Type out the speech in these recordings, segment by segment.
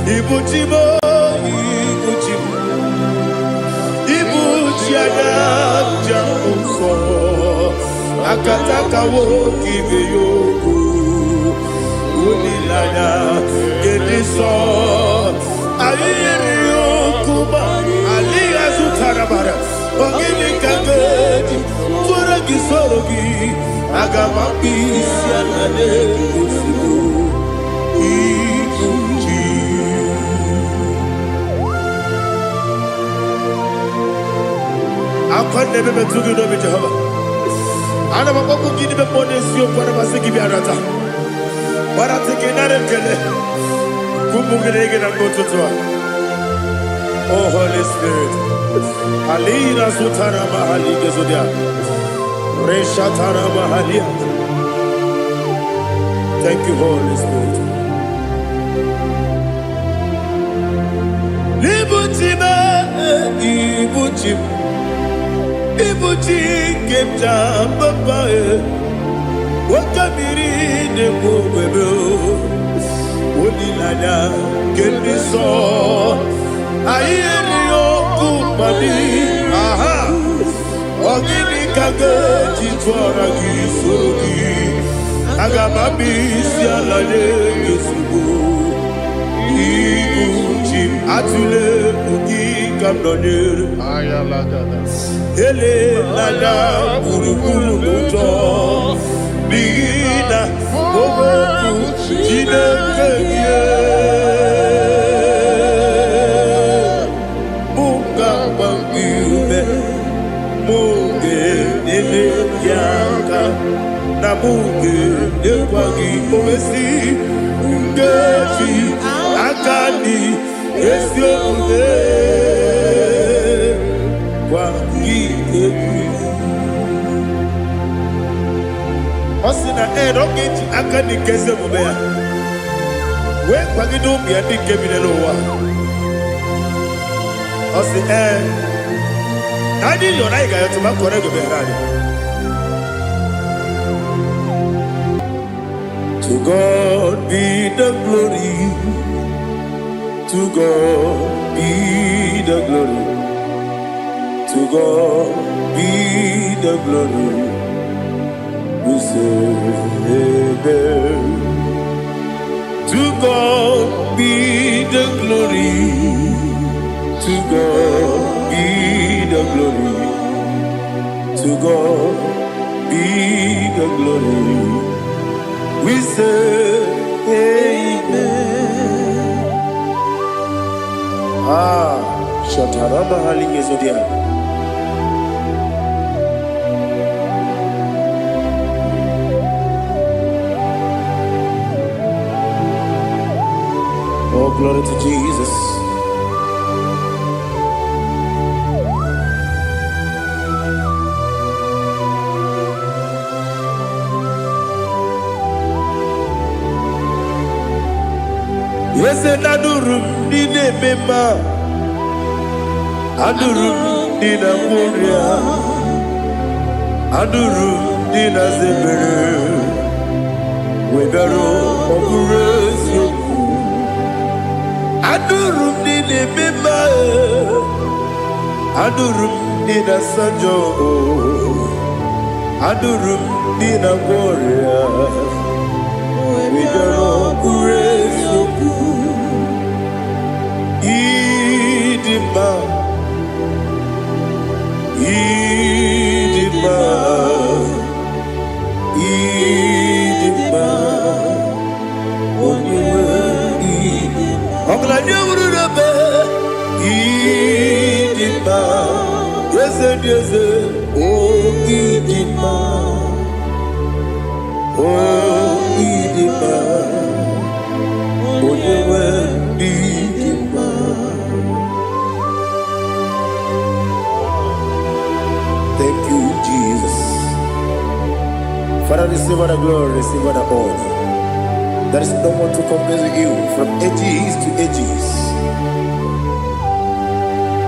Ibu chi m, ibu chi m, ibu chi anya njem nsọ, akataka nwoke ibe ya okwu, olileanya nke ndị nsọ. Anyị yiri okwu ma alịghị azụtara mara. Ọ gịnị ka m ga-eji tụọrọ gị, soro gị? Aga m akpụ isi ala na-ozugbo ibu chi. Akwa na-ebe metụ gị n'obi, Jehova. Ana m akpọkwu gị n'ime mmụọ n'eziokwu. Ana m asị gị bịa nata gbarata gị, nara ekele ụmụ gị na gị na mgbe ụtụtụ a. Oh Holy Spirit, alina sutara mahali gezodia reshatara mahalia. Thank you, Holy Spirit. Ibuchi m, ibuchi m, ibuchi nke m ji papa e, oke mmiri na-ekwu ogbebe, olileanya nke ndị nsọ. Anyị erighị okwu mmadụ aha. Ọ gịnị ka ga-eji tụọra gị, soro gị? Aga m abịa isi ala nye gị ozugbo. Ibu chi m, atụla egwu, gị ka m nọnyere. Elela gburugburu n'ụjọ, n'ihi na okwu Chineke gị mụ ga-agba gị ume, mụ ga-enyere gị aka, na mụ ga-enyekwa gị owesi nkeji aka dị ezi omume gwa gị egwu. Ọ sị na ee, na ọ ga-eji aka dị nke ezi omume ya wee kwagide ụmụ ya ndị nke bi n'ụwa. Ọ sị ee, na anyị yọrọ, anyị ga-ayọtụ ma kọrọ ego meghere anyị. To God be the glory, to God be the glory, to God be the glory. We say amen. To God be the glory, to God be the glory, to God be the glory. We say amen. Ah, Shataraba Hali. Oh, glory to Jesus. Eze, na-anụrụ m ndị na-eme mma, anụrụ m ndị na-agwọ ọrịa, anụrụ m ndị na-aza ebere, wee bịaruo. Ọ bụrụ eziokwu, anụrụ m ndị na-eme mma, anụrụ m ndị na-asa njọ, anụrụ m ndị na-agwọ ọrịa, wee bịaruo. Ọ bụrụ eziokwu, ịdị mma, ịdị mma, ịdị mma, onye nwe ọgaranya wuru n'ebe. Ịdị mma, eze dị eze, o ịdị mma, o ịdị mma, onye nwe ịdị mma. Thank you, Jesus. Father, receive all the glory, receive all the honor. There is no one to compare with you from ages to ages.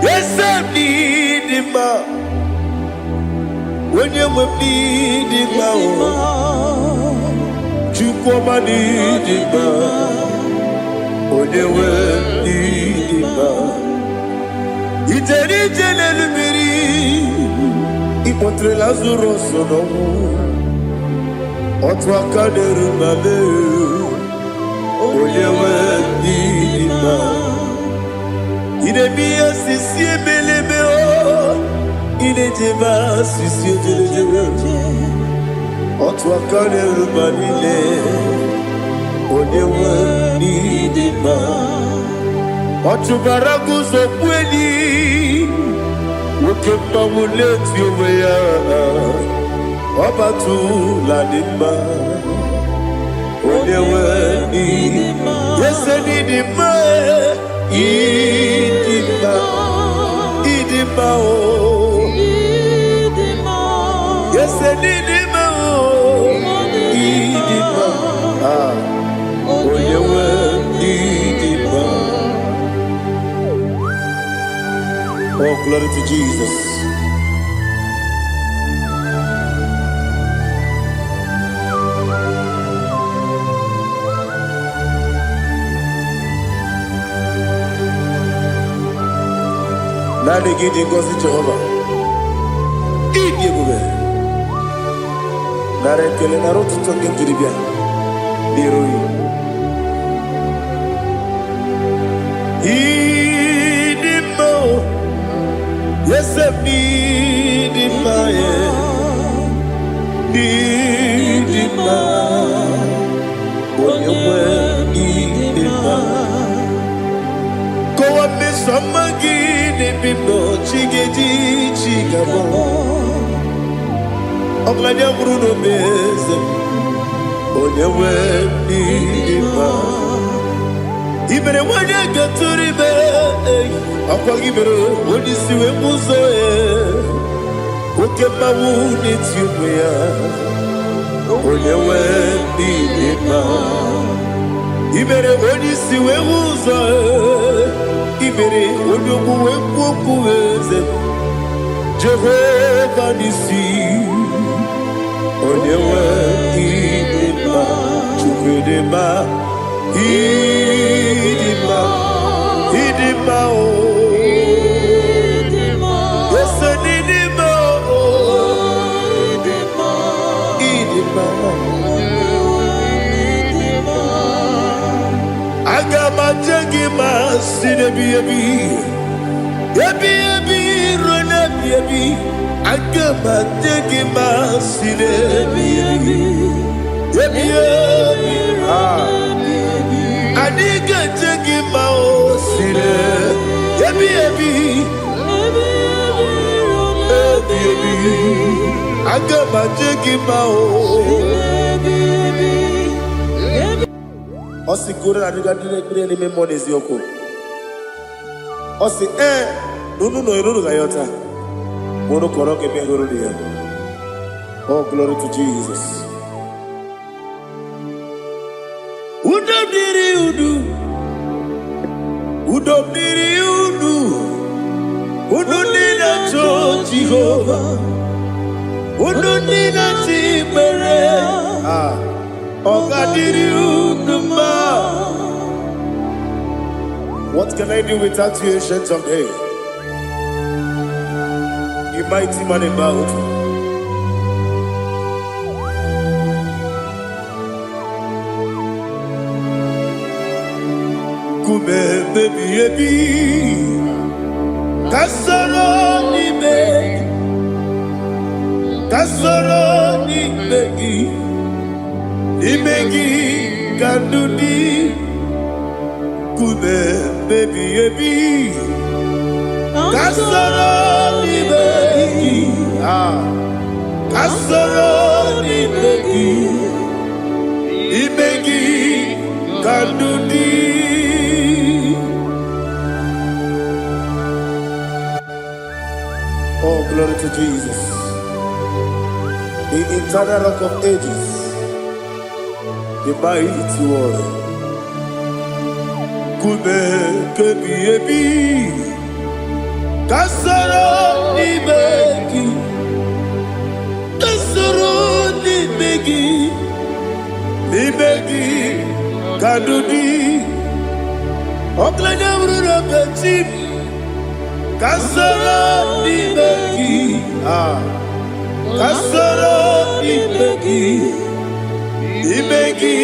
Yes, I need him. Onye nwe m n'ịdị mma o, Chukwuma n'ịdị mma, onye nwe Ịkpọtere Lazarus n'ọnwụ. Otu aka na-eru mba mee, onye nwe ndị dị mma. Ị na-eme ihe osisi ebelebe o, ị na-ejebe asịsị ejelejele. Otu aka na-eru mba niile, onye nwe ndị dị mma. Ọ chụbara guzo kweli, nwoke mmanwụ na-eti onwe ya. Ọbatụla dị mma, onye nwe ndị ese dị mma, ịdị mma, ịdị mma o. Ese dị mma o, ịdị mma. Ah, onye nwe ndị dị mma. Oh, glory to Jesus. Naanị gị dị ngọzi, Jehova. Ịdị ebube. Nara ekele, nara ụtụtụ nke m jiri bịa n'iru gị. Ịdị mma o, eze m, ịdị mma e, ịdị mma, onye nwe, ịdị mma. Kọwa mmeso ọma gị n'ebe m nọ, chi ga-eji chi ga-abọ. Ọgaranya nwụrụ n'obe, eze m, onye nwe, ịdị mma. I mere nwanyị gatụrụ ime, ọkwa gị mere onye isi wee mụ ụzọ ya. Oke mmanwụ na-eti onwe ya, onye nwe, ịdị mma. I mere onye isi wee hụ ụzọ, i mere onye ogbu wee kwuo okwu, eze Jehova n'isi, onye nwe, ịdị mma. Chukwu, ịdị mma, ịdị mma, ịdị mma o. Ese n'ịdị mma o, ịdị mma. Aga m aje gị ma si n'ebi ebi ebi ebi ruo n'ebi ebi. Aga m aje gị ma si n'ebi ebi ebi ebi. Ah. Anyị ga-eje gị ma o si n'ebi ebi ebi ebi. Aga m aje gị ma o. Ọ sị goro na adịga ndị na-ekpere n'ime mmụọ n'eziokwu. Ọ sị ee na unu nọ unu ga-ayọta ma unu kọrọ ka ebe hụrụ ya. Oh, glory to Jesus. Udo dịrị unu, udo dịrị unu, unu ndị na-achọ Jehova, unu ndị na-achọ ikpere. Ah, ọ ga-adịrị unu mma. What can I do without you, Ancient of Days? You mighty man in battle. Nkume ebi ebi, ka soro n'ime gị, ka soro n'ime gị, n'ime gị ka ndụ dị. Nkume ebi ebi, ka soro n'ime gị, ah, ka soro n'ime gị, n'ime gị ka ndụ dị. Oh, glory to Jesus. The eternal Rock of Ages, the mighty warrior. Nkume kebi ebi, ka soro n'ime gị, ka soro n'ime gị, n'ime gị ka ndụ dị. Ọgaranya bụrụ na chi m, ka soro n'ime gị, ah. Ka soro n'ime gị, n'ime gị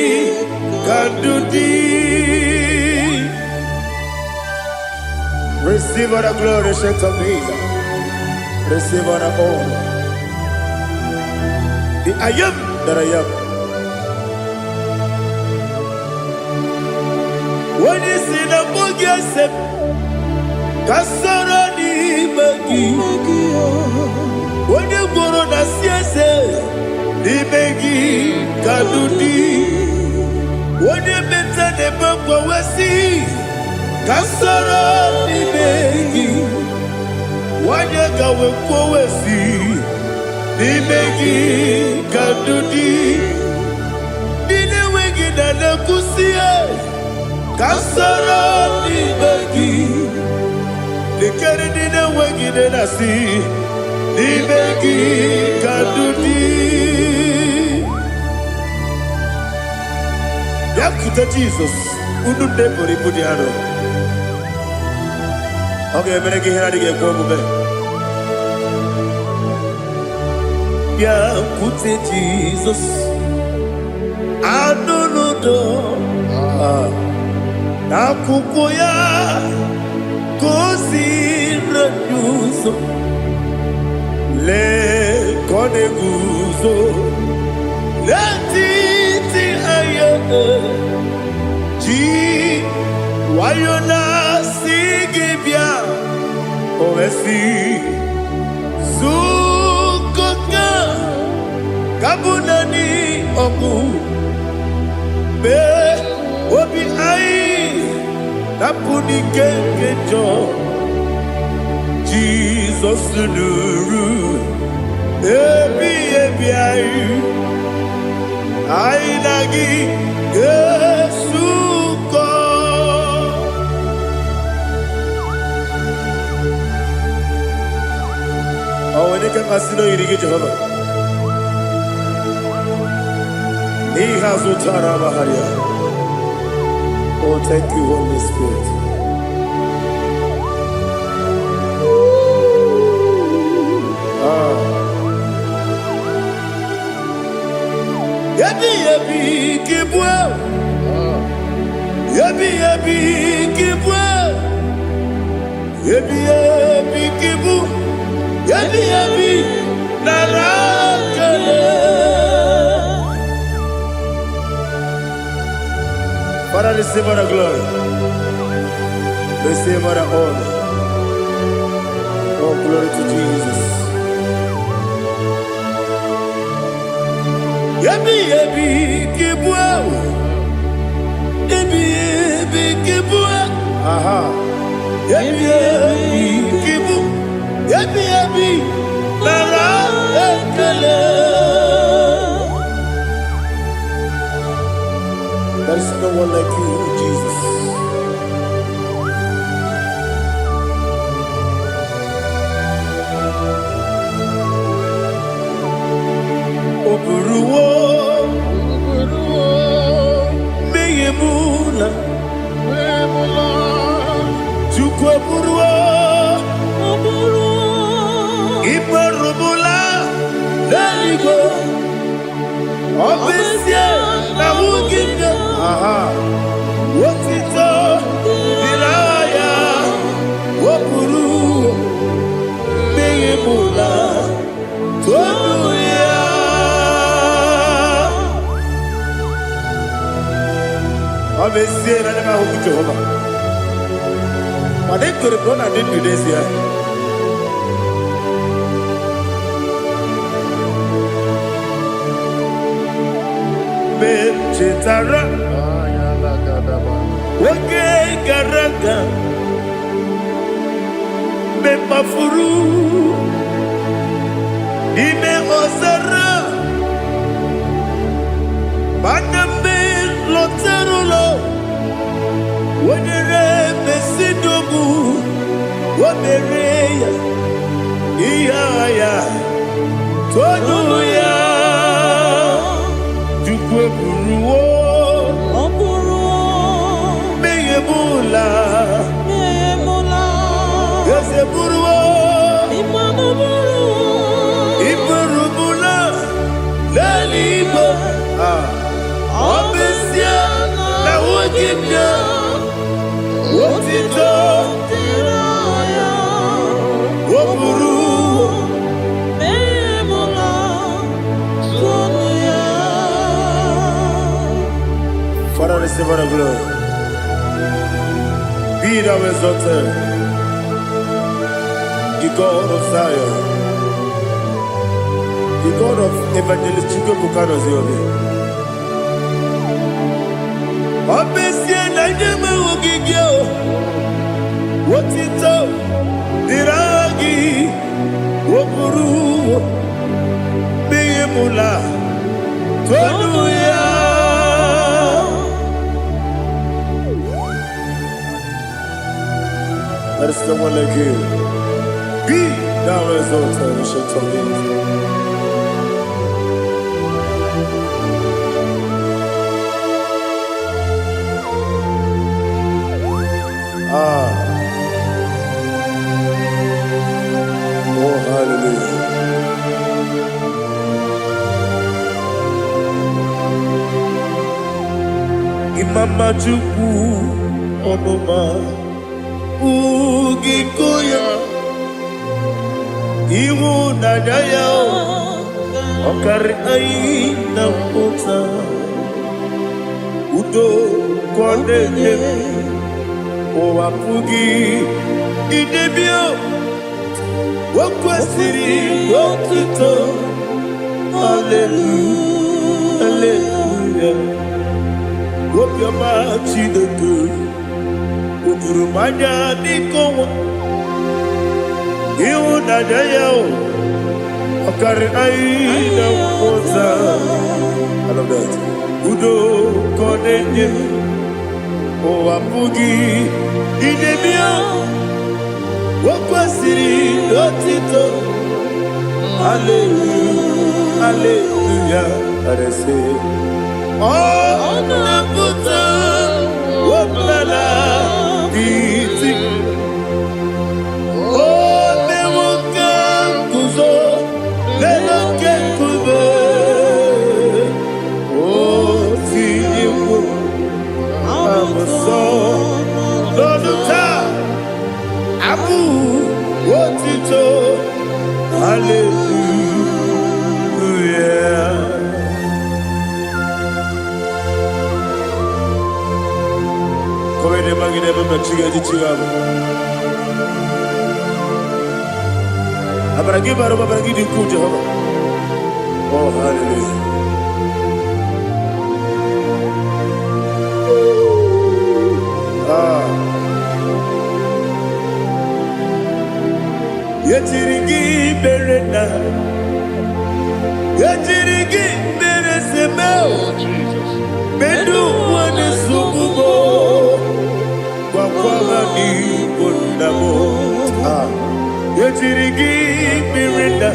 ka ndụ dị. Receive all the glory, Ancient of Days. Receive all the honor. The I am that I am. Onye si na mbụ gị ese m, ka soro n'ime gị. Onye gworo na si eze, n'ime gị ka ndụ dị. Onye meta na-eme mgbanwe ka soro n'ime gị. Nwanyị ka wee kwuo si n'ime gị ka ndụ dị. Ndị na-enweghị na na-ekwusi ka soro n'ime gị. Lekere ndị na-enweghị nne na-asị n'ime gị ka ndụ dị. Bịakwute Jizọs, unu nne buru ibu dị arọ. Ọ ga-emere gị ihe na-adịghị ekwe omume. Bịakwute Jizọs, anụ n'udo n'akwụkwọ ya ka o si anyị ụzọ. Lee ka ọ na-eguzo n'etiti anyị, ji nwayọ na-asị gị bịa. O wee sị zukọta ka bụ naanị ọgụ mee obi anyị napụ n'ike nke njọ. Jizọs nụrụ ebi ebi anyị, anyị na gị ga-esukọ. Ọ nwere ike mmasị na oyiri gị, Jehova, n'ihe azụ tara amagharịa. Oh, thank you, Holy Spirit. Ah. Ebi ebi ka ịbụ, ebi ebi ka ịbụ, ebi ebi ka ịbụ, ebi ebi nara ekele. Father, receive all the glory. Receive all the honor. Oh, glory to Jesus. Ebi ebi ka ịbụ, ebi ebi ka ịbụ, aha. Ebi ebi ka ịbụ, ebi ebi nara ekele. There is no one like you, Jesus. O buruwo mmehie m na Chukwu eburuwo ikperubula n'eluigwe. Ọ bụ ezie na ahụghị m ya, aha, otito dịrị aha ya. O buru mmehie m na tonu ya. Ọ bụ ezie na anya m ahụghị Jehova, mana ekwere m na ọ na-adị ndụ n'ezie. Mgbe m chetara oge gara aga, mgbe m kpafuru n'ime ọzara, mana mgbe m lọtara ụlọ, wenyere mesidogbu o mere ya ihe agha ya tonu ya. Chukwu eburuwo Ọ bụrụ mmehie m ụla. emụla. Eze buruwo Ịmanụ bụrụ iburu m. gị bịa, otito o buru. Mmehie tụọnụ ya. Father, receive all the glory. Be thou exalted, the God of Zion, the God of Evangelist Chukwuebuka Noziobi. Ọ bụ ezie na ndị enweghị gị o, otito dịrị aha gị, o buru mmehie mụla, tonu ya. There is no one like you. Be thou exalted, ancient of days. Ah, oh hallelujah. Imama Chukwu ọmụma ugiko ya, ịhụnanya ya ọkarị anyị na mmụta, udo ka ọ na-enye, ụwa pụghị idebe. O kwesịrị otuto, haleluya, haleluya. Obiọma Chineke o juru m anya dịka ọnwa, ịhụnanya ya o ọkarị anyị na mmụta. I love that. Udo ka ọ na-enye, ụwa pụghị idebe. O kwesịrị otito, haleluya, haleluya. Arese ọ na-apụta ọbụla iti o mewo ka nguzo n'elu oke nkume, o tinyewo abụsọ n'ọnụ taa abụ otito, haleluya. Kowede magide mama chiga chiga. Amara gị bara ụba, amara gị dị ukwuu, Jehova. Oh, hallelujah. Ah. Yetiri gị mere na yetiri gị mere seme. Oh, Jesus. Medu wane sugubo gwakwa ha n'igbo nna m. Ah. Yetiri gị mere na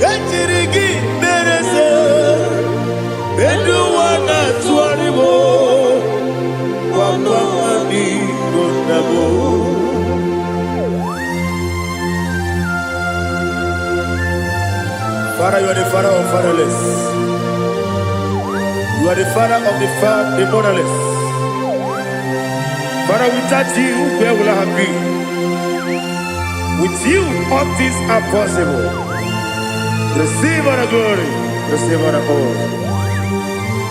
yetiri gị mere se medu wana tụgharị m gwakwa ha n'igbo nna m. Father, you are the father of fatherless. You are the father of the motherless. Father, without you, where will I have been? With you, all things are possible. Receive all the glory. Receive all the honor.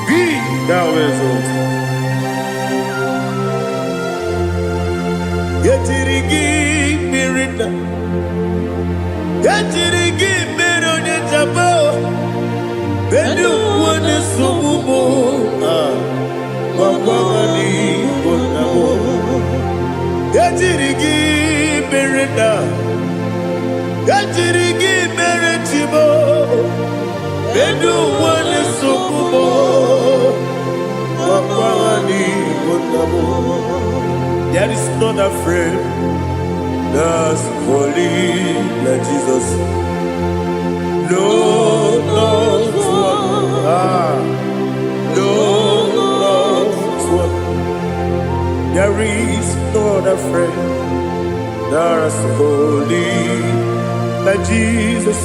Be thou exalted. Yetiri gị mmiri na yetiri gị mmiri onye jaba bedu onye nsogbu m gwagwa n'igbo nna m. Ejiri gị mere na ejiri gị mere chibo bedu onye nsogbu m gwagwa n'igbo nna m. There is not a friend that's holy like Jesus. No, not one. Ah, no, not one. There is no other friend that's holy like Jesus.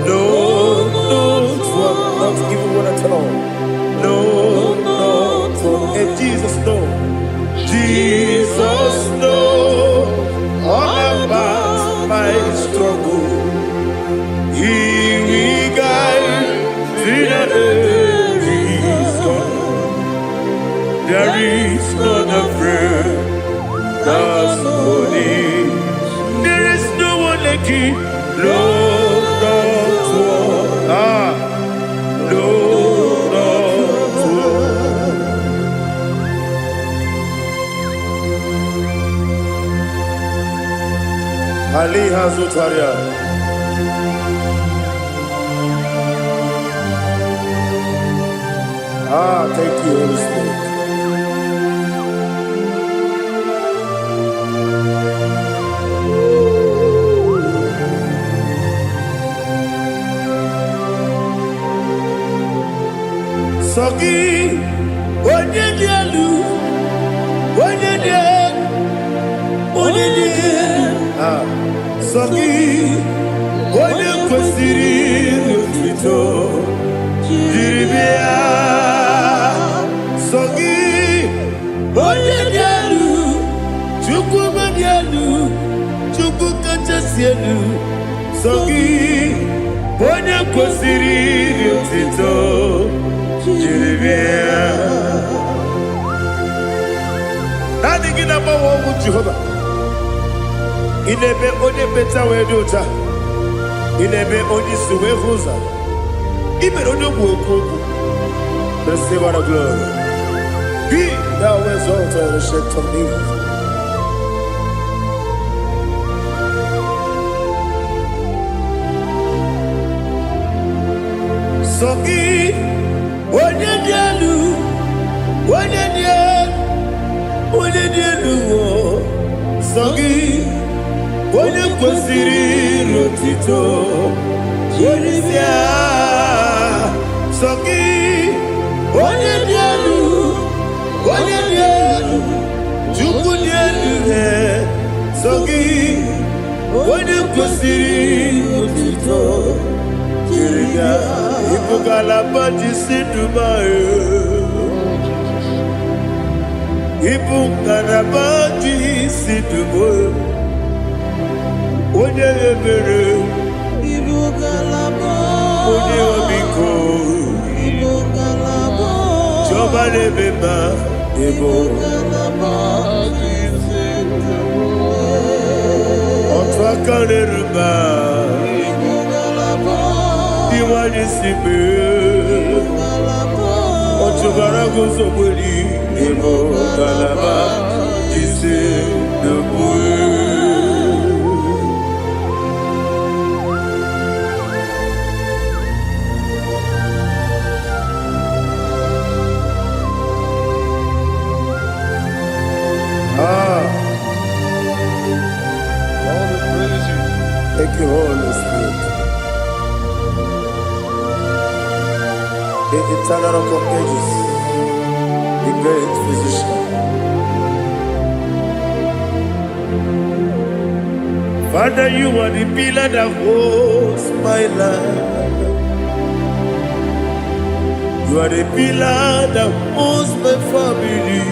No, not one. Not even one at all. No, not one. Jesus know. Jesus know all about my struggle. He will guide till the day is gone. There is none afraid that's holy. There is no one like you. No, not one. Ah, no, not one. Ali Hazutaria. Ah, thank you, Holy Spirit. Sọ gị, onye dị elu, onye dị elu, onye dị elu. Ah, sọ gị, onye kwesịrị otuto jiri bịa. Sọ gị, onye dị elu, Chukwu dị elu, Chukwu kachasị elu. Sọ gị, onye kwesịrị otuto jiri bịa. Naanị gị na-agbanwe ọnwụ, Jehova. Ị na-eme onye mkpeta wee dị ụcha. Ị na-eme onye isi wee hụ ụzọ. Ị mere onye ogbu okwu okwu. Receive all the glory. Be thou exalted, Ancient of Days. Sọ gị, onye dị elu, onye dị elu, onye dị elu o. Sọ gị, onye kwesịrị otito jiri bịa. Sọ gị, onye dị elu, onye dị elu, Chukwu dị elu he. Sọ gị, onye kwesịrị otito jiri bịa. Ịbụ ngalaba ji si Dubai. Ịbụ ngalaba ji si Dubai. Onye ebere, Ibu ngalaba. Onye ọmịiko, Ibu ngalaba. Chiọma na-eme mma, ịbụ Ngalaba isi. Otu aka na-eru mba, Ibu ngalaba. Iwanye si mee. Ngalaba. Ọchụbara guzogberi, ịbụ ngalaba jisi n'okpuru. Ah, All the praise. Thank you, Holy Spirit. The eternal Rock of Ages, the great physician. Father, you are the pillar that holds my life. You are the pillar that holds my family.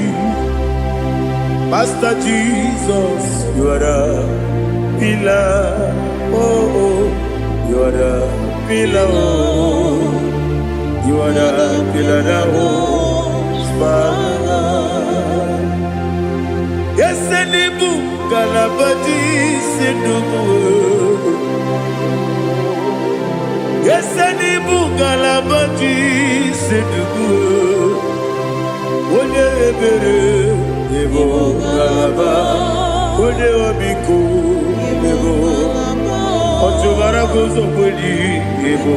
Master Jesus, you are the pillar. Oh, you are the pillar. Oh, you are the pillar that holds my life. Yes, n'ịbụ ngalaba ji isi ndụ. Yes, n'ịbụ ngalaba ji isi ndụ. Onye ebere, ịbụ ngalaba. Onye ọmịiko, ịbụ ọchụbara guzokweli, ịbụ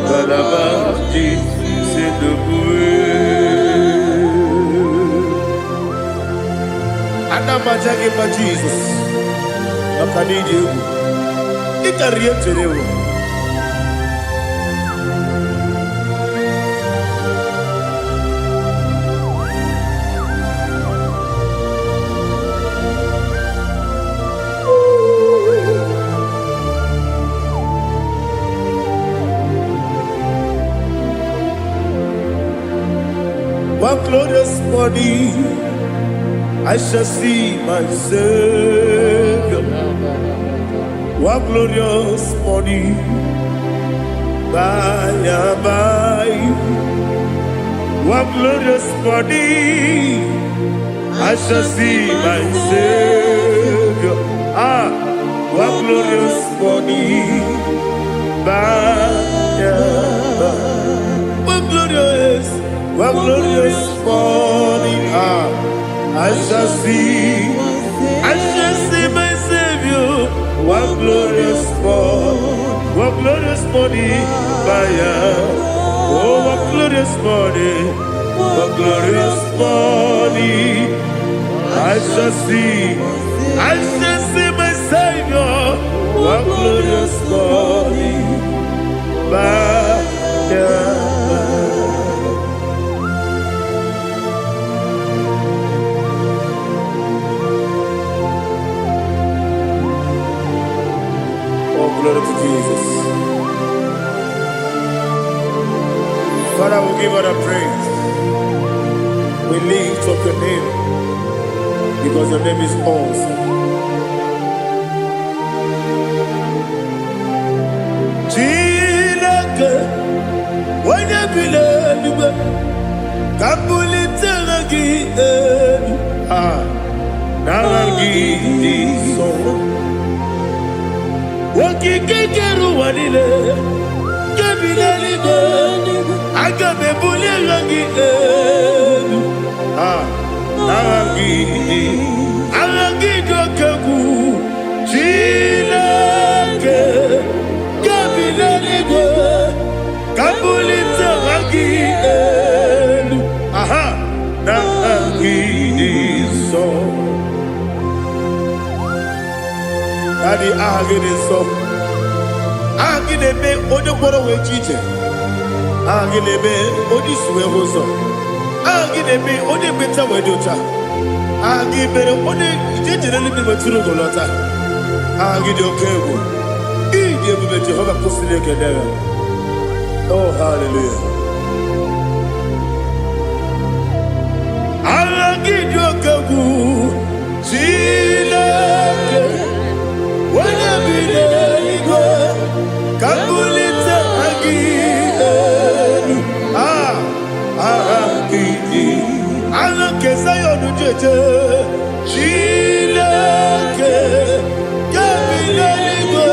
ngalaba ji isi ndụ. Ana m aja gị mma, Jizọs, maka na ịdị egwu. Ị karịrị ihe m chere ewu. What glorious morning I shall see my Savior. What glorious morning by and by. What glorious morning I shall see my Savior. Ah, what glorious morning by and by. What glorious morning. Ah, I shall see my Savior. What glorious morning, what glorious morning by and. Oh, what glorious morning, what glorious morning. I shall see my Savior. What glorious morning by and by. Oh, glory to Jesus. Father, we give all the praise. We lift up your name because your name is awesome. Chineke, onye bi n'eluigwe, ka m bulite aha gị elu. Ah, n'aha gị dị nsọ. Okike kere ụwa niile, nke bi n'eluigwe, aga m ebuli aha gị elu. Ah, n'aha gị dị, aha gị dị oke egwu. Chineke, nke bi n'eluigwe, ka m bulite aha gị elu. Aha, n'aha gị dị nsọ. Daddy, aha gị dị nsọ. Aha gị na-eme onye ngwọrọ wee ji ije. Aha gị na-eme onye isi wee hụ ụzọ. Aha gị na-eme onye ekpenta wee dị ụcha. Aha gị mere onye ije jere eluigwe wetụrụ ugo lọta. Aha gị dị oke egwu. Ịdị ebube Jehova kwụsịrị ekele ya. Oh, hallelujah. Aha gị dị oke egwu. Chineke, onye bi n'eluigwe, ka m bulite aha gị elu. Ah, aha gị dị. Aha nke Zion jeje. Chineke, nke bi n'eluigwe,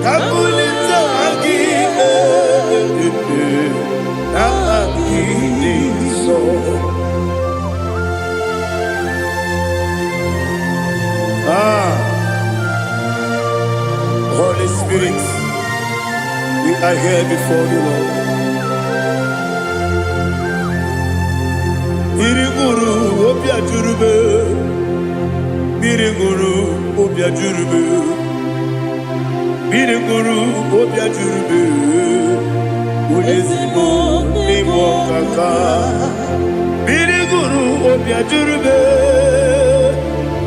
ka m bulite aha gị elu. Aha gị dị nsọ. Ah, Holy Spirit, we are here before you, Lord. Mmiri ṅụrụ obi ajụrụ m. Mmiri ṅụrụ obi ajụrụ m. Mmiri ṅụrụ obi ajụrụ m. Onye ezigbo n'ime ọkaka. Mmiri ṅụrụ obi ajụrụ m.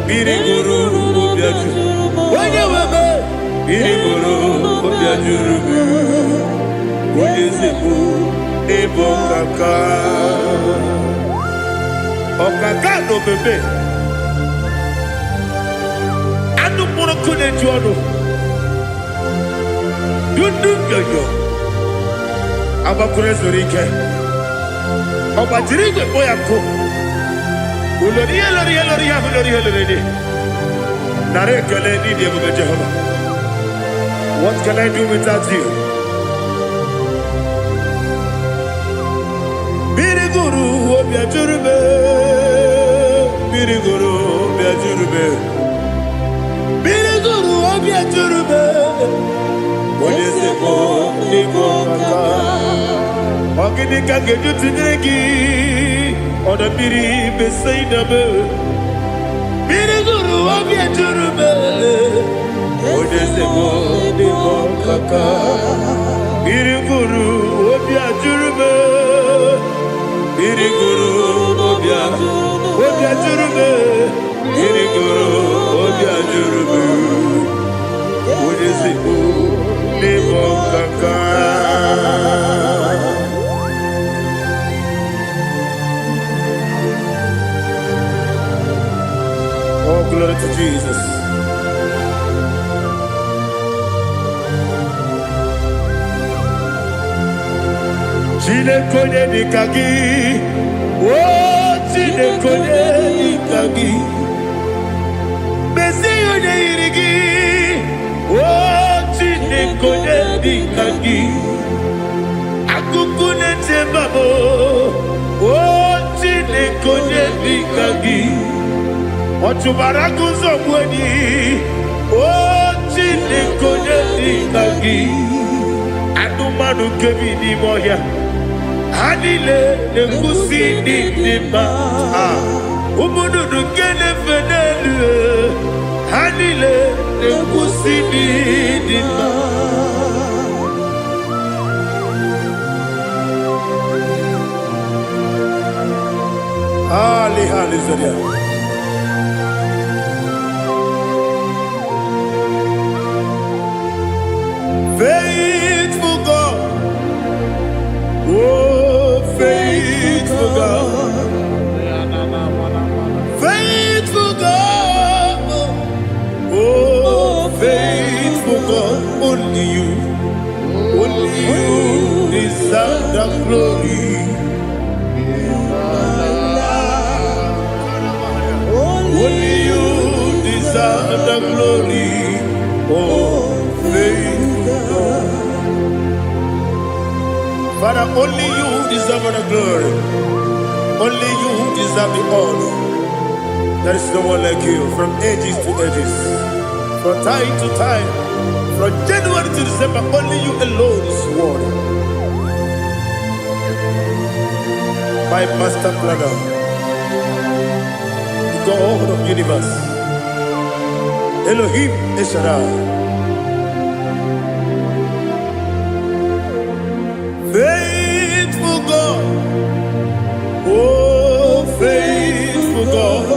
Mmiri ṅụrụ obi ajụrụ. Onye nwe m. Mmiri ṅụrụ obi ajụrụ m. Onye ezigbo n'ịbụ ọkaka. Ọkaka na omeme. Anụ mkpụrụ nkụ na-eju ọnụ. Dundu nyonyo. Agbakwuru ezuru ike. Ọ gbajiri igwe kpọ ya nkụ. Ulori ihe lori ihe lori ihe ahụ lori ihe lori dị. Nara ekele n'ịdị ebube Jehova. What can I do without you? Mmiri gụrụ obi ajụrụ m. Mmiri gụrụ obi ajụrụ m. Mmiri gụrụ obi ajụrụ m. Onye ezigbo n'ịbụ ọkaka. Ọ gịnị ka m ga-eji tụnyere gị? Ọdọ mmiri Besaida m. Mmiri gụrụ obi ejuru m. Onye ezigbo n'ịbụ ọkaka. Mmiri gụrụ obi ajụrụ m. Mmiri gụrụ obi ajụrụ m. Mmiri gụrụ obi ajụrụ m. Onye ezigbo n'ịbụ ọkaka. Glory to Jesus. Chineke onye dịka gị, o Chineke onye dịka gị, mezie onye yiri gị, o Chineke onye dịka gị, akụkụ na-eche mba m, o Chineke onye dịka gị, ọ chụbara agụzọ gbu enyi, o Chineke onye dịka gị, anụmanụ nke bi n'ime ọhịa, ha niile na-ekwusi ndị dị mma. Ah, ụmụ nnụnụ nke na-efe n'elu, ha niile na-ekwusi ndị dị mma. Ali, hallelujah. Faithful God, oh faithful God, faithful God, oh faithful God, only you deserve the glory. Only you deserve the glory, oh faithful God. Father, only you deserve the glory. Only you deserve the honor. There is no one like you from ages to ages, from time to time, from January to December. Only you alone is worthy. My master planner, the God of universe, Elohim El Shaddai. Faithful God, oh faithful God,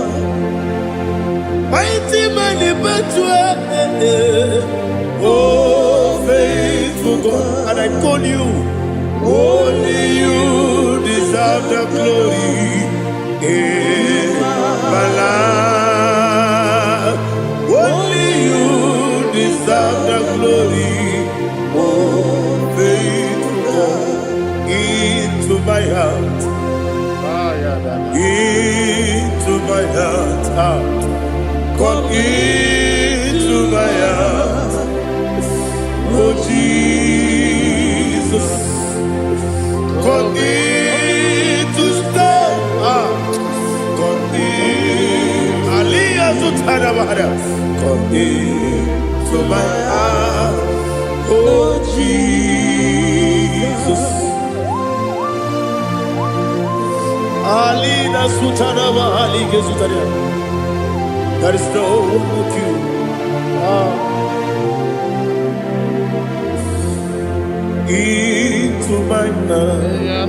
mighty man in battle, oh faithful God, and I call you, only you deserve the glory in my life. Only you deserve the glory, oh faithful God, into my heart, into my heart, ah. Come into my heart, oh Jesus. Come in to stay, ah. Come in, Aliyah Zutara Bahara. Come into my heart, oh Jesus. Alina Sutara Bahali Gezutaria. There is no one like you. Ah. Into my heart,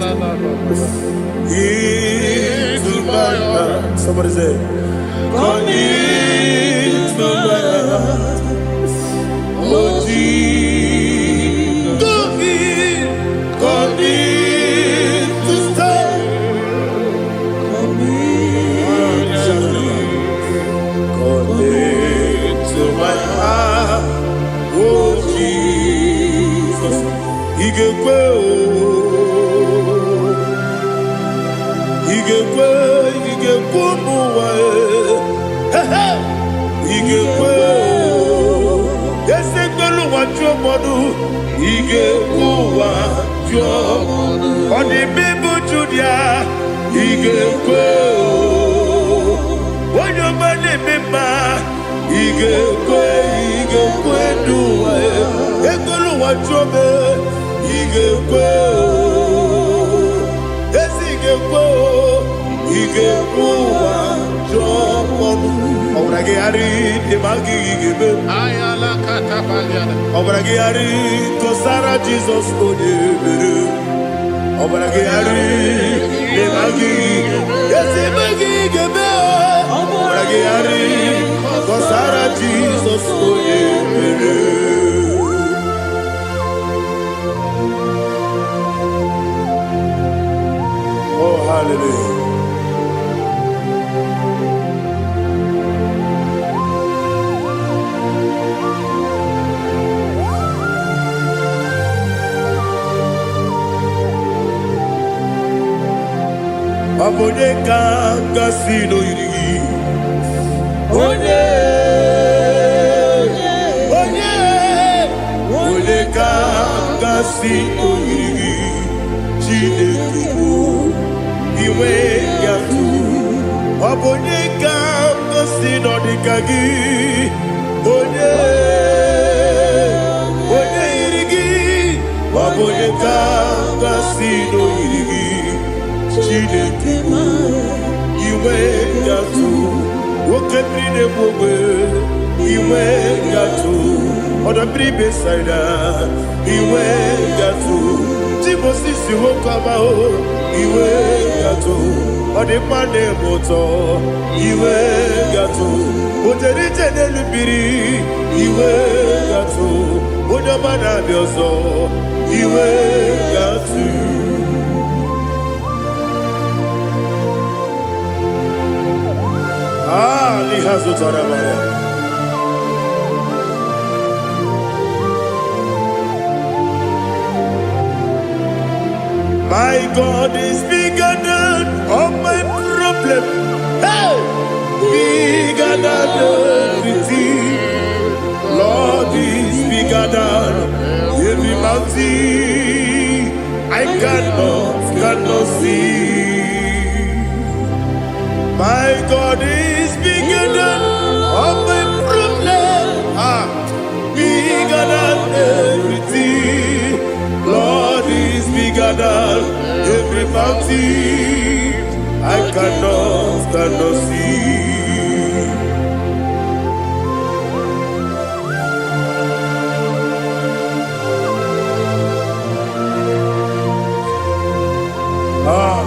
into my heart. Somebody say, come into my heart, oh Jesus. Come in to stay. Come into my heart, oh Jesus. Ị ga-ekwe o, ị ga-ekwe, ị ga-ekwe ụmụ ụwa e. He he! Ị ga-ekwe o, eze mgbelu ụwa jụọ mmadụ, ị ga-ekwe ụwa jụọ. Ọ dị bụ Judia, ị ga-ekwe o. Onye ọma na-eme mma, ị ga-ekwe, ị ga-ekwe n'ụwa e. Ekwela ụwa jụọ m, ị ga-ekwe o. Ezi ị ga-ekwe o, ị ga-ekwe ụwa jụọ ọnụ. Ọbara gị ghara ịdị ma gị ga-eme. Ọbara gị ghara kọsara Jizọs onye mere. Ọbara gị ghara ịdị ma gị ezi ma gị ga-eme. Ọbara gị ghara kọsara Jizọs onye mere. Oh, hallelujah. Ọ bụ onye ka m gasị n'oyiri gị? Onye, onye, onye ka m gasị n'oyiri gị? Chineke bụ inwe ya tụ. Ọ bụ onye ka m gasị n'ọdịka gị? Onye, onye yiri gị? Ọ bụ onye ka m gasị n'oyiri gị? Chineke bụ inwe ya tụ. Oke mmiri na-egbu ogbe, inwe gatụ. Ọdọ mmiri Besaida, inwe gatụ. Timosisi nwoke ọma o, inwe gatụ. Ọ dị mma na-eme ụtọ, inwe gatụ. O jere ije n'elu mmiri, inwe gatụ. Onye ọma na-abịa ọzọ, inwe gatụ. Ah, n'ihe azụtara mara. My God is bigger than all my problem. Hey! Bigger than everything. Lord is bigger than every mountain I cannot see. My God is bigger than all my problems. Ah, bigger than everything. Lord is bigger than every mountain I cannot see. Ah.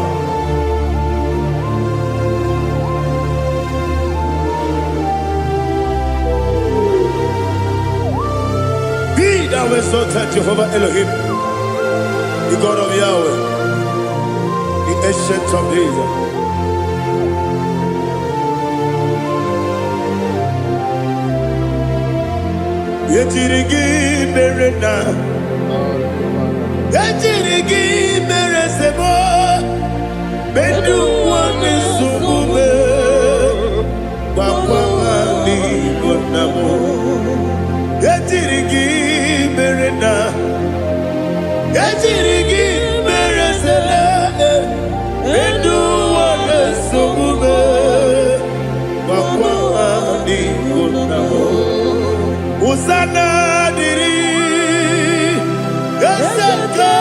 Be thou exalted, Jehovah Elohim, the God of Yahweh, the Ancient of Days. Ejiri gị mere na ejiri gị mere sebo ndị ụwa na-esogbu m gwakwa ha n'Igbo nna m. Ejiri gị mere na ejiri gị mere sele ndị ụwa na-esogbu m gwakwa ha n'Igbo nna m. Hosanna dịrị eze nke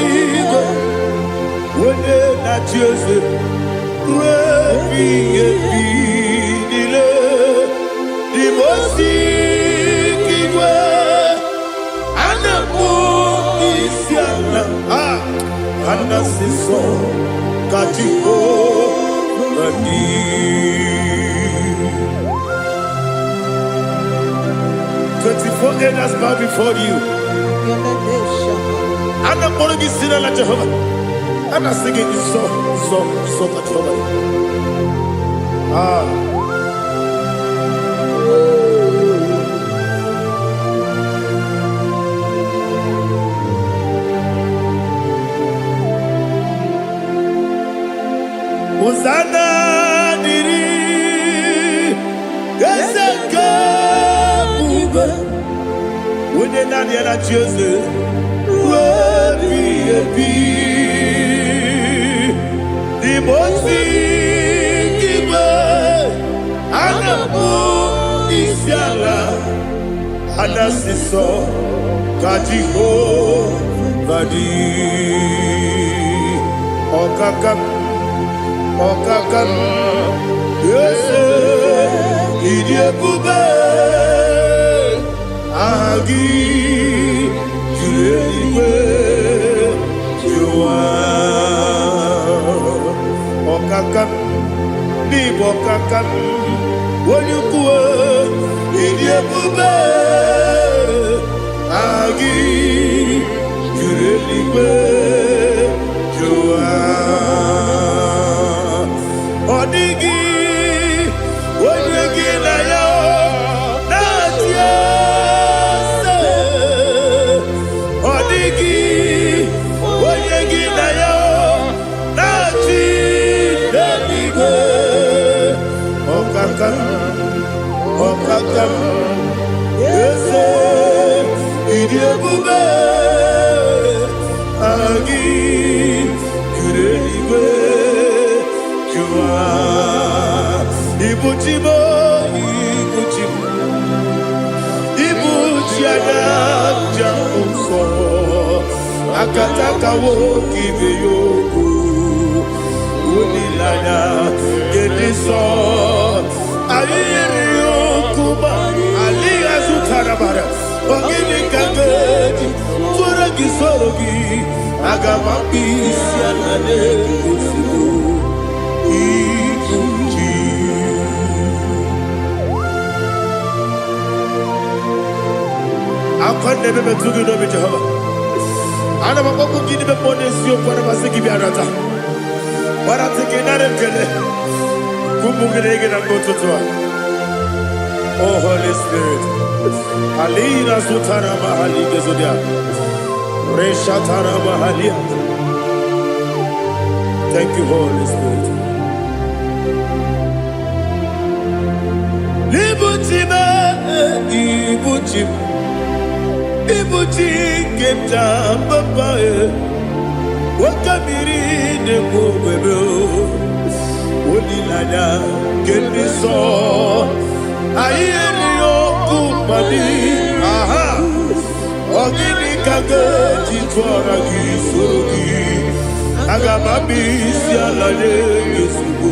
eluigwe, onye na-achị eze ruo ebighị ebi niile. Dị osi igwe a na-akpọ isi ala, a ana-asị nsọ ka Jehova dị. 24 elders bow before you. A na-akpọrọ gị si n'ala Jehova. A na-asị gị nsọ, nsọ, nsọ ka Jehova dị. Ah. Hosanna dịrị eze nke ebube, onye naanị ya na-achị eze ruo ebighị ebi. N'ime ozi igwe a na-akpọ isi ala, a na-asị nsọ ka Jehova dị. Ọkaka m, ọkaka m, eze, ịdị ebube, aha gị juru eluigwe juru ụwa. Ọkaka m, n'ịbụ ọkaka m, onye ukwu, ịdị ebube, aha gị juru eluigwe juru ụwa. Ọ dịghị onye gị na ya na-achị eze. Ọ dịghị onye gị na ya na-achị. Ọkaka m, eze, ịdị ebube, aha gị juru eluigwe jụwa. Ibuchi m, ibuchi m, ibuchi anya nja nsọ, akatakawo ibe ya okwu, olileanya nke nsọ. Anyị yiri okwu ma alịghị azụtara mara. Ọ gịnị ka m ga-eji tụọrọ gị, soro gị? Aga m akpụ isi ala n'ozugbo ibu chi. Akwa na-ebe metụ gị n'obi, Jehova. Ana m akpọkwu gị n'ime mmụọ n'eziokwu. Ana m asị gị bịa nata gbarata gị, nara ekele ụmụ gị na gị na mgbe ụtụtụ a. Oh Holy Spirit, alina zutara mahali gezodia reshatara mahalia. Thank you, Holy Spirit. Ibuchi m, ibuchi m, ibuchi nke m ja papa e, nwoke mmiri na-ekwu ogbebe, olileanya nke ndị nsọ. Anyị erighị ọkụ mmadụ aha. Ọ gịnị ka ga-eji tụọra gị, soro gị? Aga m abịa isi ala nye gị ozugbo.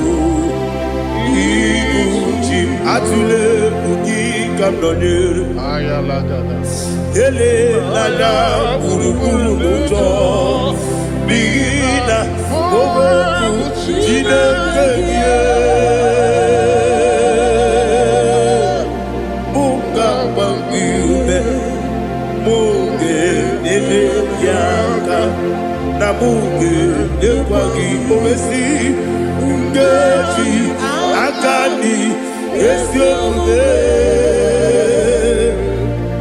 Ibu chi m, atụla egwu, gị ka m nọnyere. Elela gburugburu n'ụjọ, n'ihi na okwu Chineke gị mụ ga-agba gị ume, mụ ga-enyere gị aka, na mụ ga-enyekwa gị owesi nkeji aka dị ezi omume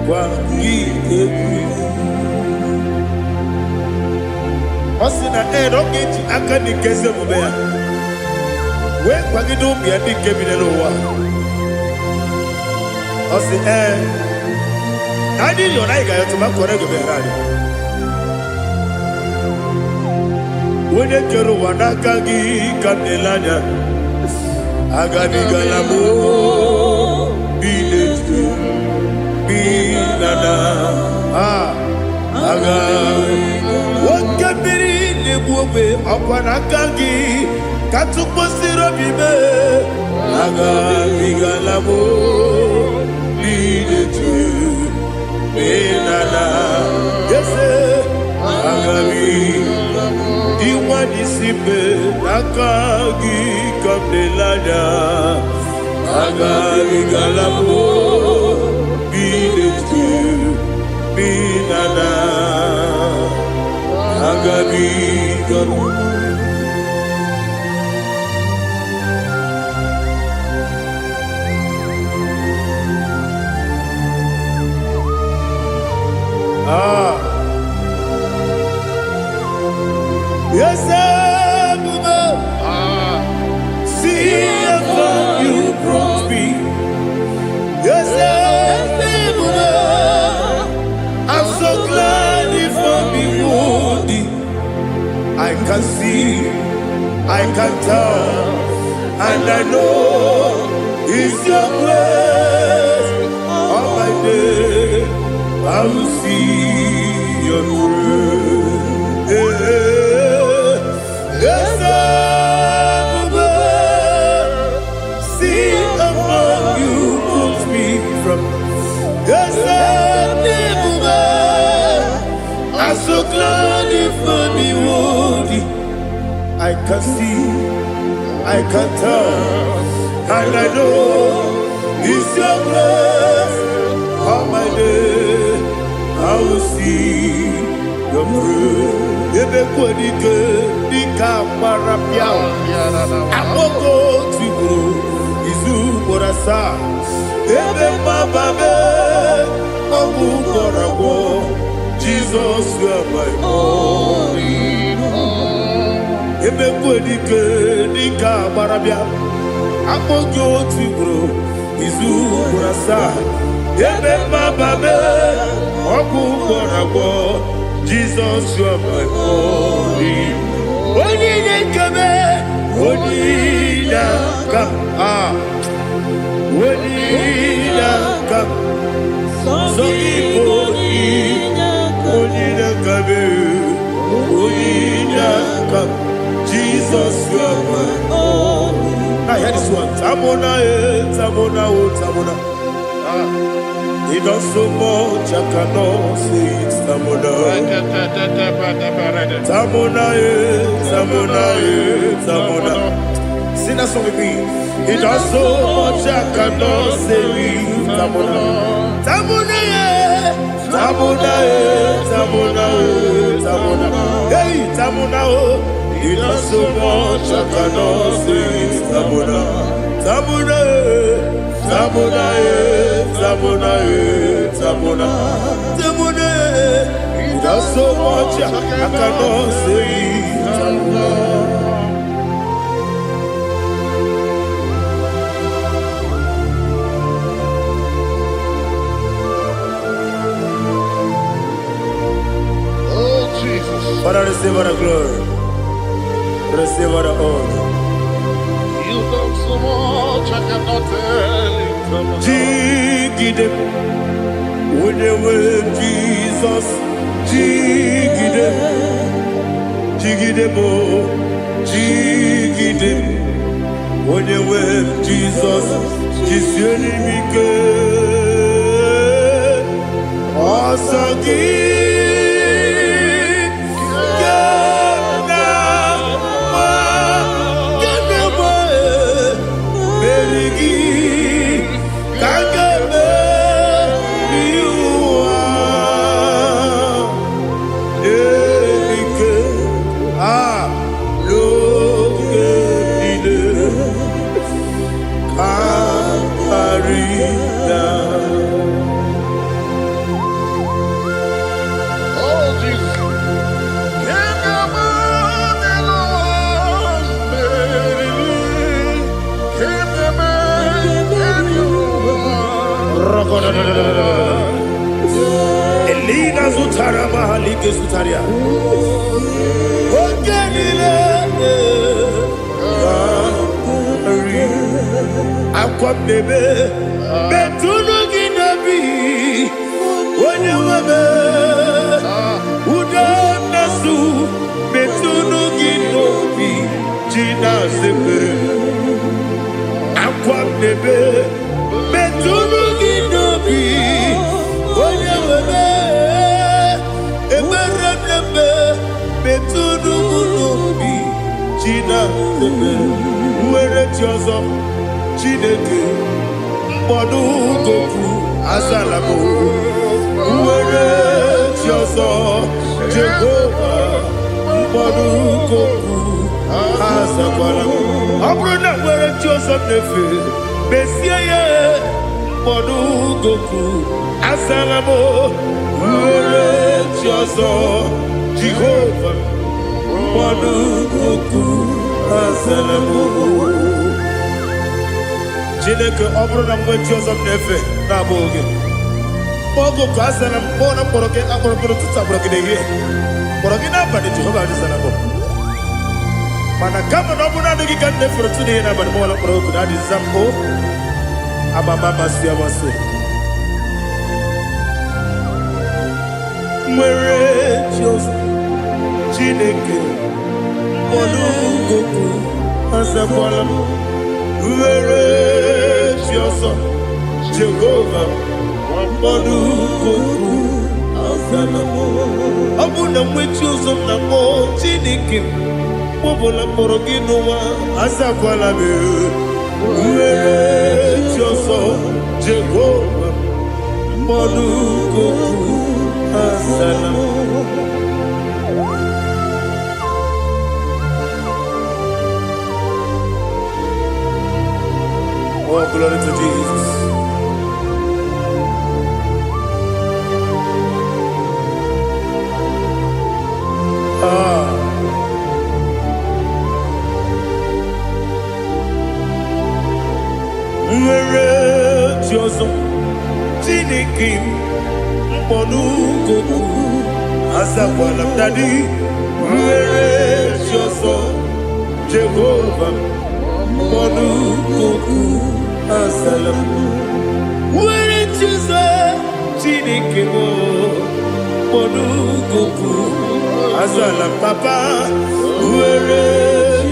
gwa gị egwu. Ọ sị na ee, na ọ ga-eji aka dị nke ezi omume ya wee kwagide ụmụ ya ndị nke bi n'ụwa. Ọ sị ee, na anyị yọrọ, anyị ga-ayọtụ ma kwere gị bịara anyị. Onye kere ụwa, n'aka gị ka m na-ele anya. Agabigala m bi n'etu bi na na a aga. Nwoke mmiri na-egbu ogbe, ọkwa n'aka gị ka tụkwasịrị obi mee. Agabigala m bi n'etu bi na na ese agabi. Dị nwanyị si mbe, n'aka gị ka m na-ele anya. Agabigala m bi n'etu bi na na agabigala. Ah. Yes, ebube, see how far you brought me. Yes, ebube, I'm so glad you found me worthy. I can see, I can tell, and I know it's your grace. All my day, I will see your grace. Yes, ebube, see how far you put me from. Yes, ebube, I'm so glad you found me worthy. I can see, I can tell, and I know it's your grace. All my day, I will see your grace. Ebe kwenike dịka gbara pịa akpọkọ tigburu izu ugboro asaa, ebe mgbababe ọgwụ gwọrọ agwọ. Jizọs, you are my all. Ebe kwenike dịka gbara bịa akpọ gị otu ugboro. na-asa ebe mmababe ọgwụ gwọrọ agwọ. Jizọs, you are my only, onye na-ekebe, onye na-aka, ah, onye na-aka sọ gị bụ onye na-akabe, onye na-aka. Jesus, you are my. Now hear this one. Tamona, eh, Tamona, oh, Tamona. Ah, he does so much, I cannot say it. Tamona. Tamona, eh, Tamona, eh, Tamona. Sing that song with me. He does so much, I cannot say it. Tamona. Tamona, eh, Tamona, eh, Tamona, eh, Tamona. Hey, Tamona, oh. He does so much, I cannot say it. Tamona. Tamona, eh, Tamona, eh, Tamona, eh, Tamona. Tamona, eh. He does so much, I cannot say it. Tamona. Oh, Jesus. Father, receive all the glory. Receive all the honor. You've done so much, I cannot tell it. Jigide, onye nwe Jizọs, jigide, jigide m, jigide, onye nwe Jizọs, jisie m ike. Ọsọ gị ka m na-agba, ka m na-agba, meri gị ka m ga-emeri ụwa. Ike a n'oge niile ka karịa. Oh, Jesus. Can you imagine? Can you imagine? Elina zutara mahalike zutaria. Oge niile karị akwa m na-ebe metụnụ gị n'obi, onye nwe m. Ude na-asụ metụnụ gị n'obi ji na-asepere akwa m na-ebe metụnụ gị n'obi, onye nwe m. Ekpere m na-eme metụnụ m n'obi ji na-asepere nwere chi ọzọ. Chineke mkpọdụ goku azala m nwere chi ọzọ. Jehova mkpọdụ goku azakwala m. Ọ bụrụ na nwere chi ọzọ m na-efe, mesie ya mkpọdụ goku azala m nwere chi ọzọ. Jehova mkpọdụ goku azala m. Chineke, ọ bụrụ na mgbe chi ọzọ m na-efe na-abụghị gị, oge ka azara m kpọọ na mkpọrọ gị akpọrọ mkpọrọ ụtụtụ, akpọrọ gị n'ehihie, kpọrọ gị n'abalị, Jehova adịzara m. Mana kama na ọ bụrụ naanị gị ka m na-efere ụtụtụ n'ihe n'abalị, mụwala mkpọrọ oku na adịza m o amama amasị amasị nwere chi ọzọ. Chineke mkpọrọ goku azakwala m nwere chi ọzọ. Jehova mkpọrọ goku azala m. Ọ bụ na mgbe chi ọzọ m na-akpọ, Chineke m ọbụla mkpọrọ gị n'ụwa azakwala m nwere chi ọzọ. Jehova mkpọrọ goku azala m. Oh, glory to Jesus. Ah. Nwere chi ọzọ. ọzọ. Chineke m, mkpọnụgoku azakwala m. Daddy, nwere chi ọzọ. Jehova m, mkpọnụgoku azala m. Nwere chi ọzọ. Chineke m, mkpọnụgoku azala m. Papa, nwere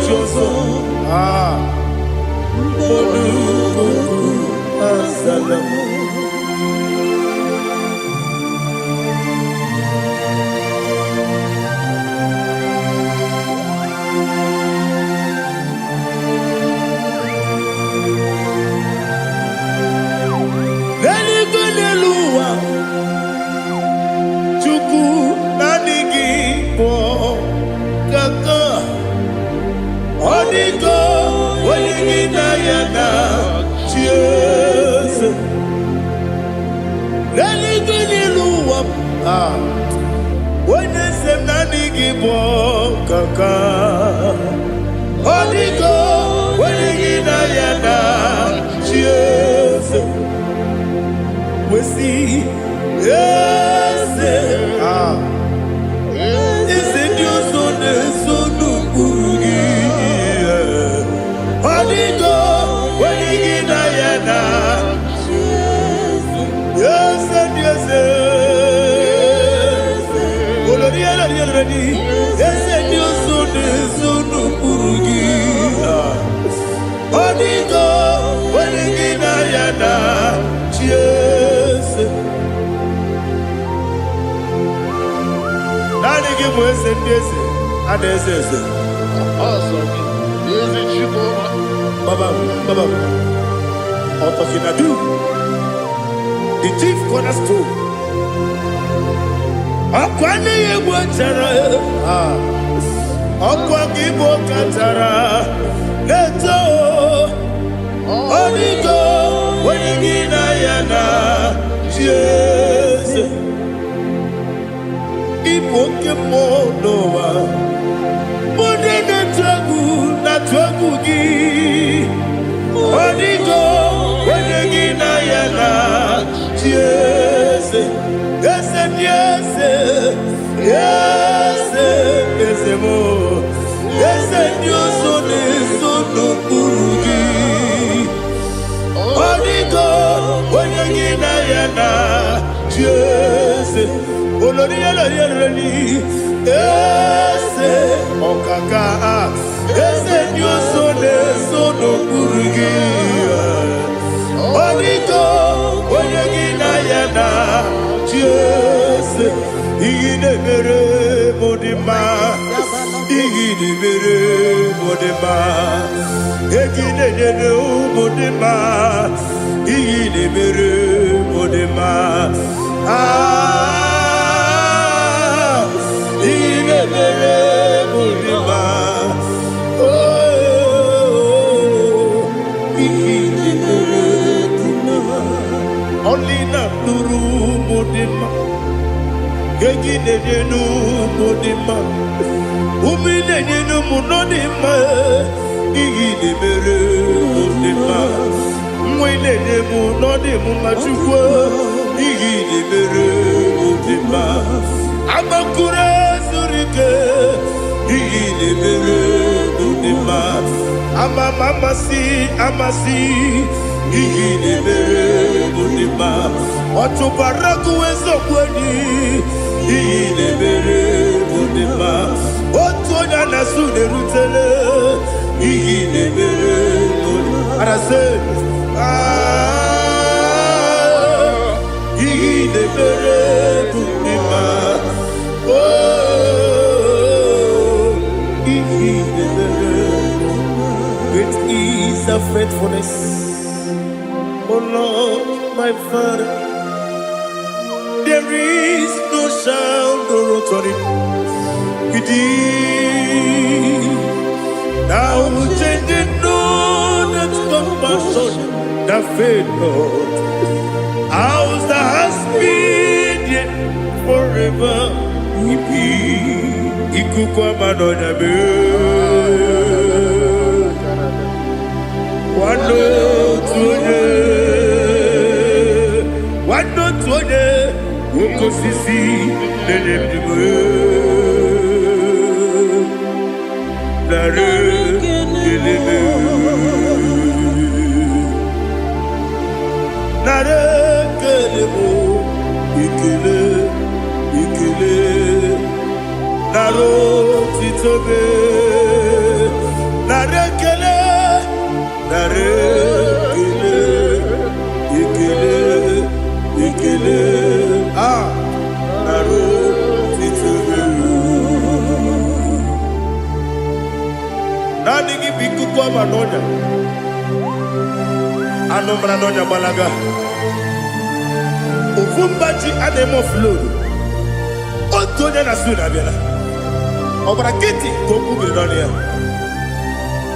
chi ọzọ. Ah, mkpọnụgoku azala m. N'eluigwe, n'elu ụwa, Chukwu, naanị gị bụ kaka. Ọ dịgo onye gị na ya na chi eze. N'eluigwe, n'elu ụwa, ah, onye eze m, naanị gị bụ kaka. Ọ dịgo onye gị na ya na chi eze. Wesi eze, ah, eze ndị ọzọ na-eso n'ụkpụrụ gị. Ọ dịgo onye gị na ya na eze ndị eze. Olori elori elori, eze ndị ọzọ na-eso n'ụkpụrụ gị. Ọ dịgo onye gị na ya na chi eze. Naanị gị bụ eze ndị eze a na-eze eze. Ọsọ gị, ezi Chukwu. Baba, Baba, Otokinadu, the chief cornerstone. Ọkwa n'ihe egwu chara, ọkwa gị bụ kachara na-eto. Ọdịgo onye gị na ya na chi eze. Ịbụ oke mmụọ n'ụwa, ndị na-atụ egwu na-atụ egwu gị. Ọdịgo onye gị na ya na chi eze. Eze ndị eze, eze, eze m, eze ndị ọzọ na-eso n'okpuru gị. Ọdịgo onye gị na ya na chi eze. Olori olori olori, eze ọkaka, eze ndị ọzọ na-eso n'okpuru gị. Ọdịgo onye gị na ya na chi eze. Ihe na-emere m dị mma, ihe na-emere m dị mma, ego ị na-enyere ụmụ dị mma, ihe na-emere m dị mma. Ah, ihe na-emere m dị mma. Oh, ihe na-emere dị mma. Ọlị na-atụrụ ụmụ dị mma, ego ị na-enye n'ụmụ dị mma, ume ị na-enye n'ụmụ nọ dị mma. Ihe ị na-emere mụ dị mma, nwa ị na-enye m nọ dị m mma. Chukwu, ihe ị na-emere mụ dị mma. Agbakụrụ zuru ike, ihe ị na-emere mụ dị mma. Ama m amasị amasị, ihe ị na-emere mụ dị mma. Ọchụbara gụwa eziokwu enyi, ihe ị na-emere mụ dị mma. Otu onye a na-asụ na-erutele, ihe ị na-emere mụ dị mma. Arasị, ah, ihe ị na-emere mụ dị mma. Oh, ihe ị na-emere. Great is thy faithfulness, O Lord, my Father. There is no shadow of turning with thee. Thou changest not thy compassions, they fail not. As thou hast been, yea, forever will be. Ikuku ama n'ọnya mee. Nwanne otu onye. Osisi na-enye ndụ. Nara ekele m. Nara ekele m. Ekele, ekele. Nara otito m. Nara ekele. Nara ekele. Ekele, ekele. Ah, nara otito m. Naanị gị bụ ikuku ọma n'ọnya. Anụ mara n'ọnya gbalaga. Ofu mba ji a na-eme oflodu. Otu onye na su na-abịala. Ọ gbara nkịtị ka okwu biri n'ọnụ ya.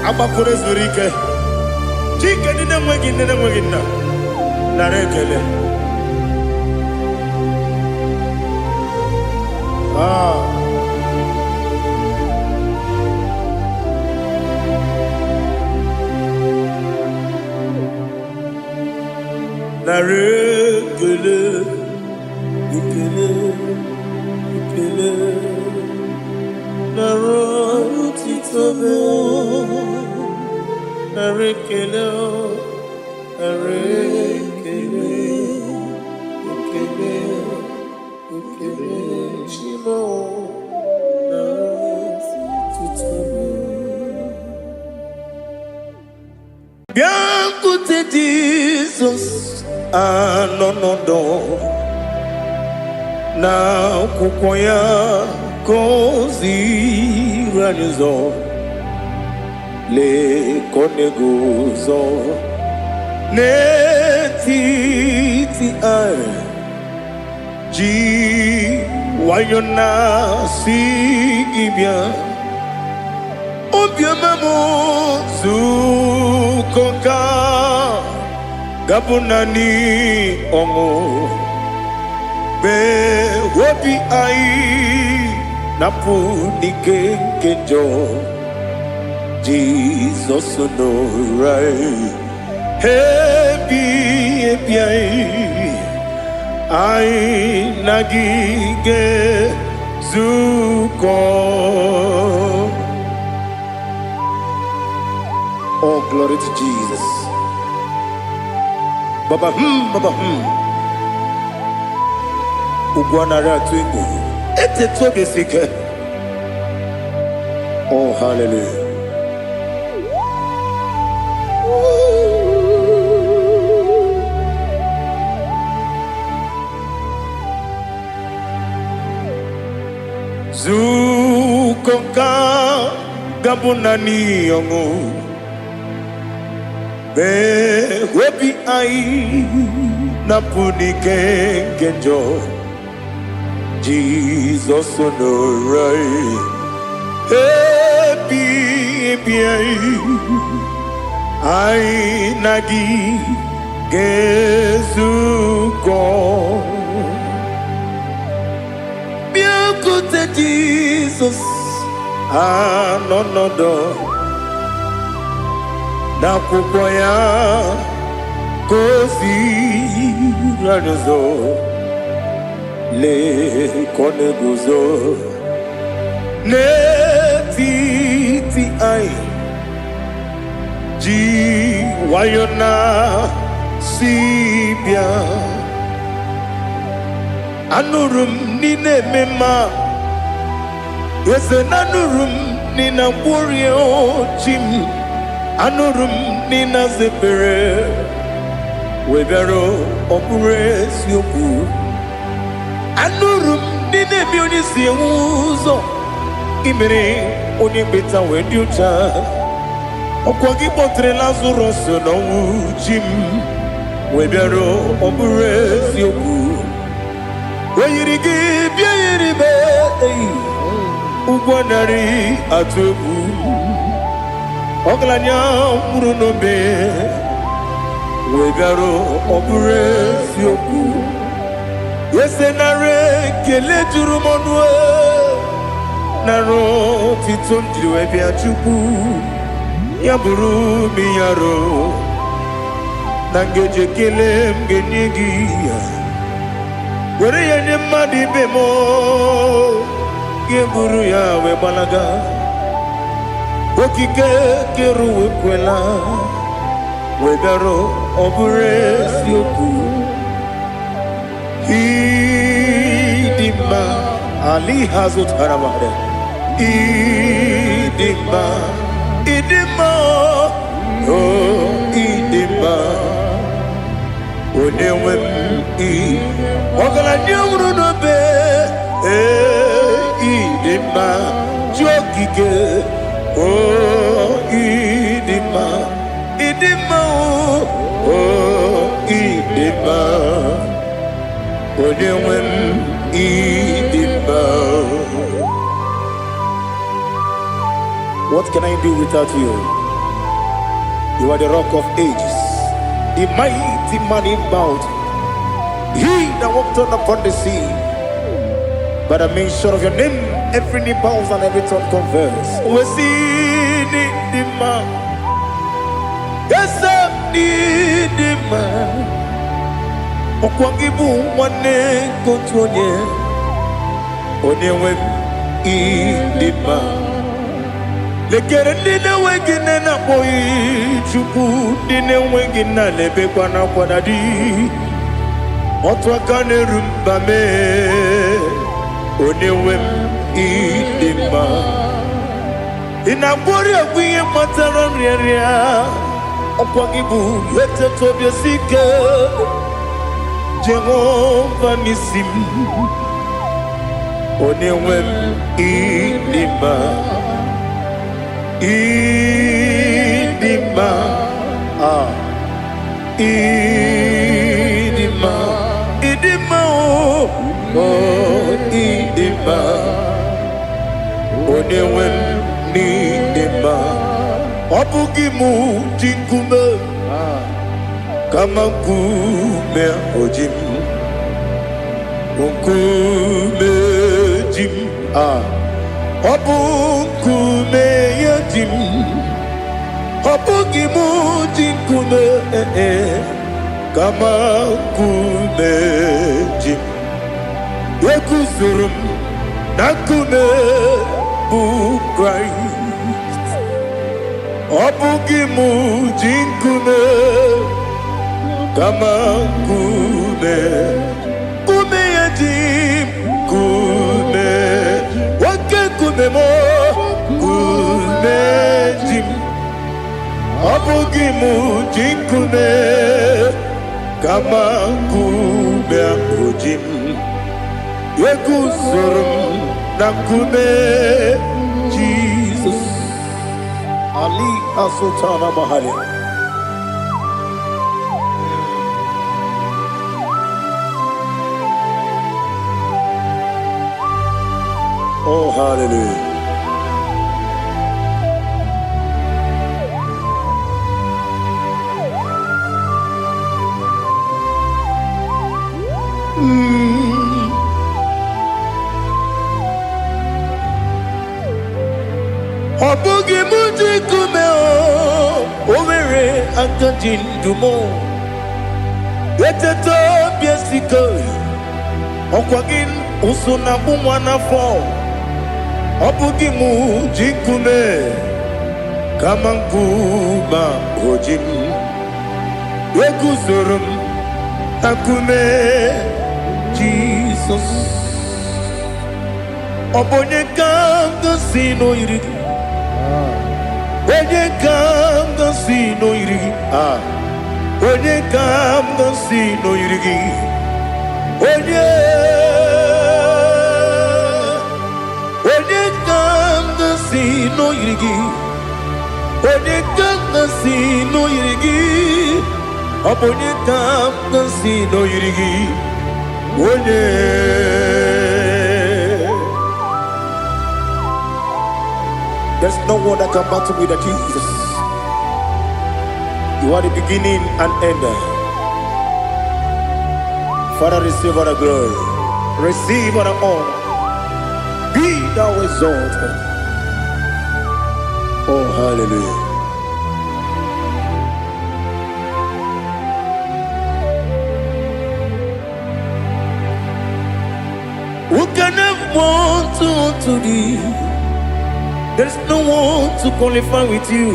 Agbakọrọ zuru ike. Chike ndị na-enweghị nne na-enweghị nna. Nara ekele. Ah. Nara ekele, ekele, ekele. Nara otito m. Nara ekele, nara ekele, ekele, ekele. Chimo, nara otito m. Bịakwute Jizọs anọ n'ọdọ na akwụkwọ ya ka o ziri anyị ụzọ. Lee ka ọ na-eguzo n'etiti anyị ji nwayọ na-asị gị bịa. Obiọma m zukọ ka gabụ naanị ọṅụ mgbe obi anyị napụ n'ike nke njọ. Jizọs nọrọ anyị ebi ebi anyị anyị na gị ga-ezukọ. Oh, glory to Jesus. Baba baba Ugwu anaghị atụ egwu. Etetu obi esi ike. Oh, hallelujah. Zukọ nka gabụ naanị ọṅụ. Mee obi anyị napụ n'ike nke njọ. Jizọs nọrọ anyị ebi ebi anyị anyị na gị ga-ezukọ. Bịakwute Jizọs anọ n'ọdọ n'akwụkwọ ya ka o ziri anyị ụzọ. Lee ka ọ na-eguzo n'etiti anyị ji nwayọ na si bịa. Anụrụ m n'ile eme mma eze na anụrụ m n'ina ngwụrie chi m. Anụrụ m n'ina zepere wee bịara ọ bụrụ eziokwu. Anụrụ m ndị na-ebi onye si enwe ụzọ imere onye mkpeta wee dị ụcha. Ọkwa gị kpọtere Lazarọs n'ọnwụ chi m wee bịara ọ bụrụ eziokwu. O yiri gị bịa yiri m eyi ụgwọ narị atụ egwu. Ọgaranya nwụrụ n'obe wee bịara ọ bụrụ eziokwu. Eze nara ekele juru m ọnụ e, nara otito m jiri wee bịa Chukwu. Ya bụrụ m ya ro na ngeji ekele m ga-enye gị ya. Were ya nye mmadụ ibe m, gị buru ya wee gbalaga. Okike kere ụwa ekwela wee bịarụ, ọ bụrụ eziokwu. Ịdị mma ali ha zụtara mmadụ. Ịdị mma, ịdị mma, o ịdị mma, onye nwe m. Ị ọgaranya nwụrụ n'obe. Ee, ịdị mma, chi okike. O ịdị mma, ịdị mma, o ịdị mma, onye nwe m, ịdị mma. What can I do without you? You are the Rock of Ages, the mighty man in battle, he that walked on upon the sea. By the mention of your name, every knee bows and every tongue confess. We see the man. Yes, the man. Ọkwa gị bụ nwanne nke otu onye, onye nwe m, ịdị mma. Lekere ndị na-enweghị nne na-akpọghị Chukwu, ndị na-enweghị nna na-ebekwa n'akwa di. Otu aka na-eru mba mee, onye nwe m, ịdị mma. Ị na-agwọrị ọgwụ ihe kpatara nrịanrịa. Ọkwa gị bụ eteta obi esi ike, Jehova n'isi m, onye nwe m, ịdị mma, ịdị mma, ah, ịdị mma, ịdị mma, o o ịdị mma, onye nwe m, n'ịdị mma. Ọ bụghị mụ ji nkume, kama nkume oji m, nkume ji m. Ah, ọ bụ nkume ya ji m. Ọ bụghị mụ ji nkume, eh, kama nkume ji m. Eguzoro m na nkume bụ Kraịst. Ọ bụghị mụ ji nkume, kama nkume, nkume ya ji m. Nkume, oke nkume m, nkume ji m. Ọ bụghị mụ ji nkume, kama nkume ahụ ji m. Eguzoro m na nkume Jizọs. Ali Asultana Mahali. Oh, hallelujah. Ọ bụghị mụ ji nkume, o nwere aka ji ndụ m. Eteta obi esike, ọkwa gị ụsụ na agbụ nwa n'afọ. Ọ bụghị mụ ji nkume, kama nkume o ji m. Eguzoro m na nkume Jizọs. Ọ bụ onye ka m gosi n'oyiri gị? Onye ka m gosi n'oyiri gị? Ah, onye ka m gosi n'oyiri gị? Onye, onye ka m gosi n'oyiri gị? Onye ka m gosi n'oyiri gị? Ọ bụ onye ka m gosi n'oyiri gị? Onye. There's no one that can battle with the Jesus. You are the beginning and end. Father, receive all the glory. Receive all the honor. Be thou exalted. Oh, hallelujah. one to unto thee. There is no one to qualify with you.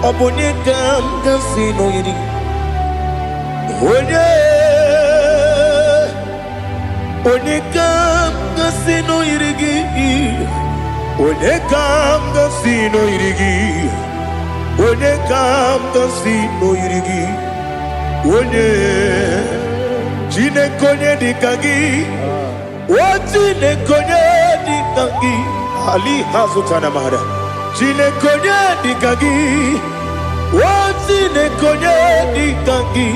Ọ bụ onye ka m ga-asị na o yiri? Onye, onye ka m ga-asị na o yiri gị? Onye ka m ga-asị na o yiri gị? Onye ka m ga-asị na o yiri gị? Onye, Chineke, onye dị ka gị? O Chineke, onye dị ka gị? Ali ha zụtara mara. Chineke, onye dị ka gị? O Chineke, onye dị ka gị?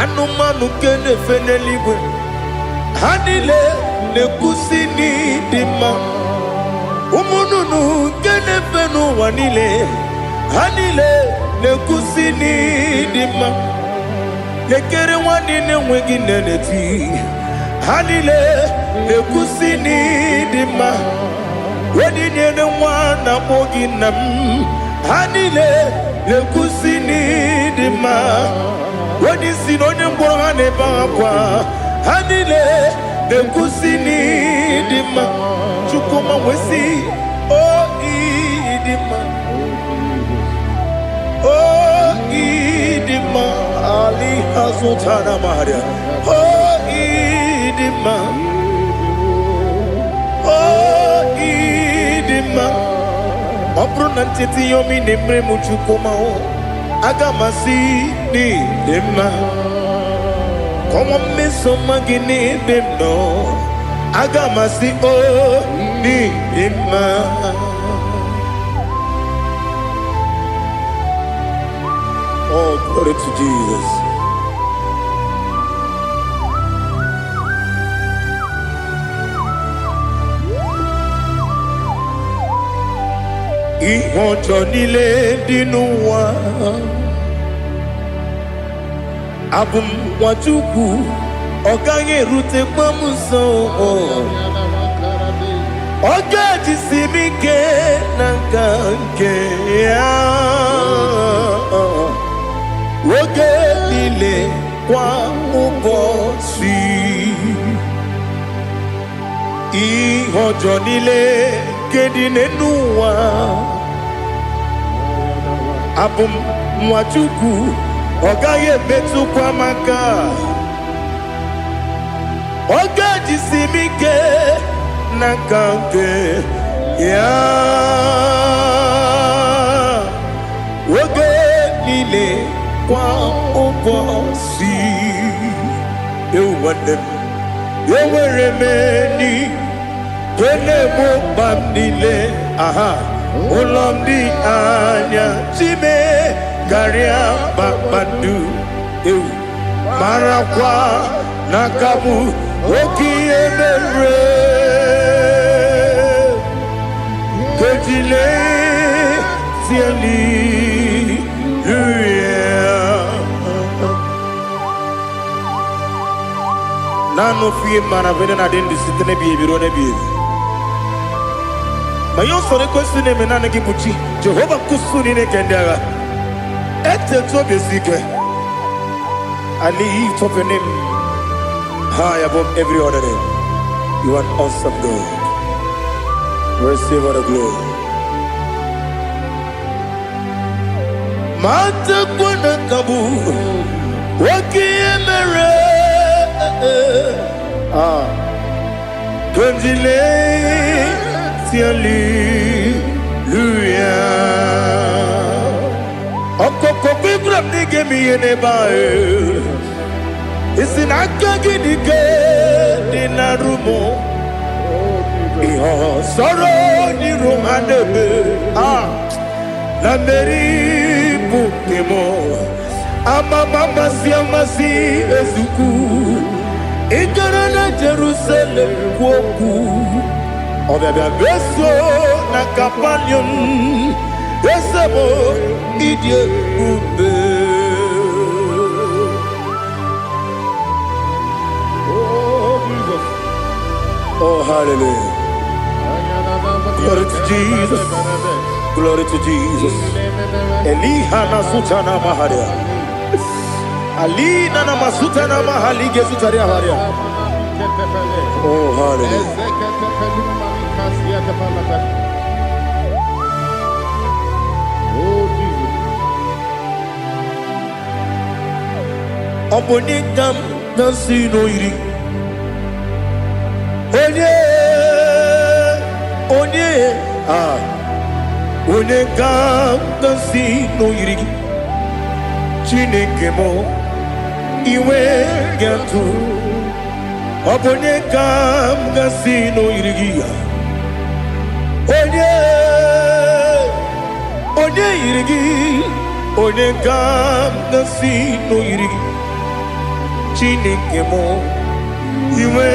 Anụmanụ nke na-efe n'eluigwe, ha niile na-ekwusi n'ịdị mma. Ụmụ nnụnụ nke na-efe n'ụwa niile, ha niile na-ekwusi n'ịdị mma. Lekere nwa niile enweghị nne na-eti, ha niile na-ekwusi n'ịdị mma. Onye nyere nwa na-akpọ gị nna m, ha niile na-ekwusi n'ịdị mma. Onye isi na onye ngwọrọ, ha na-ebe akwa, ha niile na-ekwusi n'ịdị mma. Chukwuma wee o ịdị mma, o ịdị mma. Ali hazụtara maria. O ịdị mma, o ịdị mma. Ọ bụrụ na ncheta ihe ọma ị na-emere m, Chukwuma, o aga m asị n'ịdị mma. Kọwa mmeso ọma gị n'ebe m nọ, aga m asị o n'ịdị mma. Oh, glory to Jesus. Ihe ọjọọ niile dị n'ụwa, abụ m nwa Chukwu, ọ gaghị erutekwa m nso. Ọ ga-ejisi m ike na nka nke ya oge niile, kwa ụbọchị. Ihe ọjọọ niile nke dị n'ụwa, abụ m nwa Chukwu, ọ gaghị emetụkwa m aka. Ọ ga-ejisi m ike na nka nke ya oge niile, kwa ụbọchị. Ewu nwanne m, enwere m enyi nke na-egbo mkpa m niile. Aha ụlọ m dị anya chime karịa kpakpando. Ewu, marakwa na aka bụ oke ihe mere kejile hallelujah. Naanị ofu ihe mara bụ na adị ndụ site n'ebighị ebi ruo n'ebighị ebi. Ma ihe usoro ekwesị na-eme, naanị gị bụ chi Jehova nkusu niile nke ndị agha. Etetu obi esi ike. I lift up your name high above every other name. You are an awesome God. Receive all the glory. Matakwa na ka bụ oke ihe mere. Ah, Kondile hallelujah. Ọkọkọ gbígbà m n'ige m ihe n'ebe ahụ. Isi na aka gị dị ike dị na rumo. Ihe ọsọrọ n'iru ha na-eme. Ah, na mmeri bụ nke m. Amama amasị amasị ezukwu. Ị gara na Jerusalem kwuo okwu. Ọbịabịa meso na Kapanium. Eze m, ịdị ebube. Oh, Jesus. Oh, hallelujah. Glory to Jesus. Glory to Jesus. Eliha na sutana maharia. Alina na masutana mahali gesutaria haria. Oh, hallelujah. Oh, Jesus. Ọ bụ onye ka m na-asị n'oyiri onye onye a onye ka m na-asị n'oyiri gị Chineke m iwe ga-atụ ọ bụ onye ka m gasị n'oyiri gị ya onye onye yiri gị onye ka m gasị n'oyiri gị Chineke m iwe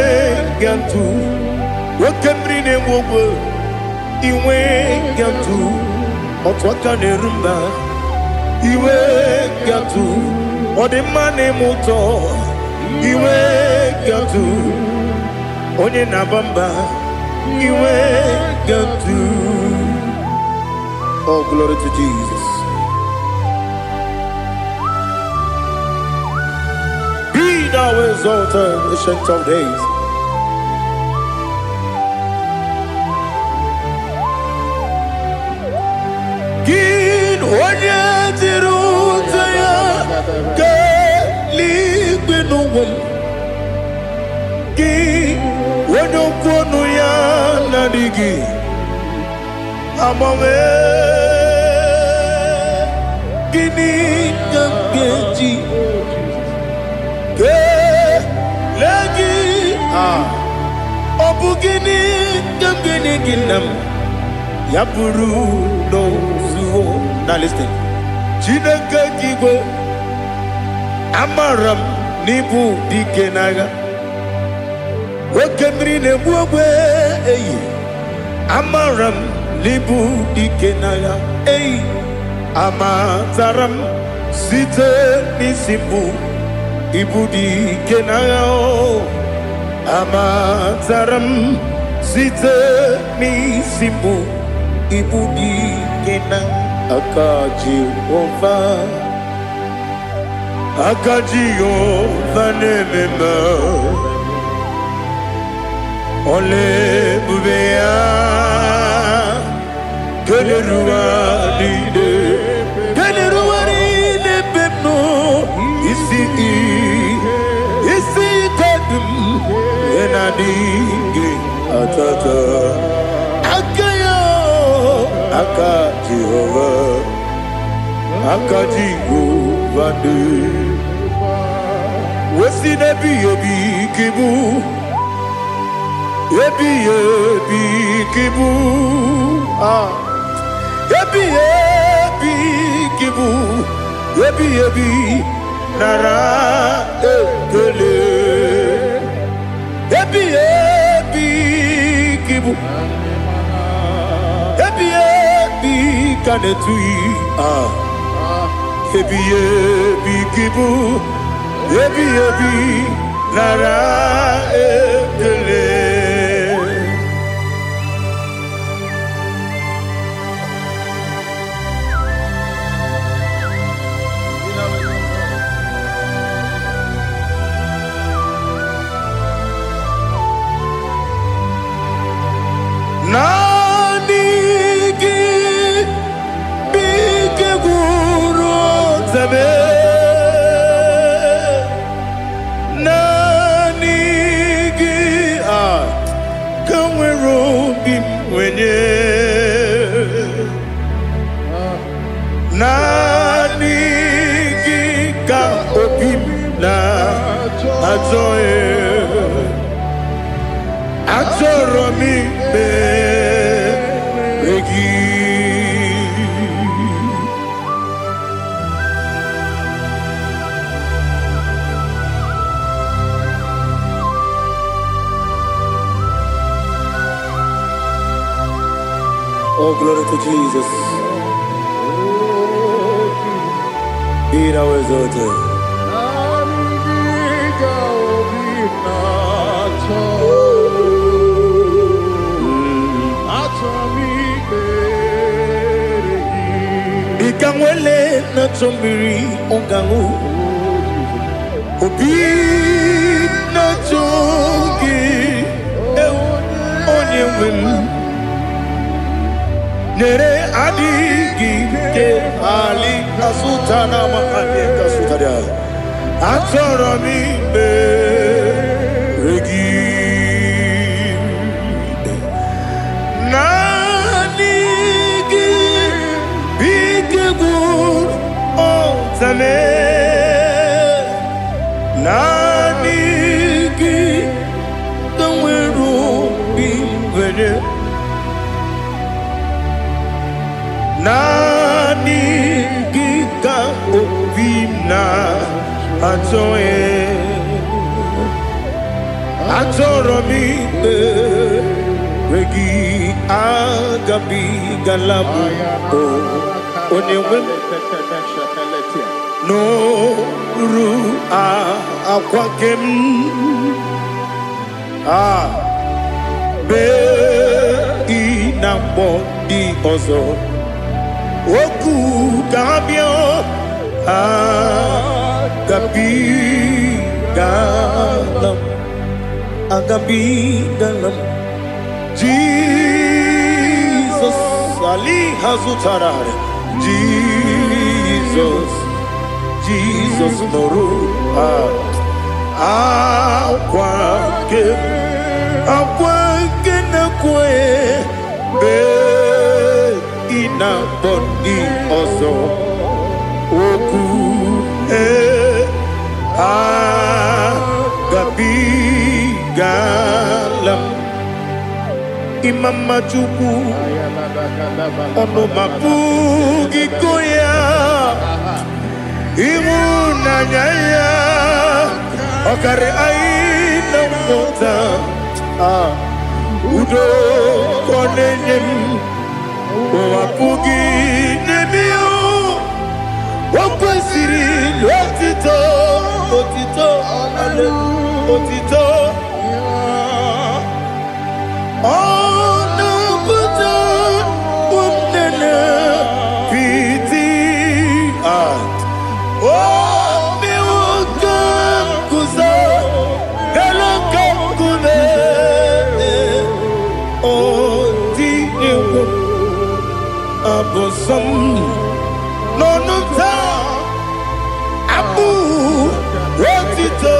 ga-atụ oke mmiri na-enwe ogwe iwe ga-atụ otu aka na-eru mba iwe ga-atụ ọ dị mma na-eme ụtọ iwe ga-atụ onye na-aba mba iwe ga-atụ. Oh, glory to Jesus. Be thou exalted, Ancient of Days. Gị onye jiri ụzọ ya kelee n'ụwa m gị onye okwu ọnụ ya na-adịghị agbanwe gịnị ka m ga-eji kelee gị ah, ọ bụ gịnị ka m ga-enye gị nna m ya bụrụ n'ozuo na listen. Chineke gị igwe amara m n'ịbụ dike n'agha oke mmiri na-egbu ogbe eyi amara m n'ịbụ dike n'agha eyi amatara m site n'isi mbụ ịbụ dike n'agha o amatara m site n'isi mbụ ịbụ dike na aka Jehova aka Jehova na-eme mma ọla ebube ya kelere ụwa niile kelere ụwa niile ebe m nọ isi isi ike dị m ihe na-adịghị atata aka ya aka Jehova aka Jehova dị wesi n'ebighị ebi ka ịbụ ebighị ebi ka ịbụ ah. Ebighị ebi ka ịbụ ebighị ebi nara ekele ebighị ebi ka ịbụ ebighị ebi ka na-etughị ah. Ebighị ebi ka ịbụ ebighị ebi nara ekele. Naanị gị bụ ike gwụrụ ọtebe naanị gị a ka nwere obi m nwenye naanị gị ka obi m na-achọ achọrọ m ikpe gị. Oh, glory to Jesus. Be thou exalted. Ị ka nwele na-achọ mmiri ọ ga-aṅụ obi na-achọ Onye nwe m nyere adịghị ike ali kasụta na ma anyị kasụtara. Achọrọ m ikpere gị, naanị gị bụ ike gwụrụ ọtame, naanị gị ka nwere obi nwere, naanị gị ka obi m na-achọ. Achọrọ m ikpere gị. Agabigala m, o onye nwe m, n'oru akwa ke m a bee ị na mgbọ ndị ọzọ okwu ka ha bịa. Agabigala m, agabigala m. Jizọs ali ha zụtara. Jizọs, Jizọs, nụrụ akwa nke, akwa nke na-ekwe bee ị na-akpọ ndị ọzọ okwu. Ee, agabigala m. Ịma mma Chukwu, ọnụ ma pụghị go ya. Ịhụnanya ya ọkarị anyị na nghọta. Ah, udo ka ọ na-enye m, ụwa pụghị n'ebe ya. O kwesịrị otito, otito, otito. Ọ na-apụta ụmụnne piti. Ah, o mewo ka m guzo elu ka nkume. O tinyewo abụ nsọ m n'ọnụ m taa, abụ otito,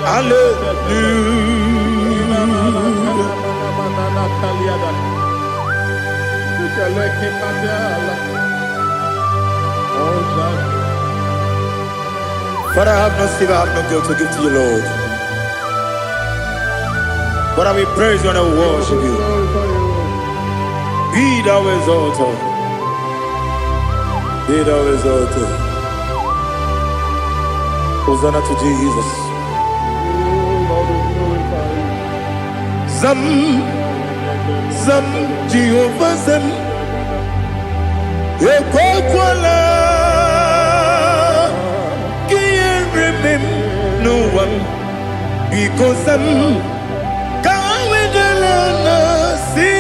hallelujah. Father, I have no silver, I have no gold to give to you, Lord. But I will praise you and I will worship you. Be thou exalted. Be thou exalted. Hosanna to Jesus. Zam, Zam, Jehovah Zam. Ekwekwala ka ihere mee m n'ụwa m. Biko zam, ka wedala na si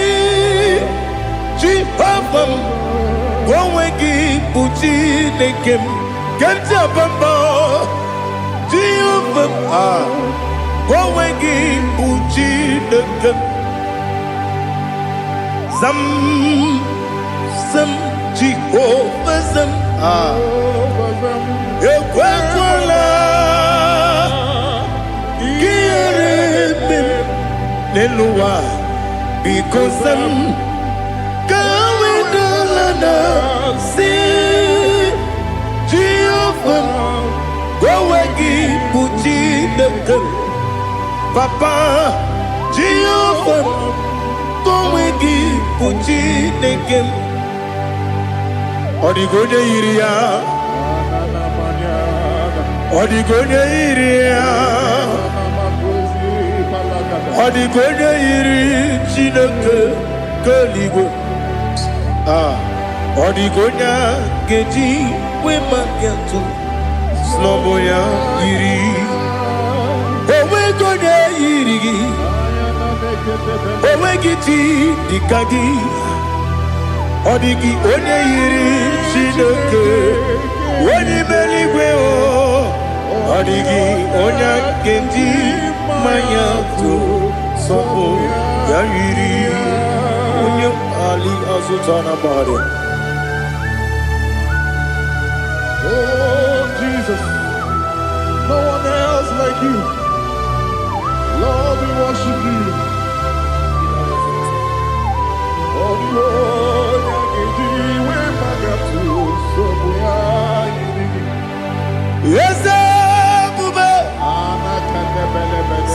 Jehova m, ka onwe gị bụ Chineke m nke m ji aba mba. Jehova m, ah, ka onwe gị bụ Chineke m. Zam, zam, Jehova zam, ah, ekwekwala ka ihere mee m n'elu ụwa. Biko zam, ka wedala na si Jehova m, ka onwe gị bụ Chineke m. Papa, Jehova m, ka onwe gị bụ Chineke m. Ọ dịghị onye yiri ya, ọ dịghị onye yiri ya, ọ dịghị onye yiri Chineke nke eluigwe. Ah, ọ dịghị onye a ga-eji wee maka atụ snọbụ ya yiri. Onweghị onye yiri gị, onweghị chi dịka gị. Ọ dịghị onye yiri Chineke onye ime eluigwe o. Ọ dịghị onye a ga-eji mmanya tụ. Sọ bụ ya yiri onye ali azụta na gbara. Oh, Jesus. No one else like you. Lord, we worship you. Oh, the onye ga-eji iwe maka tụ nsogbu ya yiri gị. Eze ebube,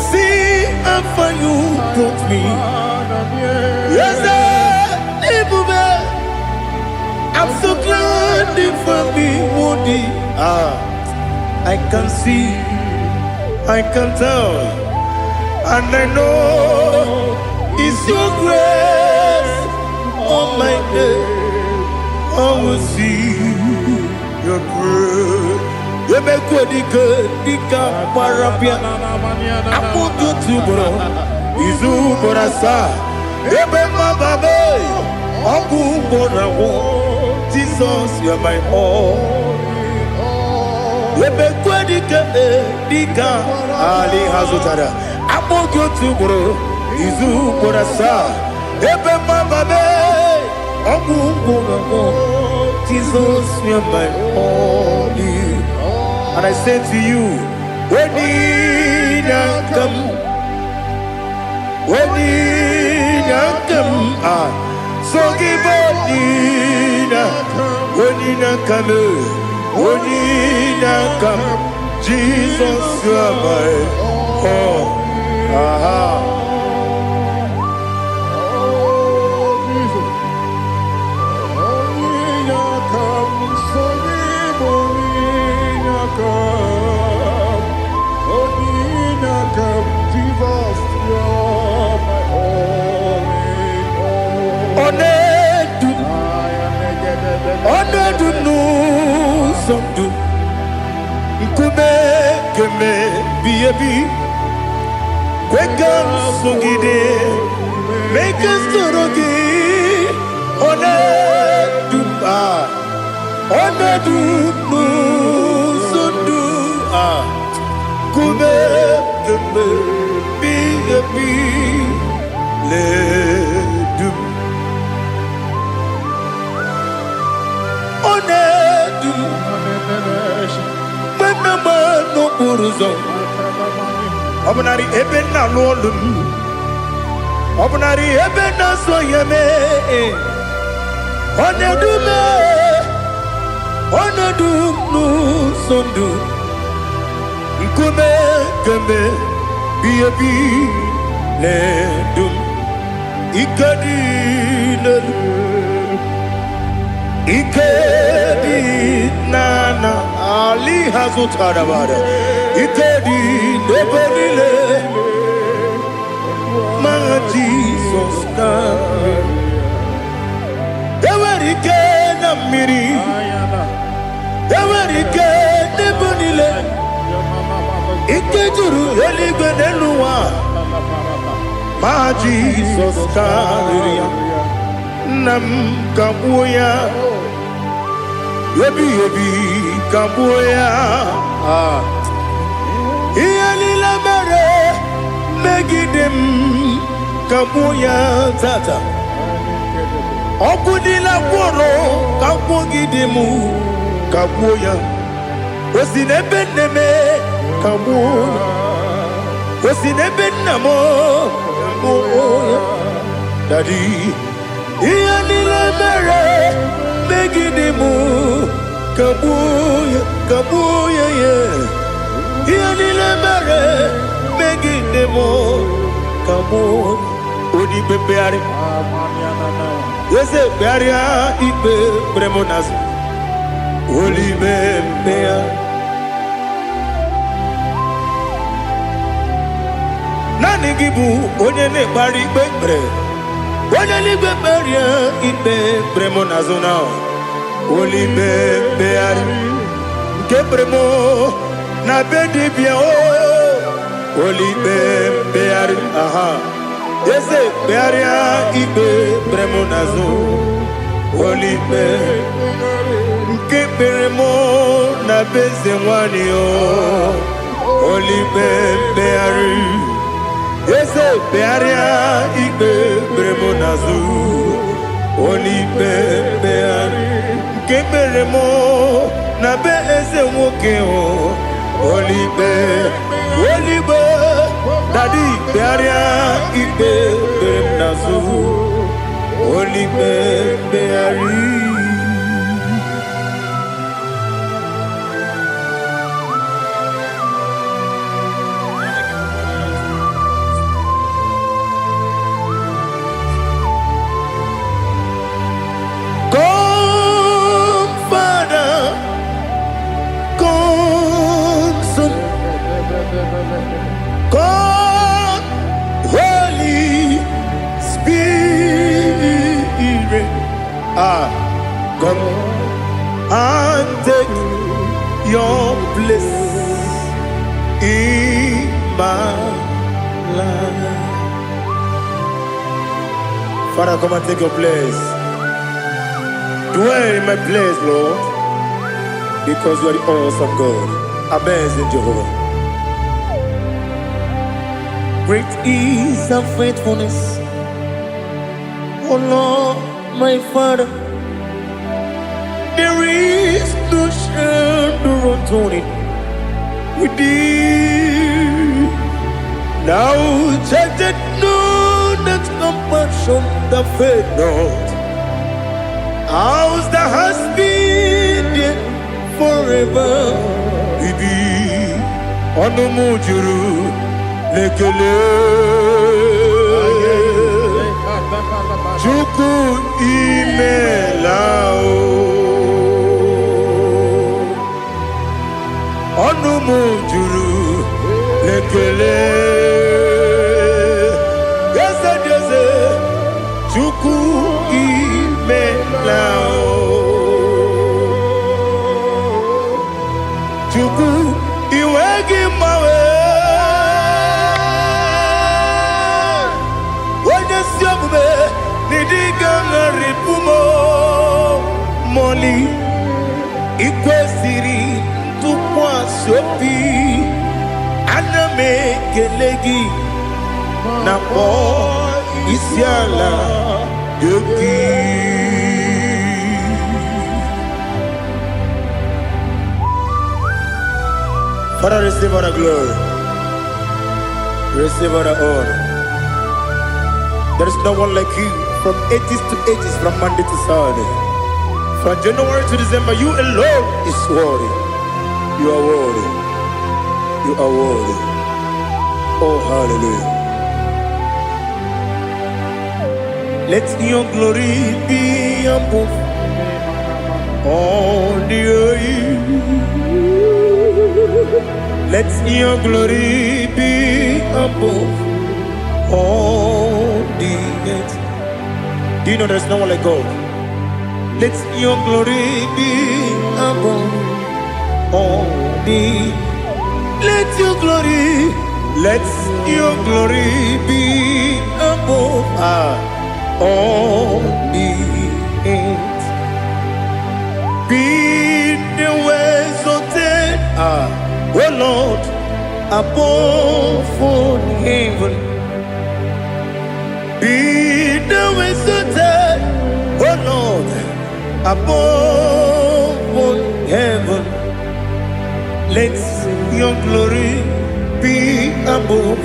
see how far you brought me. Eze ebube, I'm so glad you found me worthy. Ah, I can see, I can tell, and I know it's your grace on my day. I will see your grace. Emekwe dike dike gbara bịa akpụkpọ otu ugboro izu ugboro asaa ebe mmababe ọgwụ ugboro agwụ. Jesus, you are my all. Emekwe dike dike ali ha zụtara akpọ gị otu ugboro izu ugboro asaa ebe mmababe ọgwụ ugboro agwụ. Jesus, you are my all. And I say to you, when come, when come, ah, so give when come, when come, Jesus, you are my all. Aha. Oh, Jesus. Onye kam, sonye onye kam. Onye kam, Jesus, you're my all in all. Ọ na-edu m, ọ na-edu m n'ụzọ ndụ nkume keme bi ebi kwe ka m sogide mee ka m soro gị. Ọ na-edu m, ah, ọ na-edu m n'ụzọ ndụ a nkume keme bi ebi na-edu m. Ọ na-edu m mgbe m na-agba n'okporo ụzọ ọ bụnarị ebe m na-alụ ọlụ m ọ bụnarị ebe m na-azụ ya mee ọ na-edu m, ọ na-edu m n'ụzọ ndụ nkume kemgbe bi ebi na-edu m. Ike dị n'elu ike dị n'ana ali ha zụtara bara ike dị n'ebe niile ma Jizọs na enwere ike na mmiri enwere ike n'ebe niile ike juru eluigwe n'elu ụwa ma Jizọs karịrị ya. Nna m kagbuo ya ebighị ebi kagbuo ya. Ah. Ihe niile mere megide m kagbuo ya tata ọgwụ niile gwọrọ kagbuogide m kagbuo ya o si n'ebe nne m kagbuo ya o si n'ebe nna m kagbuo ya. Daddy, ihe niile mere megide m kagbuo ya kagbuo ya ya ihe niile mere megide m kagbuo. Onye ikpe mkpegharị eze kpegharịa ikpe kpere m n'azụ olibe mkpegharị naanị gị bụ onye na-ekpegharị ikpe kpere onye n'igwe kperie ikpe kpere m n'azụ na olibe mkpegharị nke kpere m na be dibịa o olibe mkpegharị aha eze kpegharịa ikpe kpere m n'azụ olibe nke kpere m na be eze nwanyị o olibe mkpegharị eze. Kpegharịa ikpe kpere m n'azụ. Onye ikpe mkpegharị nke mere m na be eze nwoke o. Onye ikpe, onye ikpe, Daddy, kpegharịa ikpe kpere m n'azụ. Onye ikpe mkpegharị. Come, Father, come, Son, come, Holy Spirit. Ah, come and take your place in my life. Father, come and take your place. Dwell in my place, Lord, because you are the awesome God, amazing Jehovah. Great is thy faithfulness, O Lord, my Father. There is no shadow of turning with thee. Thou changest not thy compassions, they fail not. As thou hast been there forever. Ibi ọnụ m juru n'ekele. Chukwu, imela o. Ọnụ m juru n'ekele. Eze dị eze, Chukwu, imela o. Chukwu, iwe gị mgbanwe. Onye si omume n'ịdị ga-agharịpụ m mọli. Ikwesịrị ntụkwasị obi, ana m ekele gị na kpọọ isi ala gị. Father, receive all the glory. Receive all the honor. There is no one like you from ages to ages, from Monday to Saturday. From January to December, you alone is worthy. You are worthy. You are worthy. Oh, hallelujah. Let your glory be above all the earth. Let your glory be above all the earth. Do you know there's no one like God? Let your glory be above all the. Let your glory, let your glory be above all the earth. Be thou exalted, O Lord, above all heaven. Be thou exalted, O Lord, above all heaven. Let your glory be above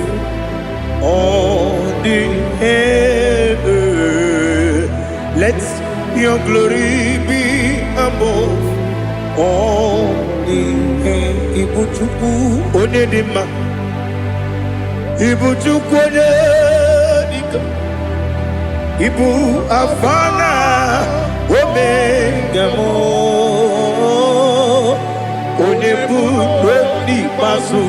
all the heaven. Let your glory be above all the heaven. Ibu Chukwu onye dị mma. Ibu Chukwu onye dịka. Ibu Alfa na Omega m. Onye bụ n'ikpeazụ.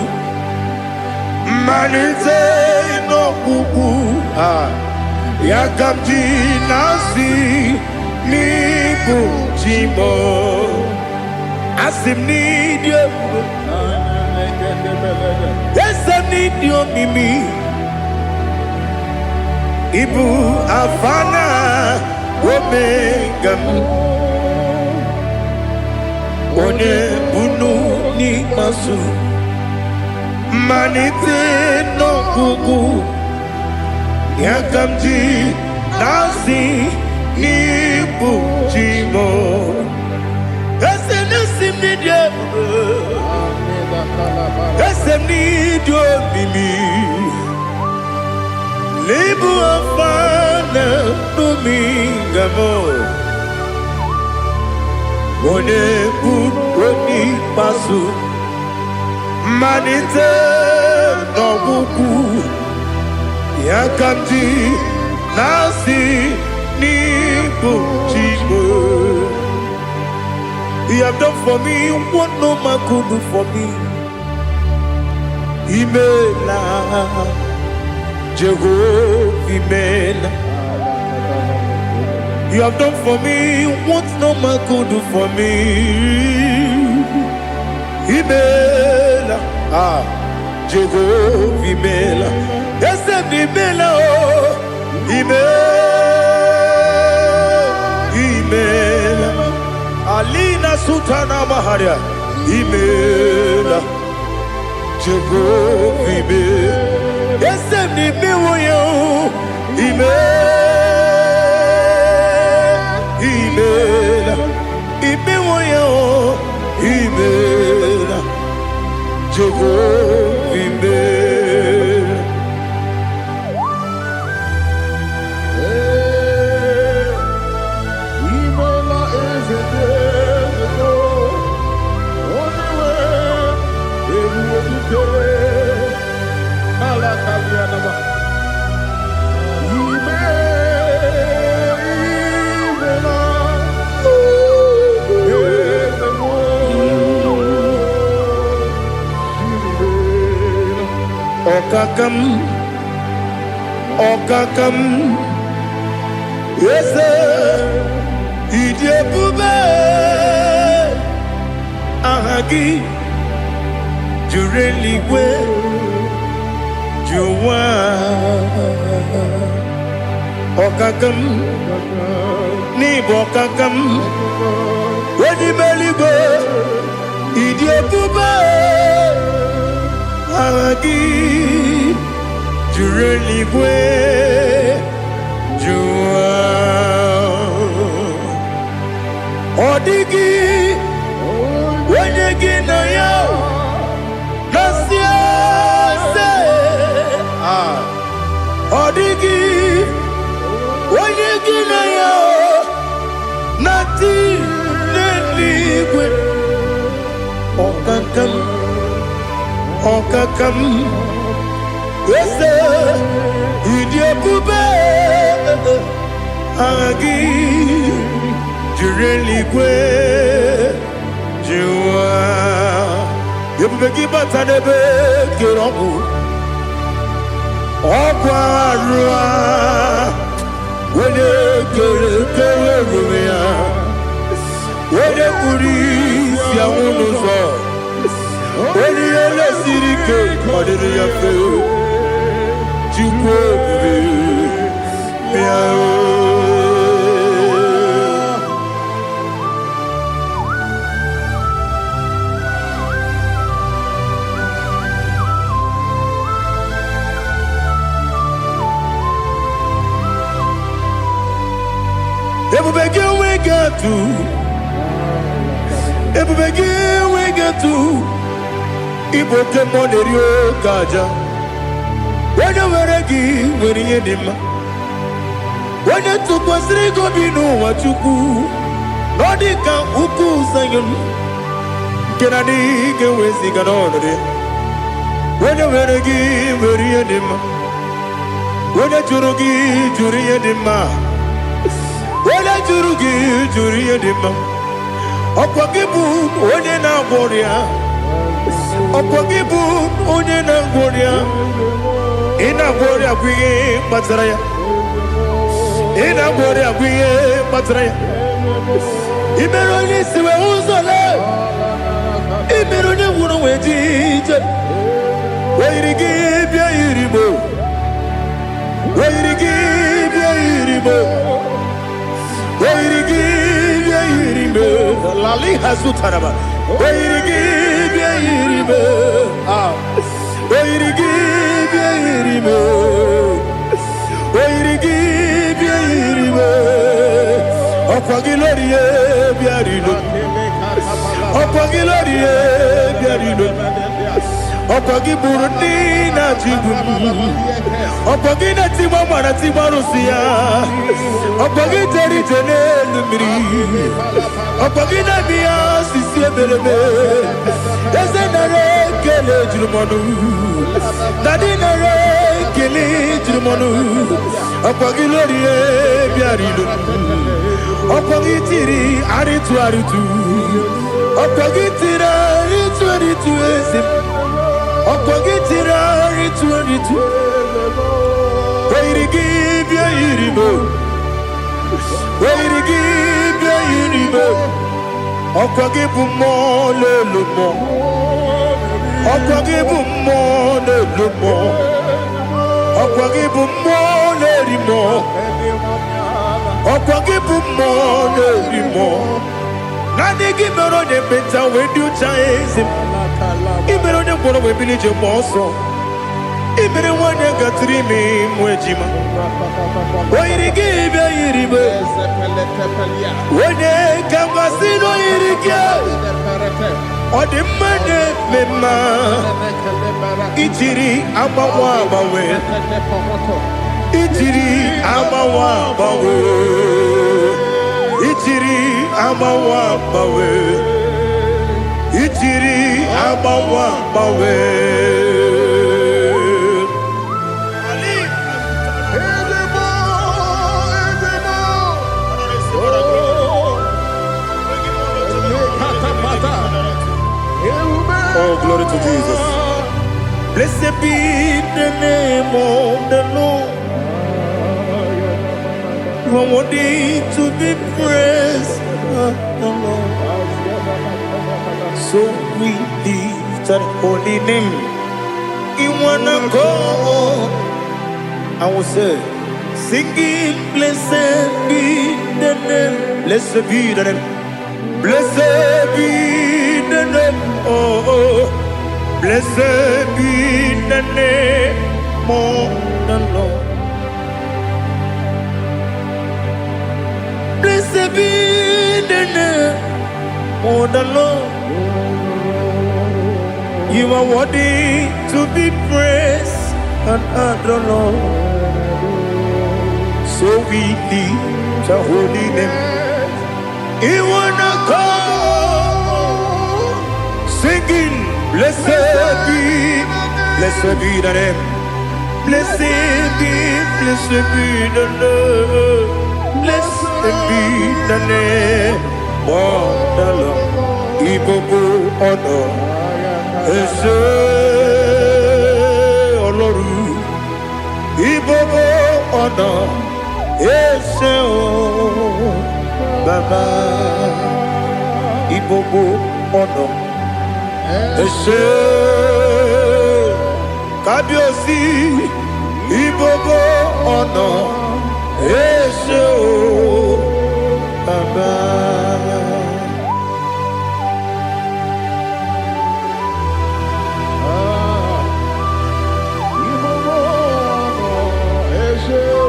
Mmalite n'ọgwụgwụ a ya ka m ji na-asị n'ịbụ chi m. Asị m n'ịdị ebube, eze m, n'ịdị omimi. Ịbụ Alfa na Omega m, onye bunu n'ikpeazụ, mmalite n'ọgwụgwụ. Ya ka m ji na-asị n'ịbụ chi m. Ese na-esi m n'ịdị ebube, ese m n'ịdị omimi, n'ịbụ Alfa na Omega m. Onye bụ onye ikpeazụ, mmalite n'ọgwụgwụ. Ya ka m ji na-asị n'ịbụ chi m. You have done for me what no man could do for me. Imela, Jehovah, Imela. You have done for me what no man could do for me. Imela, ah, Jehovah, Imela. Yes, Imela, oh, Imela, Imela. Alina Sutana Maharia, Imela, Jehovah, Imela. Yes, Imela, Imela, Imela, Imela, Imela, Jehovah, Imela. Ee, imela eze dị eze, onye nwe ebube dike ala kalianama. Ime, imela eze m, imela. Ọkaka m, ọkaka m, eze, ịdị ebube, aha gị juru eluigwe ju ụwa. Ọkaka m, n'ịbụ ọkaka m, onye ime eluigwe, ịdị ebube, aha gị juru eluigwe ju ụwa. Ọ dịghị onye gị na ya na-asị eze. Ah, ọ dịghị onye gị na ya na-atị n'eluigwe. Ọkaka m, ọkaka m, eze, ịdị ebube, aha gị juru eluigwe ju ụwa. Ebube gị bata n'ebe kere ọgwụ, ọgwụ arụ a, onye kere kere ebube ya, onye kpuru isi anwụ n'ụzọ, onye ihe na-esiri ike ọ dịrị ya mfe. Chukwu ebube, bịa o. Ebube gị enweghị atụ, ebube gị enweghị atụ. Ịbụ oke mmụọ na-eri oke aja. Onye nwere gị nwere ihe dị mma. Onye tụkwasịrị gị obi n'ụwa, Chukwu, na ọ dị ka ukwu Zayọn nke na adịghị ga-eweziga n'ọnọdụ ya. Onye nwere gị nwere ihe dị mma. Onye jụrụ gị jụrụ ihe dị mma. Onye jụrụ gị jụrụ ihe dị mma. Ọkwa gị bụ onye na-agwọ ọrịa, ọkwa gị bụ onye na-agwọ ọrịa. Ị na-agwọ ọrịa bụ ihe kpatara ya. Ị na-agwọ ọrịa bụ ihe kpatara ya. Ị mere onye isi wee ụzọ lee, ị mere onye nwụrụ wee ji ije. Oyiri gị bịa yiri mo, oyiri gị bịa yiri mo, oyiri gị bịa yiri mo. Lali hazutaraba. Oyiri gị bịa yiri mo. Ah, oyiri gị bịa yiri mo. Ọkwa gị lórí bịara ilo. Ọkwa gị lórí bịara ilo. Ọkwa gị gburu ndị na-achị igbu m. Ọkwa gị na-etigbu mara tigbu arụsị ya. Ọkwa gị jere ije n'elu mmiri. Ọkwa gị na-eme ya osisi emereme. Eze, nara ekele juru m ọnụ. Daddy, nara ekele juru m ọnụ. Ọkwa gị lórí bịara ilo. Ọkwa gị tiri arịtụ arịtụ. Ọkwa gị tiri arịtụ arịtụ, eze m. Ọkwa gị tiri arịtụ arịtụ. Oyiri gị bịa yiri m. Oyiri gị bịa yiri m. Ọkwa gị bụ mmụọ n'elu mmụọ. Ọkwa gị bụ mmụọ n'elu mmụọ. Ọkwa gị bụ mmụọ na-eri mmụọ. Ọkwa gị bụ mmụọ na-eri mmụọ. Naanị gị mere onye ekpenta wee dị ụcha, eze m. Ị mere onye ngwọrọ wee bili ije gba ọsọ. Ị mere nwanyị gatụrụ ime mụ ejima. O yiri gị bịa yiri m. Onye ka mmasị na o yiri gị. Ọ dị mma na-eme mma. Ijiri agbanwe agbanwe. Ijiri agbanwe agbanwe. Ijiri agbanwe agbanwe. Ijiri agbanwe agbanwe. Ezebo, ezebo. Oh, lekatapata. Ewume. Oh, glory to Jesus. Blessed be the name of the Lord. You are worthy to be praised, the Lord. So we lift that holy name. In one accord, I will say, singing, blessed be the name, blessed be the name, blessed be the name, oh, blessed be the name of the Lord. Blessed be the name of the Lord. You are worthy to be praised and adored, Lord. So we lift the holy name. You wanna come singing, blessed be the name. Blessed be the Lord. Blessed be the name of the Lord. Ibobo ọ̀nà ẹsẹ̀ Ọlọ́run. Ibobo ọ̀nà ẹsẹ̀ o Bàbá. Ibobo ọ̀nà ẹsẹ̀ Kábíyèsí. Ibobo ọ̀nà ẹsẹ̀ o Bàbá. Ah, Ibobo ọ̀nà ẹ ṣé o,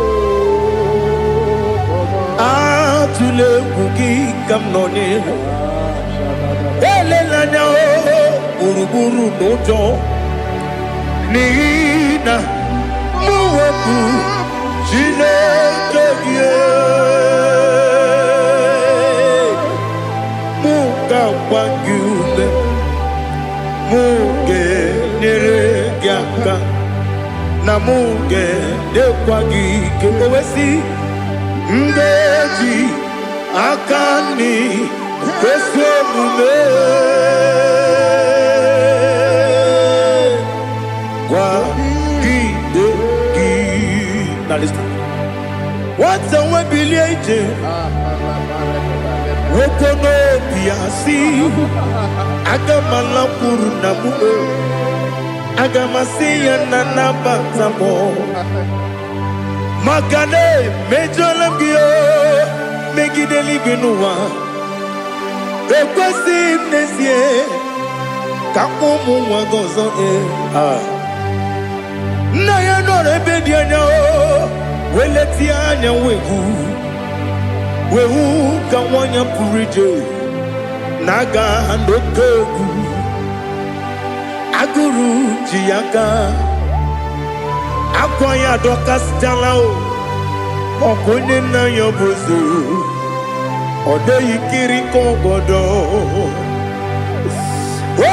Bàbá. Atụla egwu, gị ka m nọ n'ihu. Elela anya o gburugburu n'ụjọ, n'ihi na mụ wepụ Chineke gị. Mụ ga-agba gị ume, mụ ga-enyere gị aka, na mụ ga-enyekwa gị ike. O wee sị, m ga-eji aka nri ezi omume kwagide gị. Now listen. Nwata nwe bilie ije, nwoke n'obi ya si, aga m alakwuru na mụ, aga m asị ya na nabata m, maka na emejọla m gị o megide eluigwe n'ụwa. Ekwesịghị m n'ezie ka ụmụ nwa gị ọzọ. Ee. Ah. Nna ya nọrọ ebe dị anya o wee letie anya wee hụ. Wee hụ ka nwanyị pụrụ ije na-aga n'oke egwu. Agụrụ ji ya aka, akwa ya adọkasịchala o. Ọkwa onye nna ya bụ eze, ọ dịghị kiri ka ọgọdọ.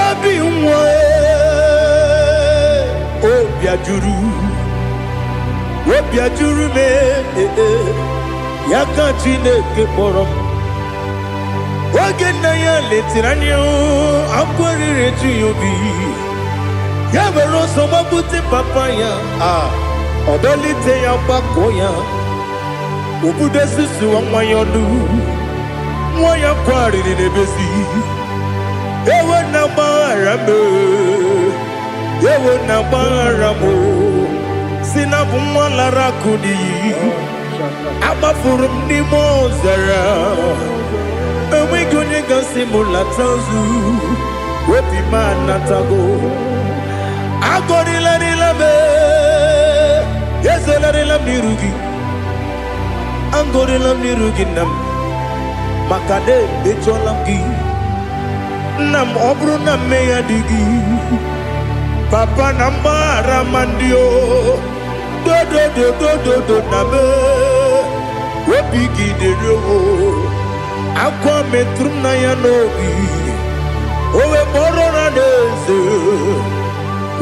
Obi nwa, obi ajụrụ, obi ajụrụ m. Ee, ya ka Chineke kpọrọ m. Oge nna ya letara anya, akwa riri eju ya obi. Ya were ọsọ gbapute papa ya, a ọ dọlite ya, gbakọ ya, obudo susuwa nwa ya ọnụ. Nwa ya kwarịrị n'ebezi. Ewe na gbaghara m, ewe na gbaghara m, si na bụ nwa lara akụ n'iyi. Agbafuru m n'ime ọzara, enweghị onye gasị m lata ozu. Obi m anatago. Agọrịlarịla m, ezelarịla m n'iru gị. Agọrịla m n'iru gị, nna m, maka na emejọla m gị, nna m. Ọ bụrụ na mmehie dị gị, papa, na mgbaghara ma ndị o dodododododo na me obi gị dịrị o. Akwa metụrụ m na ya n'obi, o wee kpọrọ na n'eze.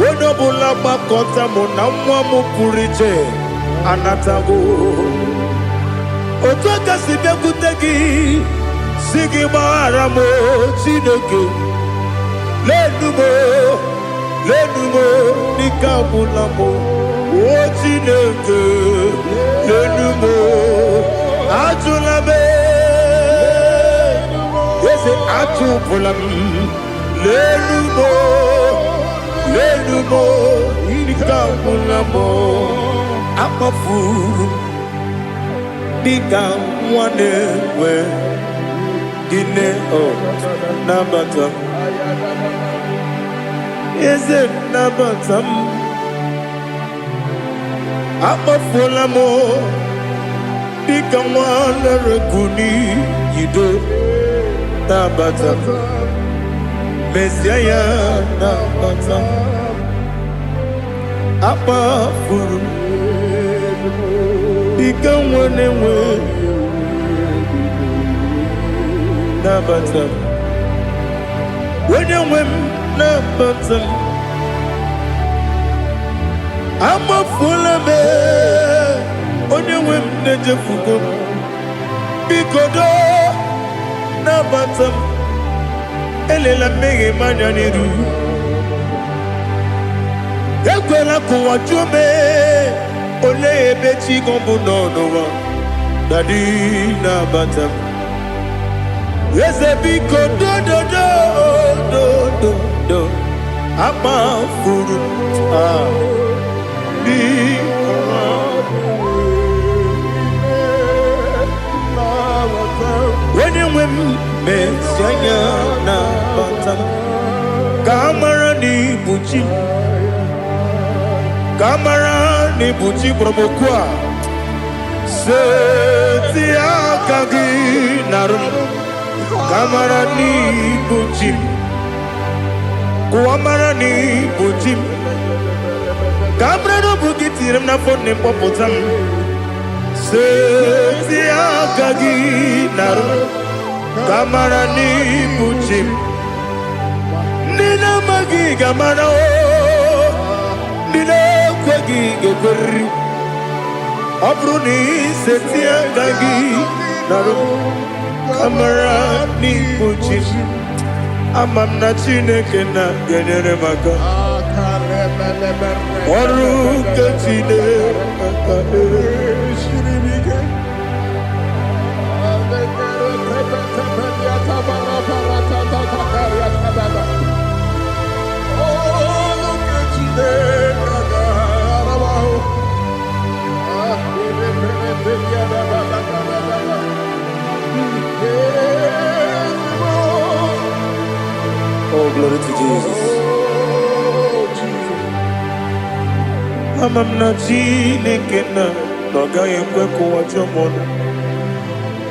Onye ọbụla gbakọta mụ na nwa m pụrụ iche anatago. Otu aka si bịakwute gị, si gị gbaghara m, Chineke. Lenu m, lenu m, n'ike agwụla m o. Chineke, lenu m, ajụla m. Eze, achụpụla m. Lenu m, lenu m, ike agwụla m. Akpafuru m dịka nwa na-enwe gịnị ọ nabata m. Eze, nabata m. Akpafuola m dịka nwa lere n'iyido. Nabata m, mezie ya, nabata m. Akpafuru m dịka nwa na-enwe, nabata m. Onye nwe m, nabata m. Amafuola m, onye nwe m, na-ejefugo m. Biko doo, nabata m. Elela mmehie m anya n'iru. Ekwela ka ụwa jụọ m, olee ebe chi gị bụ nọ n'ụwa. Daddy, nabata m. Eze, biko, dododo dododo. Akpafuru m, ah, biko. Onye nwe m, mezi anya, nabata m, ka a mara na ibu chi m, ka a mara na ibu chi kpọrọ m okwu a. Seti aka gị narụ m, ka a mara na ibu chi m. Kụwa mara na ibu chi m, ka a mara na ọ bụ gị tinyere m n'afọ nne m, kpọpụta m. Seti aka gị narụ m, ka a mara na ibu chi m. Ndị na-amaghị ga-amara o, ndị na-ekweghị ga-ekweriri. Ọ bụrụ na iseti aka gị narụ m, ka mara n'ibu chi m. Ama m na Chineke na ga-enyere m aka. Ọrụ nke Chineke. Oh, glory to Jesus. Ama m na Chineke na ọ gaghị ekwe ka ụwa jụọ m ọnụ.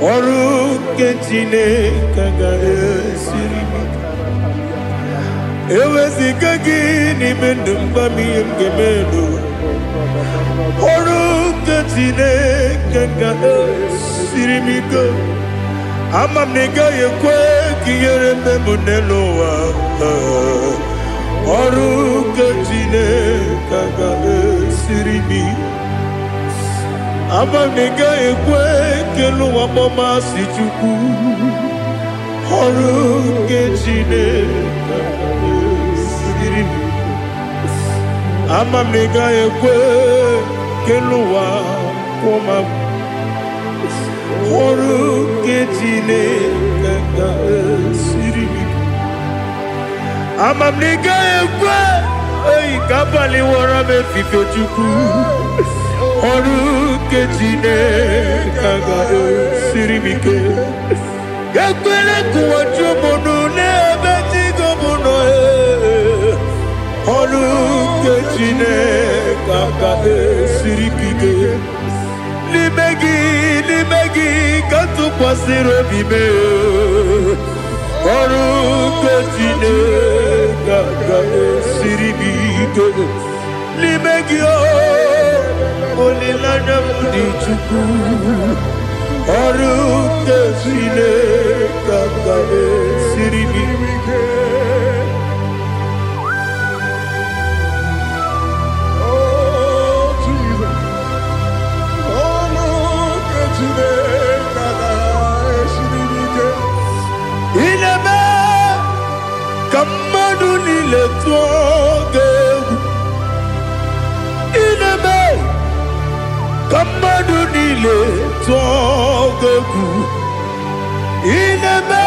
Ọrụ nke Chineke ga-esiri m ike. Eweziga gị n'ime ndụ m, gwa m ihe m ga-eme n'ụwa. Ọrụ nke Chineke ga-esiri m ike. Ama m na ị gaghị ekwe ka ihere mee m n'elu ụwa. Ọrụ nke Chineke ga-esiri m ike. Ama m na ị gaghị ekwe ka elu ụwa kpọọ m asị, Chukwu. Ọrụ nke Chineke ga-esiri m ike. Ama m na ị gaghị ekwe ka elu ụwa kwụọ m agwụ. Ọrụ nke Chineke ga-esiri m ike. Ama m na ị gaghị ekwe eyi ka abalị wọrọ m efife, Chukwu. Ọrụ nke Chineke ga-esiri m ike. Ekwele ka ụwa jụọ m ọnụ n'ebe chi gị bụ nọ. Ee. Ọrụ nke Chineke ga-esiri m ike. N'ime gị, n'ime gị ka m tụkwasịrị obi m. Ọrụ nke Chineke ga-esiri m ike. N'ime gị o, olileanya m dị, Chukwu. Ọrụ nke Chineke ga-esiri m ike. Oh, Jesus. Ọrụ nke Chineke ga-esiri m ike. Ị na-eme ka mmadụ niile tụọ gị egwu. Ị na-eme ka mmadụ niile tụọ gị egwu. Ị na-eme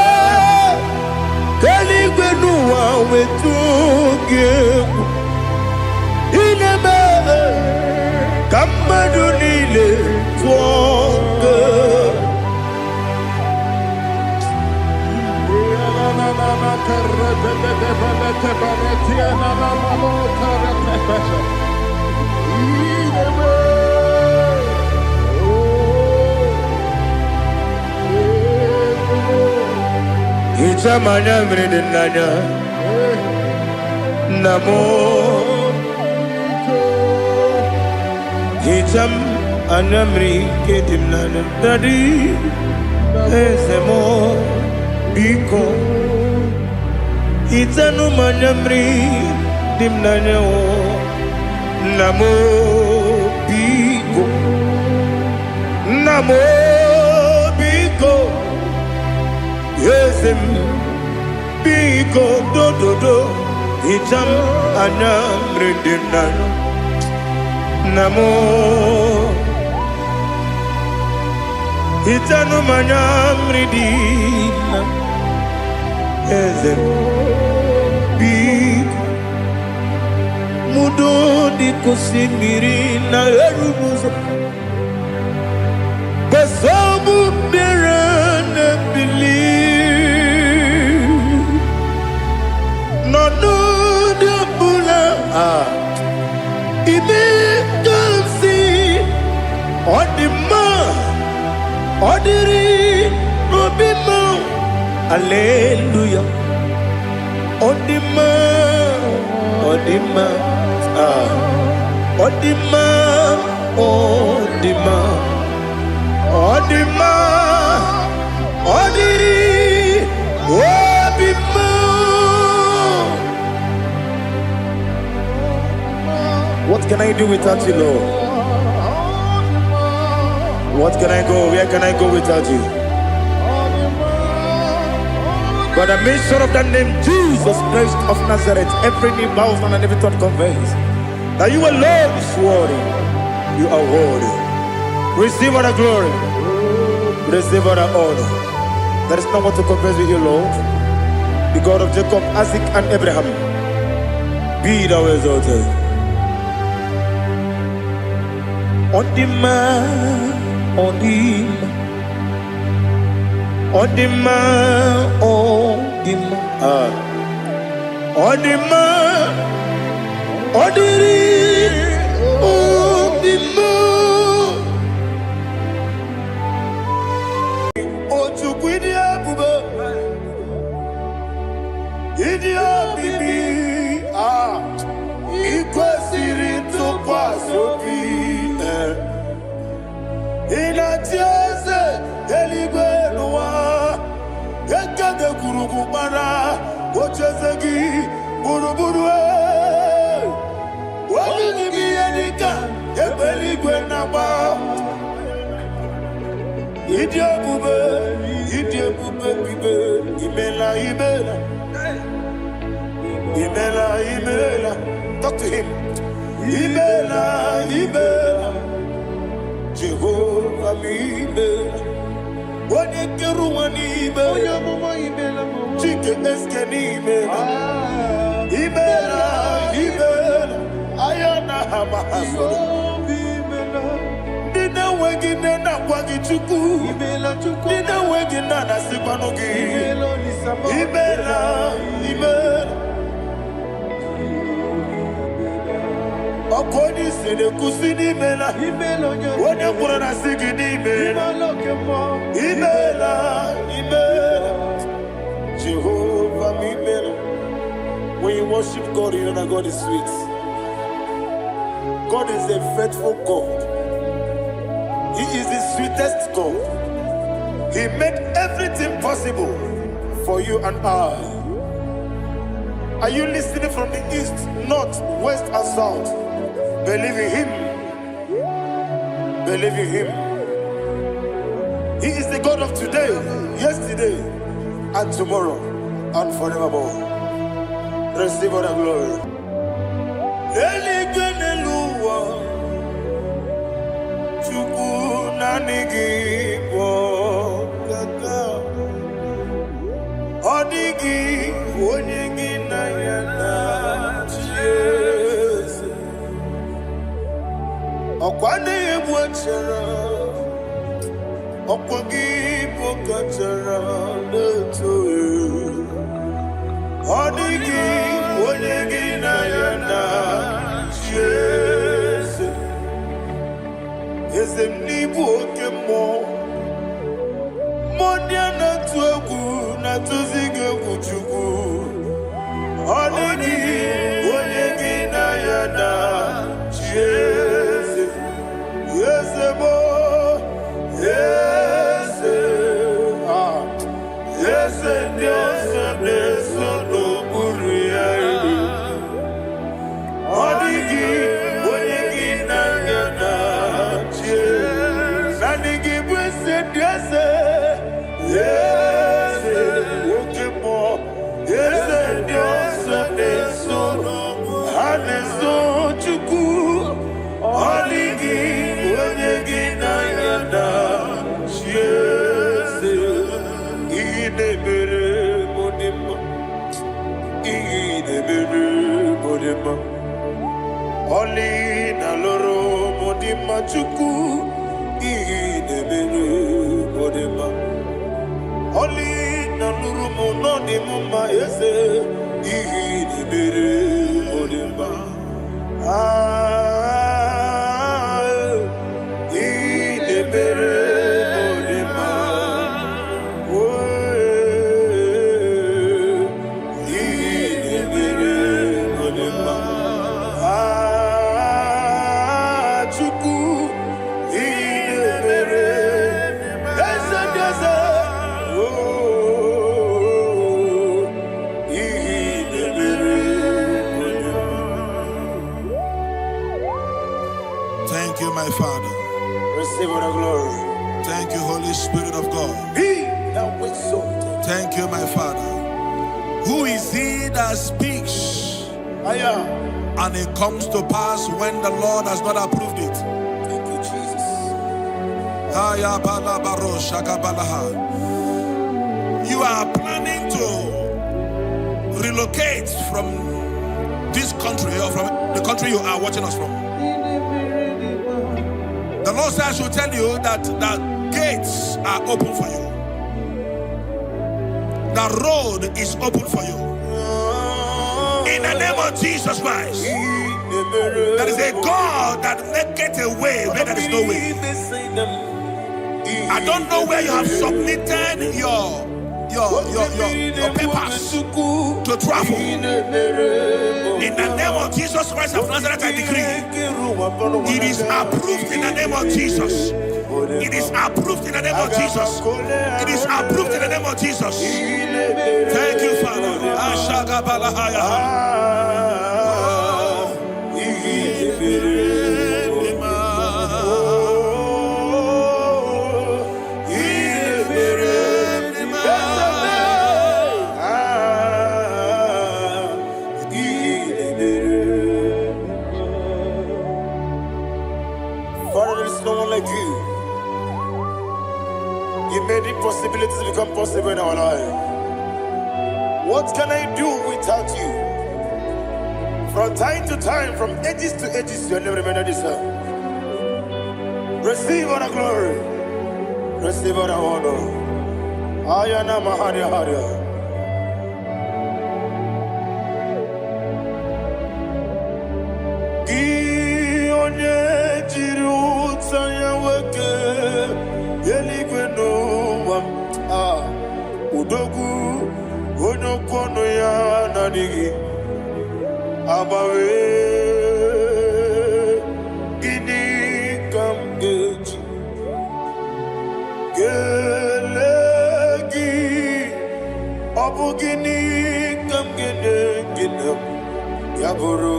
ka eluigwe n'ụwa wetụọ gị egwu. Ị na-eme ka mmadụ niile tụọ gị egwu. Hichaa m anya mmiri dị n'anya, nna m. Hichaa m anya mmiri nke dị m n'anya, Daddy, eze m, biko hichanụ m anya mmiri dị m n'anya o, nna m, biko, nna m, biko, eze m, biko, dododo, hichaa m anya mmiri dị m n'anya, nna m. Hichanụ m anya mmiri dị na eze m, biko. Mudo dị ka osimiri na-eru n'ụzọ gbasọbụ mmiri na-ebili n'ọnọdụ ọbụla a ime ka m si ọ dị mma, ọ dịrị n'obi m. Aleluya, ọ dị mma, ọ dị mma, ah, ọ dị mma, ọ dị mma, ọ dị mma, ọ dịrị obi m. What can I do without you, Lord? What can I go? Where can I go without you? By the mention of that name, Jesus Christ of Nazareth, every knee bows down and every tongue confess that you alone is worthy. You are worthy. Receive all the glory. Receive all the honor. There is no one to compare with you, Lord. The God of Jacob, Isaac, and Abraham. Be thou exalted. Ọ dị mma, ọ dị mma, ọ dị mma, ọ dị mma, ah. Ọ dị mma, ọ dịrị obi m. Eluigwe na-agba. Ịdị ebube, ịdị ebube bibe, imela, imela, imela, imela. Talk to him. Imela, imela, Jehova m imela. Onye kere ụwa n'ime, Onye amụma, imela m. Chike eske n'imela. Imela, imela, anya na ha ma ha soro. Obi imela. Ndị na-enweghị nne na-akwa gị Chukwu. Imela, Chukwu. Ndị na-enweghị nna na-asịkwanụ gị. Imela, Olisa m. Imela, imela. Ọkụ onye isi na-ekwusi n'imela. Imela, onye Onye kwuru na sị gị n'imela. Imela, oke mmụọ. Imela, imela. Jehova m imela. When you worship God, you know that God is sweet. God is a faithful God. He is the sweetest God. He made everything possible for you and I. Are you listening from the east, north, west, and south? Believe in Him. Believe in Him. He is the God of today, yesterday, and tomorrow, and forevermore. Receive all the glory. Eluigwe n'elu ụwa, Chukwu naanị gị bụ ọkaka. Ọ dịghị onye gị na ya na-achị eze. Ọkwa na-egbu achara, ọkwa gị bụ kachara na-eto. Ọ dịghị onye gị na ya na-achị eze. Eze m n'ịbụ oke mmụọ. Mmụọ ndị a na-atụ egwu na-atụzi gị egwu, Chukwu. Ọ dịghị onye gị na ya na-achị eze. Eze bụ eze, ah. Eze ndị ọzọ na-eso n'okpuru ya. Ọ dịghị onye gị na ya na-achị eze. Naanị gị bụ eze ndị eze, eze oke mmụọ, eze ndị ọzọ na-eso, ha na-eso Chukwu. Ọ dịghị onye gị na ya na-achị eze. Ihe na-emere m dị mma, ihe na-emere m dị mma. Ọlị na lụrụ m dị mma, Chukwu. Ihe na-emere m dị mma. Ọlị na lụrụ m nọ dị m mma, eze. Ihe na-emere m dị mma. Ah, ihe na-emere m dị mma. Oh, ihe na-emere m dị mma. Ah, Chukwu, ihe na-emere eze ndị eze. Oh, ihe na-emere m dị mma. Thank you, my Father. Receive all the glory. Thank you, Holy Spirit of God. Be thou exalted. Thank you, my Father. Who is he that speaks Aya. and it comes to pass when the Lord has not approved it? Thank you, Jesus. Aya bala baro shaka balaha. You are planning to relocate from this country or from the country you are watching us from. The Lord says I should tell you that the gates are open for you. The road is open for you. In the name of Jesus Christ. There is a God that maketh a way where there is no way. I don't know where you have submitted your papers to travel. In the name of Jesus Christ of Nazareth, I decree it is approved in the name of Jesus. It is approved in the name of Jesus. It is approved in the name of Jesus. Thank you, Father. Ashagabalahaya. Oh. Father, there is no one like you. You made impossibilities become possible in our life. What can I do without you? From time to time, from ages to ages, your name remained the same. Receive all the glory. Receive all the honor. Ayana Maharia Haria. Gị onye jiri ụta ya nwoke eluigwe n'ụwa m, ah, udogwu onye okwu ọnụ ya na-adịghị agbanwe. Gịnị ka m ga-eji kelee gị? Ọ bụ gịnị ka m ga-enye gị na ya bụrụ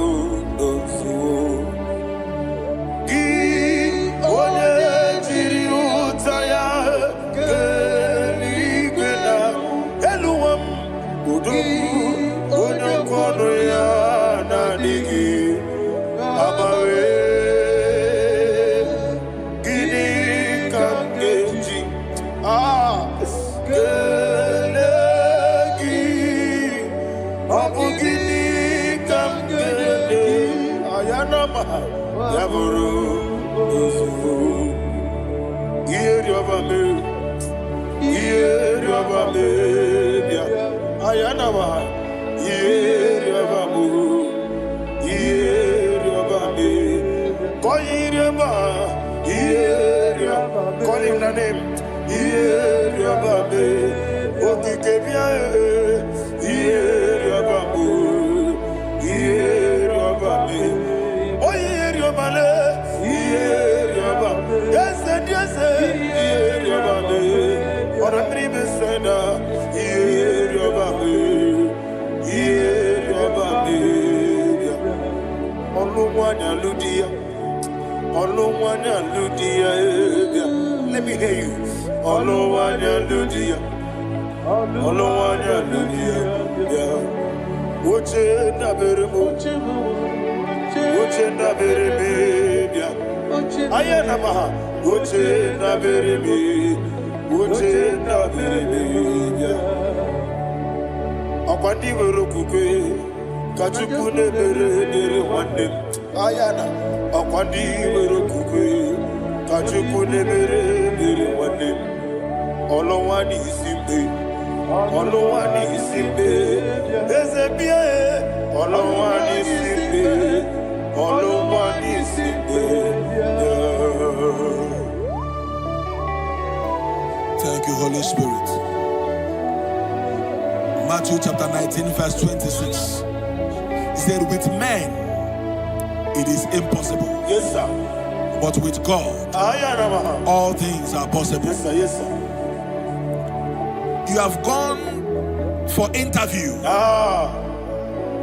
n'ozuo? Gị onye jiri ụta ya kee eluigwe na elu ụwa m, udogwu onye okwu ọnụ ya na-adịghị agbanwe. Gịnị ka m ga-eji kelee gị? Ọ bụ gịnị ka m ga-enye ayanama ya bụrụ n'ozugbo? Ihe rịọba mee, ihe rịọba mee bịa ayanama, ihe rịọba mụ, ihe rịọba mee, kọ ihe rịọba, ihe rịọba. Call him the name. Ihe rịọba mee, okike bịa, ihe rịọba mụ, ihe rịọba mee, onye rịọba le, ihe rịọba, eze dị eze, ihe rịọba mee, ọ̀rọ̀ mmiri mesena, ihe rịọba mee, ihe rịọba mee bịa. Ọlụ nwanyị alụ di ya, ọlụ nwanyị alụ di ya, bịa. Let me hear you. Ọlụ nwanyị alụ di ya, ọlụ nwanyị alụ di ya, bịa. Oche ndabere m, oche ndabere m, bịa. Aya na maha, oche ndabere m, oche ndabere m, bịa. Ọkwa ndị nwere okwukwe ka Chukwu na-emere ebere nwanne m. Aya na ọkwa ndị nwere okwukwe ka Chukwu na-emere ebere nwanne m. Ọlụnwa n'isi mgbe, ọlụnwa n'isi mgbe, eze bịa e, ọlụnwa n'isi mgbe, ọlụnwa n'isi mgbe. Thank you, Holy Spirit. Matthew chapter 19, verse 26. He said, with men it is impossible, Yes, sir. but with God Aya na maha. all things are possible. Yes, sir. Yes, sir. You have gone for interview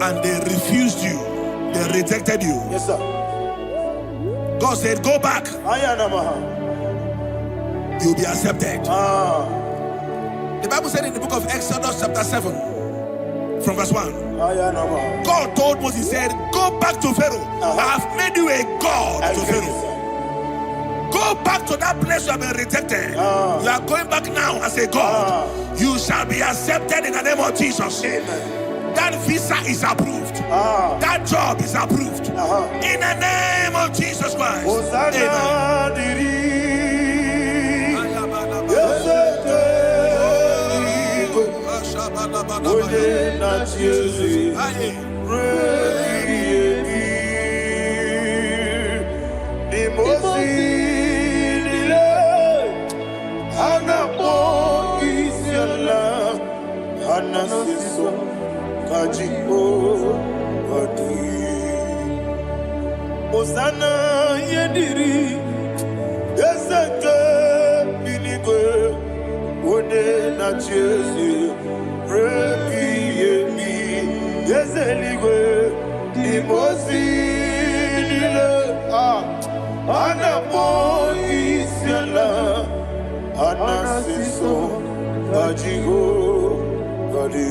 and they refused you, they rejected you. Yes, sir. God said, go back, Aya na maha. you'll be accepted. The Bible said in the book of Exodus chapter 7, from verse 1, Aya na maha. God told Moses, he said, go back to Pharaoh. I have made you a God I to get Pharaoh. it, sir. Go back to that place you have been rejected. You are going back now as a God. You shall be accepted in the name of Jesus. Amen. That visa is approved. That job is approved. In the name of Jesus Christ. Hosanna Amen. dịrị eze eluigwe, onye na-achị eze ruo ebighị ebi. N'ime ozi niile ha na-akpọ isi ala, ha na-asị nsọ ka Jehova dị. Hosanna ihe dịrị eze nke eluigwe, onye na-achị eze ruo ebighị ebi. Eze eluigwe, n'ime ozi niile a na-akpọ isi ala, a na-asị nsọ ka Jehova dị.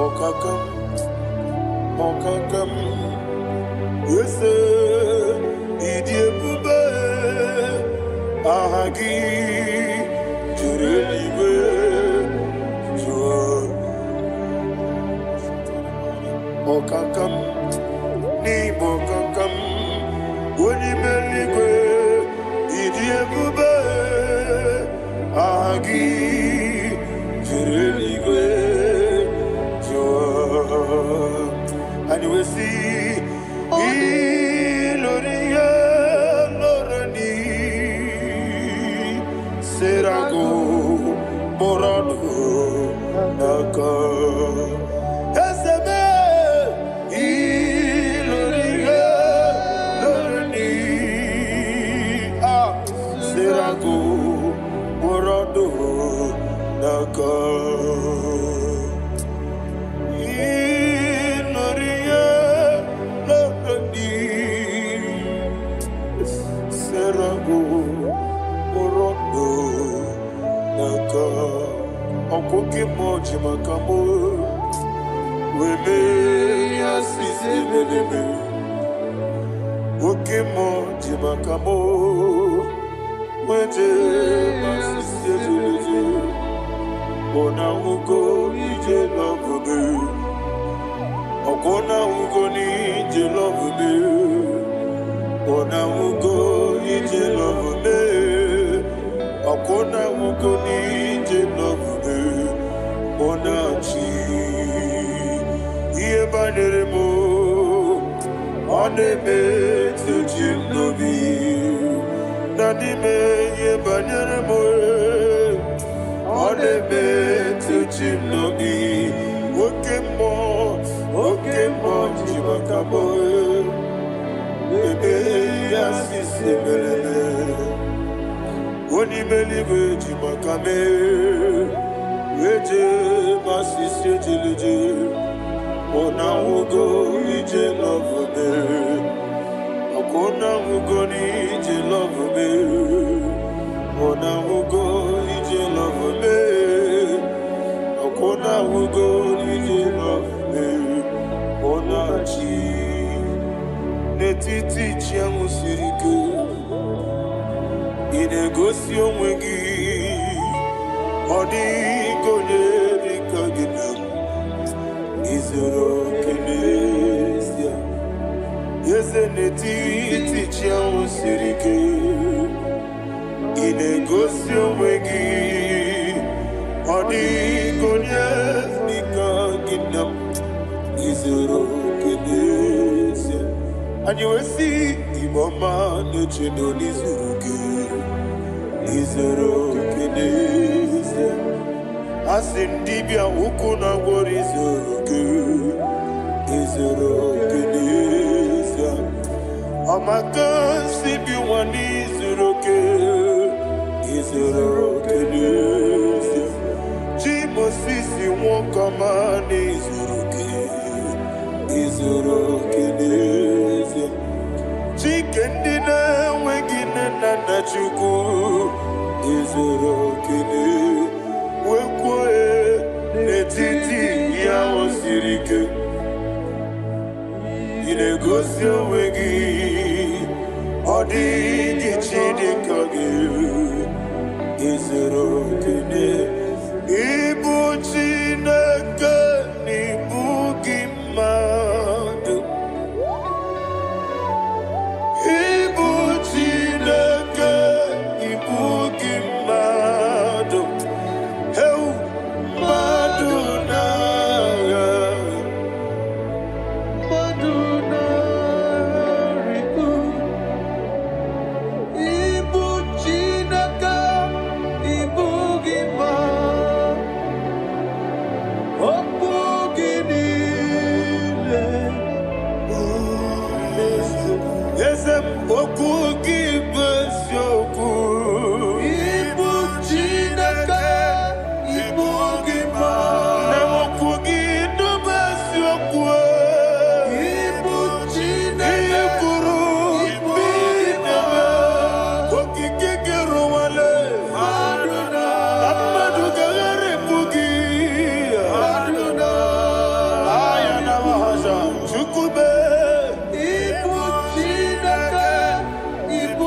Ọkaka m, ọkaka m, eze ịdị. Aha gị juru eluigwe jụọ. Ọkaka m n'ime ọkaka m, onye ime eluigwe, ịdị ebube. Aha gị juru eluigwe jụọ. Anyị wee sị ilori ihe lọrọ ni serago kpọrọ n'aka eze mee ilori ihe lọrọ ni a serago kpọrọ n'aka ilori ihe lọrọ ni serago kpọrọ n'aka ọkwa oke mmụọ ji maka mụ wee mee ya sisi ebelebe. Oke mmụọ ji maka mụ wee jee ma sisi ebelebe. Ọ na-ahụgo ije lọbụbe, ọkwọ na-ahụgo n'ije lọbụbe, ọ na-ahụgo ije lọbụbe, ọkwọ na-ahụgo n'ije lọbụbe. Ọ na-achị ihe banyere m, ọ na-emetụ chi m n'obi na n'ime ihe banyere m, ọ na-emetụ chi m n'obi. Oke mmụọ, oke mmụọ ji maka m ebe ya sisi mereme. Onye ime eluigwe ji maka mee eje ma sisi ejeleje. Ọ na-ahụgo ije lọvụbe, ọkwa ọ na-ahụgo n'ije lọvụbe, ọ na-ahụgo ije lọvụbe, ọkwa ọ na-ahụgo n'ije lọvụbe. Ọ na-achị n'etiti chi ahụ siri ike, ị na-egosi onwe gị, ọ dịghị onye dị ka gị na izuru oke n'ezie. Eze n'etiti chi ahụ siri ike, ị na-egosi onwe gị, ọ dịghị onye dị ka gị na izuru oke n'ezie. Anyị wee sị Igbo ọma na-echedo n'izuru gị, izuru oke n'ezie. A sị m dibịa ukwu na gwọrọ izuru gị, izuru oke n'ezie. Ọmaka si bi nwa n'izuru oke, izuru oke n'ezie. Chi Mosisi nwoke ọma n'izuru oke, izuru oke n'ezie. Chike ndị na-enweghị nne na nna Chukwu, izuru oke n'ezie. Wee kwuo n'etiti ihe ahụ siri ike, ị na-egosi onwe gị, ọ dịghị chi dị ka gị, izuru oke n'ezie. Ịbụ Chineke na ịbụ gị mmadụ, ịbụ Chineke ịbụ gị mmadụ, heu mmadụ na-agha. Mmadụ na-arịgo. Ịbụ Chineke, ịbụ gị mmadụ. Okwu gị niile Eze m, okwu gị bụ eziokwu. Ịbụ Chineke, ịbụ gị mmadụ. Na okwu gị bụ eziokwu. Ịbụ Ihe Chineke, kwuru ịbụ bụ gị ime. mmadụ. Okike gị rụwale Mmadụ na mmadụ ga-agharịpụ gị. Mmadụ na Aya na mahasha Chukwu mee. Ịbụ Chineke, ịbụ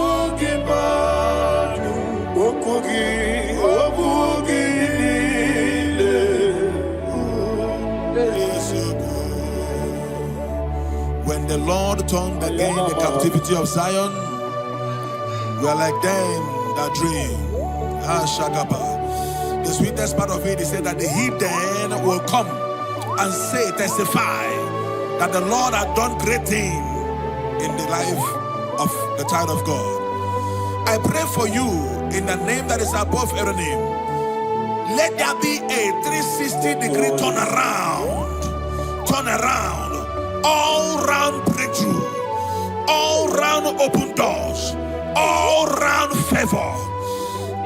turned again the captivity of Zion, we are like them that dream. Ah, Shagaba. The sweetest part of it is said that the heathen will come and say, testify that the Lord had done great thing in the life of the child of God. I pray for you in the name that is above every name. Let there be a 360-degree turnaround. Turn around. All round breakthrough. All round open doors. All round favor.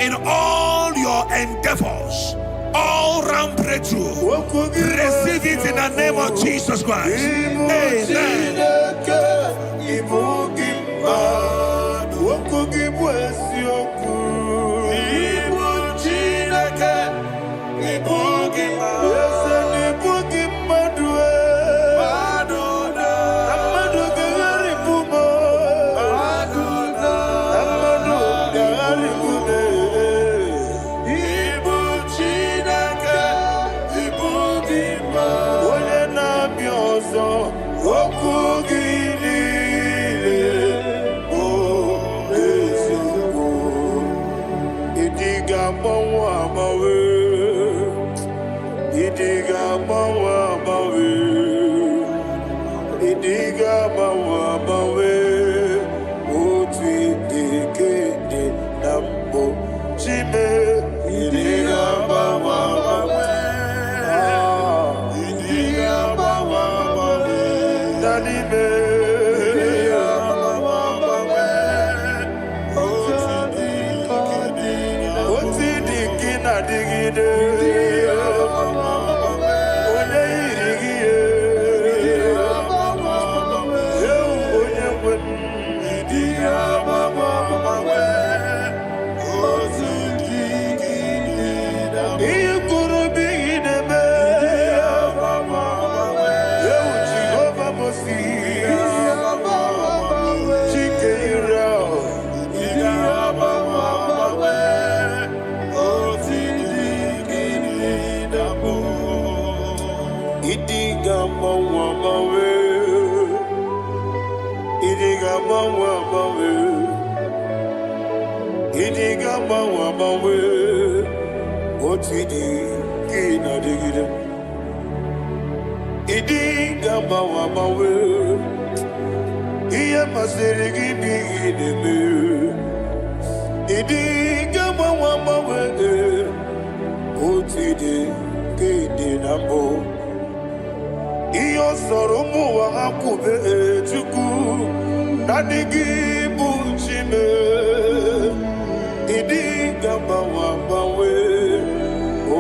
In all your endeavors. All round breakthrough. Okwu gị bụ Receive it in the name of eziokwu. Jesus Christ. Ịbụ Amen. Chineke, ịbụ gị mmadụ. Okwu gị bụ eziokwu. Ịbụ Chineke, ịbụ gị mmadụ. Eze na ịbụ gị mmadụ e. Na mmadụ ga-agharịpụ m. Na mmadụ ga-agharịpụ m. Ịbụ Chineke, ịbụ gị mmadụ. Onye na-abịa ọzọ, okwu gị niile bụ eziokwu. Ịdị ga-agbanwe agbanwe. Ịdị ga-agbanwe agbanwe. Ịdị ga-agbanwe agbanwe. Otu ịdị ka ịdị na mbụ. Chime, ịdị ga-agbanwe agbanwe. Ah, ịdị ga-agbanwe agbanwe. Na n'ime. Ịdị ga-agbanwe agbanwe. Otu dị ka ịdị na mbụ. Otu ịdị ka ị na-adịgide. Onye yiri gị ye. Ewu onye nwe m. Ịdị ga-agbanwe agbanwe. Otu dị ka ịdị na mbụ. Ihe kwuru bụ ihe na-eme. Ewu Jehova Mosi. Chike Israel. Ịdị ga-agbanwe agbanwe. Otu dị ka ịdị na mbụ. Ịdị ga-agbanwe agbanwe. Ịdị ga-agbanwe agbanwe. Ịdị ga-agbanwe agbanwe. Otu ịdị ka ị na-adịgide. Ịdị ga-agbanwe agbanwe. Ihe masịrị gị bụ ihe ị na-eme. Ịdị ga-agbanwe agbanwe. Otu ịdị ka ịdị na mbụ. Ihe ọ sọrọ ụmụ ụwa ha kwube, Chukwu, naanị gị bụ Chime. Ịdị ga-agbanwe agbanwe.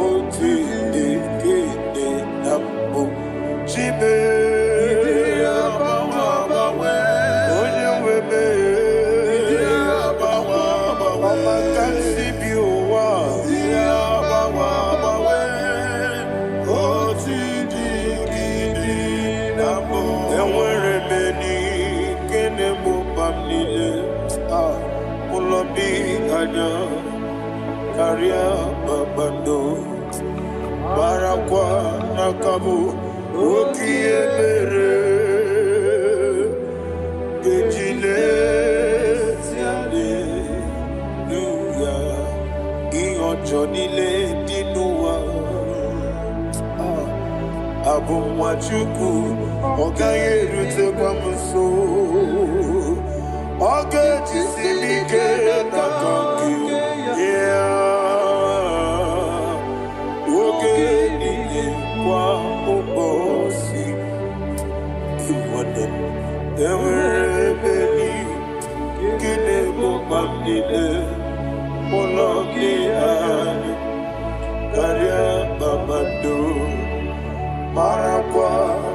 Otu ịdị ka ịdị na mbụ. Chime. Onye nwe m. Ọma ka m si bi ụwa. Otu dị ka ịdị na mbụ. Enwere m enyi nke na-egbo mkpa m niile. Ah, ụlọ bi anya karịa kpakpando. Marakwa n'aka bụ oke ihe mere ga-eji lesi aleluya ihe ọjọọ niile dị n'ụwa. Ah, abụ nwa Chukwu, ọ gaghị erutekwa m nso. Ọ ga-ejisi m ike n'aka nke ya oge niile kwa ụbọchị. Nwanne m, enwere ebe nke na-egbo mkpa m niile. Ụlọ gị anya karịa kpakpando. Marakwa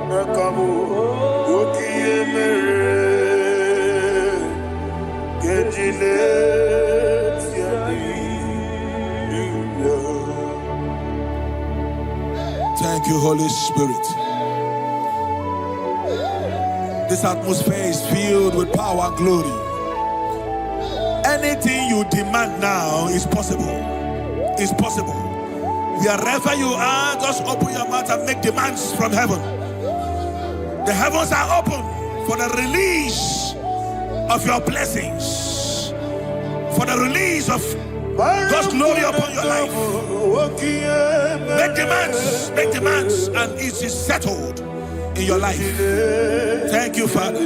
n'aka bụ oke ihe mere ga-eji leti aleluya. Thank you, Holy Spirit. This atmosphere is filled with power and glory. Anything you demand now is possible. It's possible. Wherever you are, just open your mouth and make demands from heaven. The heavens are open. For the release of your blessings. For the release of God's glory upon your life. Make demands, and it is settled in your life. Thank you, Father.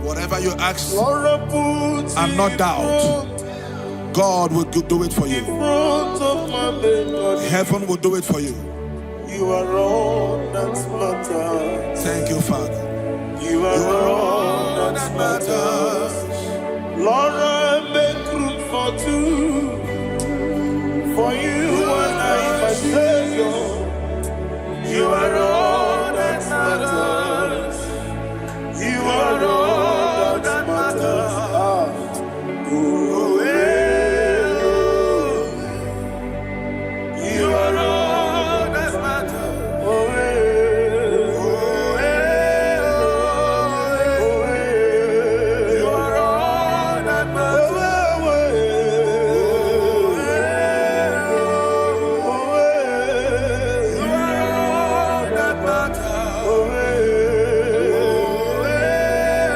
Whatever you ask and not doubt, God will do it for you. Heaven will do it for you. You are all that matters. Thank you, Father. You are all that matters. Lord, I make room for two. For you and I, my Savior. You are all that matters. You are all that matters. Ah. Oh, eh, oh. You are all that matters. Oh, eh, oh, eh, oh, eh. You are all that matters. Oh, eh, oh, eh. You are all that matters. Oh, eh, oh, eh,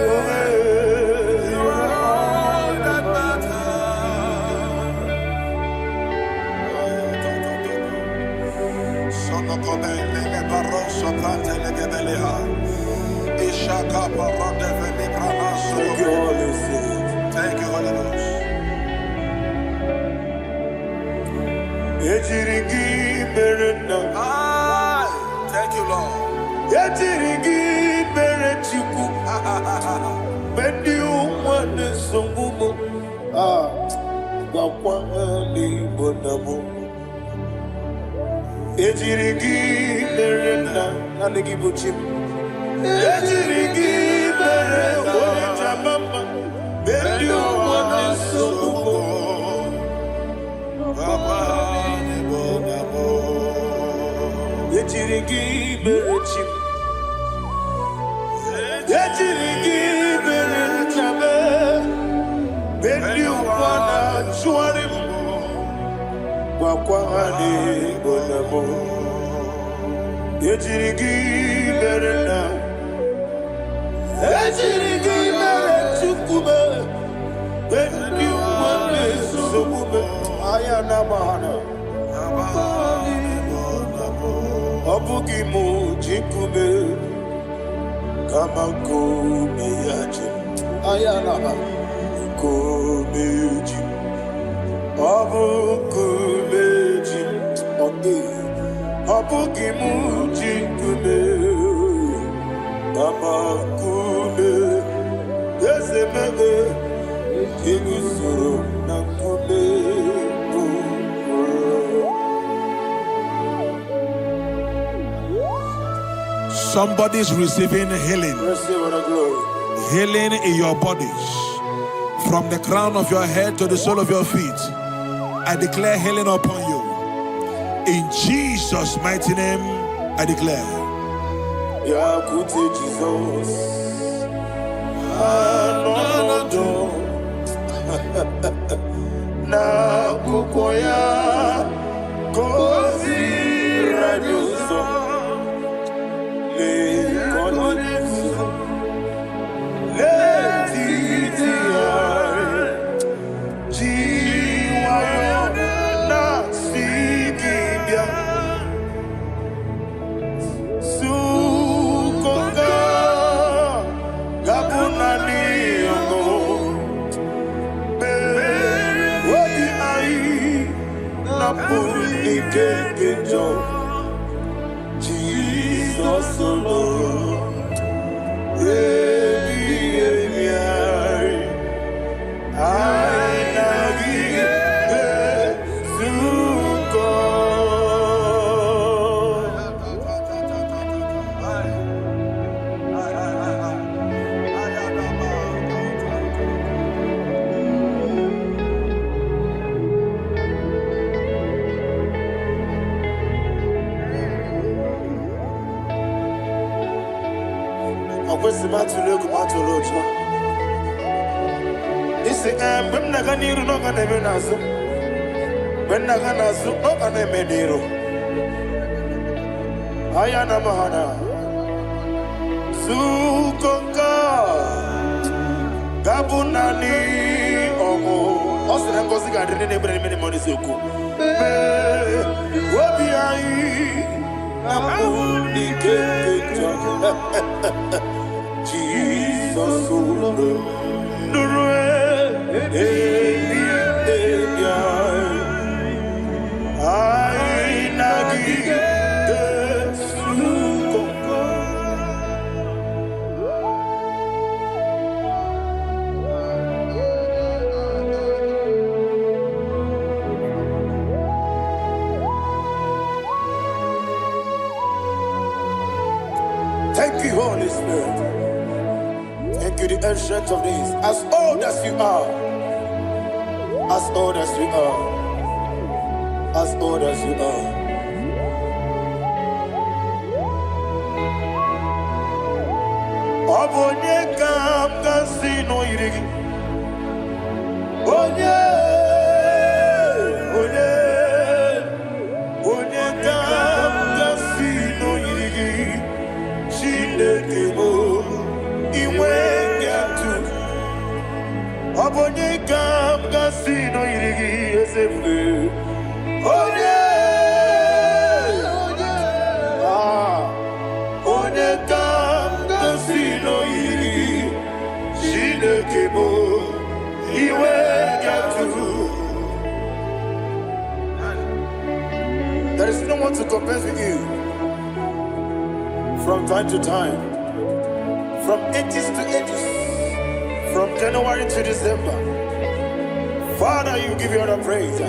oh, eh. You are all that matters. Thank you, Holy Spirit. Thank you, Holy Ghost. Ejiri gị mere nna. Aye. Thank you, Lord. Ejiri gị mere Chukwu. Mgbe ndị ụwa na-esogbu m, ah, gwakwa ha n'Igbo na mụ. Ejiri gị mere nna, naanị gị bụ chi m. Ejiri gị mere onye jama mma. Mgbe ndị ụwa na-esogbu m, ejiri gị mere chi m. Ejiri gị mere nna m. Mgbe ndị ụwa na-achụgharị m, gwakwa ha n'Igbo na mụ. Ejiri gị mere nna. Ejiri gị mere Chukwu m. Mgbe ndị ụwa na-esogbu m, anya na-agba ha na. Ọ bụghị m ji nkume, kama nkume ya ji m. Anya na-agba nkume ji m. Ọ bụ nkume ji m. Ọ dịghị. Ọ bụghị m ji nkume, kama nkume eze mebe eguzoro na nkume bụ. Somebody's receiving healing. Receive the glory. Healing in your bodies. From the crown of your head to the sole of your feet. I declare healing upon you. In Jesus' mighty name, I declare. Bịakwute Jizọs, anọnọdụ n'akwụkwọ ya ka o ziri anyị ụzọ. Lee ka ọ na-eguzo n'etiti anyị, ji nwayọọ na-asị gị bịa. Sukọta ga-abụ naanị ọṅụ. Obi anyị napụrụ n'ike nke njọ. Jizọs lụrụ ebighị ebi anyị. Anyị na gị ga-ezukọ. Ọkwesị m atụla egwu, m atụla ụjọ. Isi ee, mgbe m na-aga n'iru na ọ ga na-eme n'azụ, mgbe m na-aga n'azụ ọ ga na-eme n'iru. Aya na mahana sukonka gabụ naanị ọṅụ. Ọ sị na ngọzi ga-adị ndị na-ebere n'ime n'ime n'eziokwu. Mee obi anyị na mbụ n'ike nke njọ. Jizọs ụlọ nụrụ ebi ebi anyị. Anyị na gị ga-ezukọ. Thank you, Holy Spirit. Thank you, the Ancient of Days. As old as you are, as old as you are, as old as you are. Ọ bụ onye ka m ga-asị na o yiri gị? Onye, onye, onye ka m ga-asị na o yiri gị? Chineke bụ inwe atụ. Ọ bụ onye ka m ga-asị na o yiri gị, eze ebube? Onye, ah, onye ka m ga-asị na o yiri gị? Chineke bụ iwe atụ. There is no one to compare with you. From time to time, from ages to ages, from January to December, Father, you give you all the praise.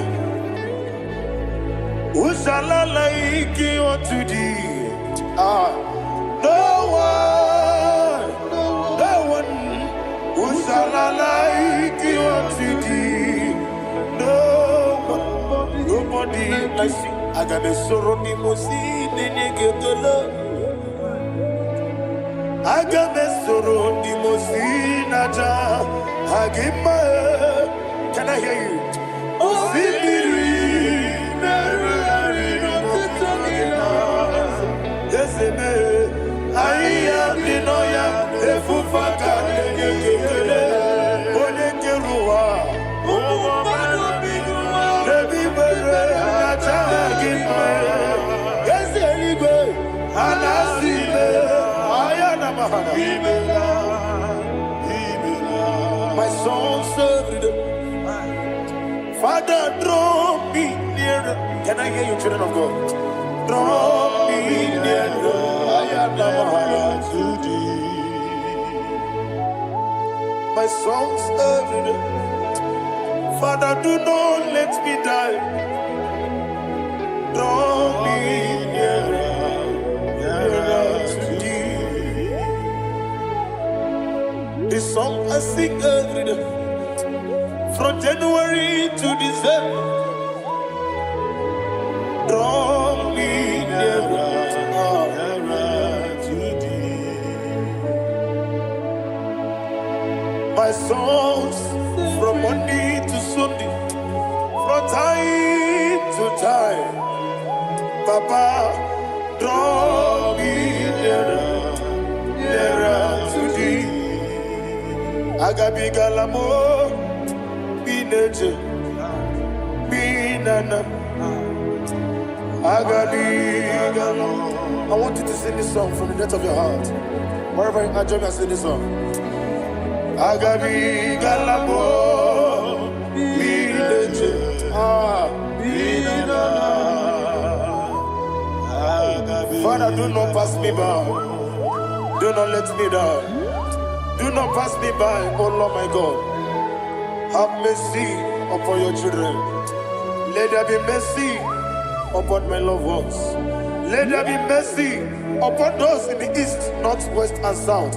Who shall I like you unto thee? Ah, no one, no one. Who shall I like you unto thee? No one, nobody like you. Aga m esoro ndị mmụọ ozi na-enye gị ekele. Aga m esoro ndị mmụọ ozi na-aja gị mma. Can I hear you? Osimiri na-erugharị n'ọtụtụ gị na eze mee ahịhịa dị n'ọhịa efufe aka na-enye gị ekele. Onye kere ụwa n'ebe ikpere na-aja gị mma. Eze eluigwe a na-asị ime ahịa na mahana. My songs every day. Father, draw me nearer. Can I hear you, children of God? Draw me nearer. Ayana to thee. My songs every day. Father, do not let me die. Draw me nearer, nearer to thee. The song I sing every day. From January to December. Draw me nearer, Nearer to thee. My songs from Monday to Sunday, from time to time. Papa, draw me nearer, nearer to thee. Agabigala m bineje binana. Agabigala. I want you to sing this song from the depth of your heart. Wherever you are, join me and sing this song. Agabigala m bineje. Ah. Father, do not pass me by. Do not let me down. Do not pass me by, oh Lord my God. Have mercy upon your children. Let there be mercy upon my loved ones. Let there be mercy upon those in the east, north, west, and south.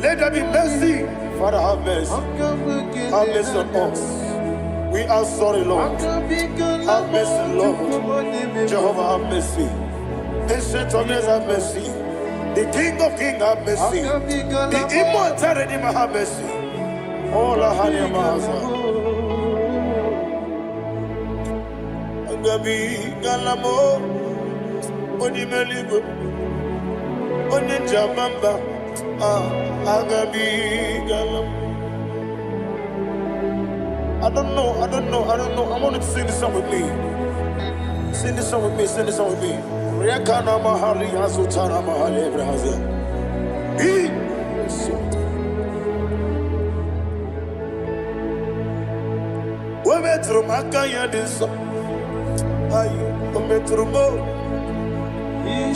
Let there be mercy. Father, have mercy. Have mercy on us. We are sorry, Lord. Have mercy, Lord. Jehovah, have mercy. Ancient of days, have mercy. The King of Kings have mercy. The Immortal Redeemer have mercy. Ola hanya mahaza. Agabigala m onye meligwe, onye njamamba. Agabigala m. I don't know, I don't know, I don't know. I want you to sing this song with me. Sing this song with me, sing this song with me. Rekana mahali azutana mahali ebrahazia. O metụrụ m aka ya dị nsọ. Ayi, o metụrụ m o.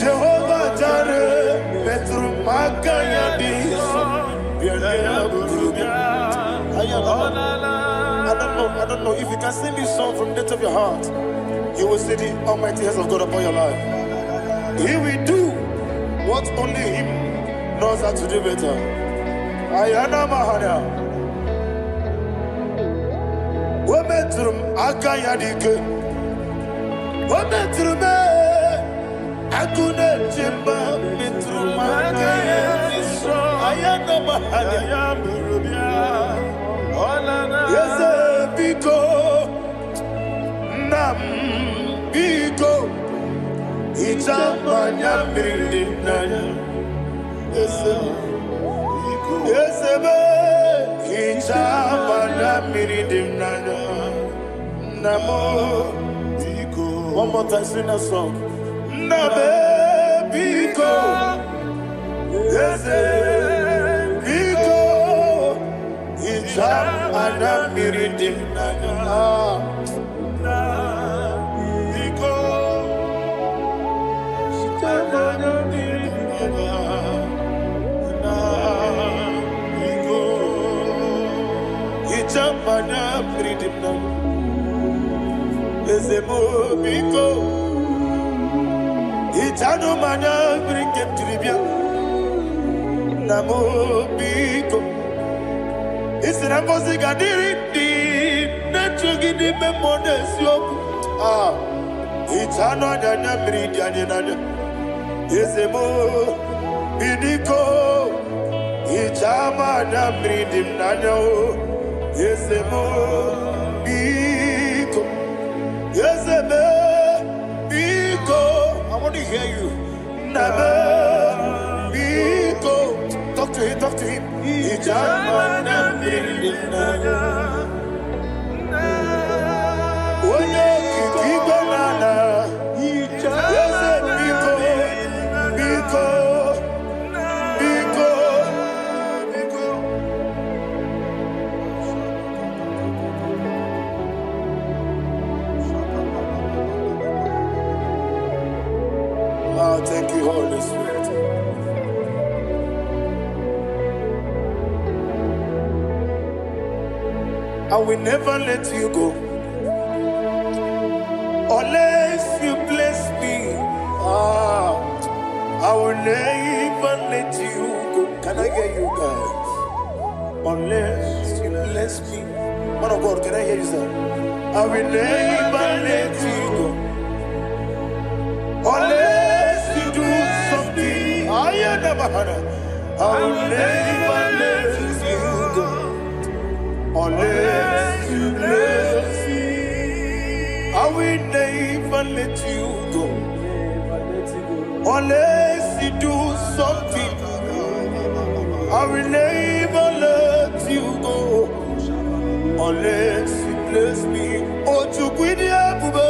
Jehova Jare metụrụ m aka ya dị nsọ. Bịa ya bụrụ bịa. I don't know, I don't know. If you can sing this song from the depth of your heart, you will see the almighty hands of God upon your life. He will do what only Him knows how to do better. Ayana Mahana. O metụrụ m aka ya dị ike. O metụrụ m agụ na-eche mba metụrụ m aka ya dị nsọ. Ayana Mahana. Eze biko, nna m biko, hichaa m anya mmiri dị n'anya. Eze eze m, hichaa m anya mmiri dị n'anya. Nna m biko. One more time, sing that song. Nna m biko, eze biko, hichaa m anya mmiri dị m n'anya. Biko, hichaa m anya mmiri dị m n'anya. Biko, hichaa m anya mmiri dị m n'anya. Eze m biko, hichaa m anya mmiri nke m jiri bịa. Nna m biko, isi na ngọzi ga-adịrị ndị na-eche gị n'ime mmụọ na eziokwu. Hichaa anya anya mmiri dị anyị n'anya. Eze m biko, hichaa m anya mmiri dị m n'anya o. Eze m biko, eze m biko. I want to hear you. Nna m biko. Talk to him, talk to him. Hichaa m anya mmiri dị m n'anya. Onye okike igwe na ala. Eze biko, biko, biko, biko. Oh, thank you, Holy Spirit. I will never let you go unless you bless me. I will never let you go. Can I hear you guys? Unless you bless me. Man of God, can I hear you, sir? I will never let you go unless you do something. I never had. I will never let you go unless you bless me. I will never let you go unless you do something. I will never let you go unless you bless me. Oh, Chukwu ịdị ebube,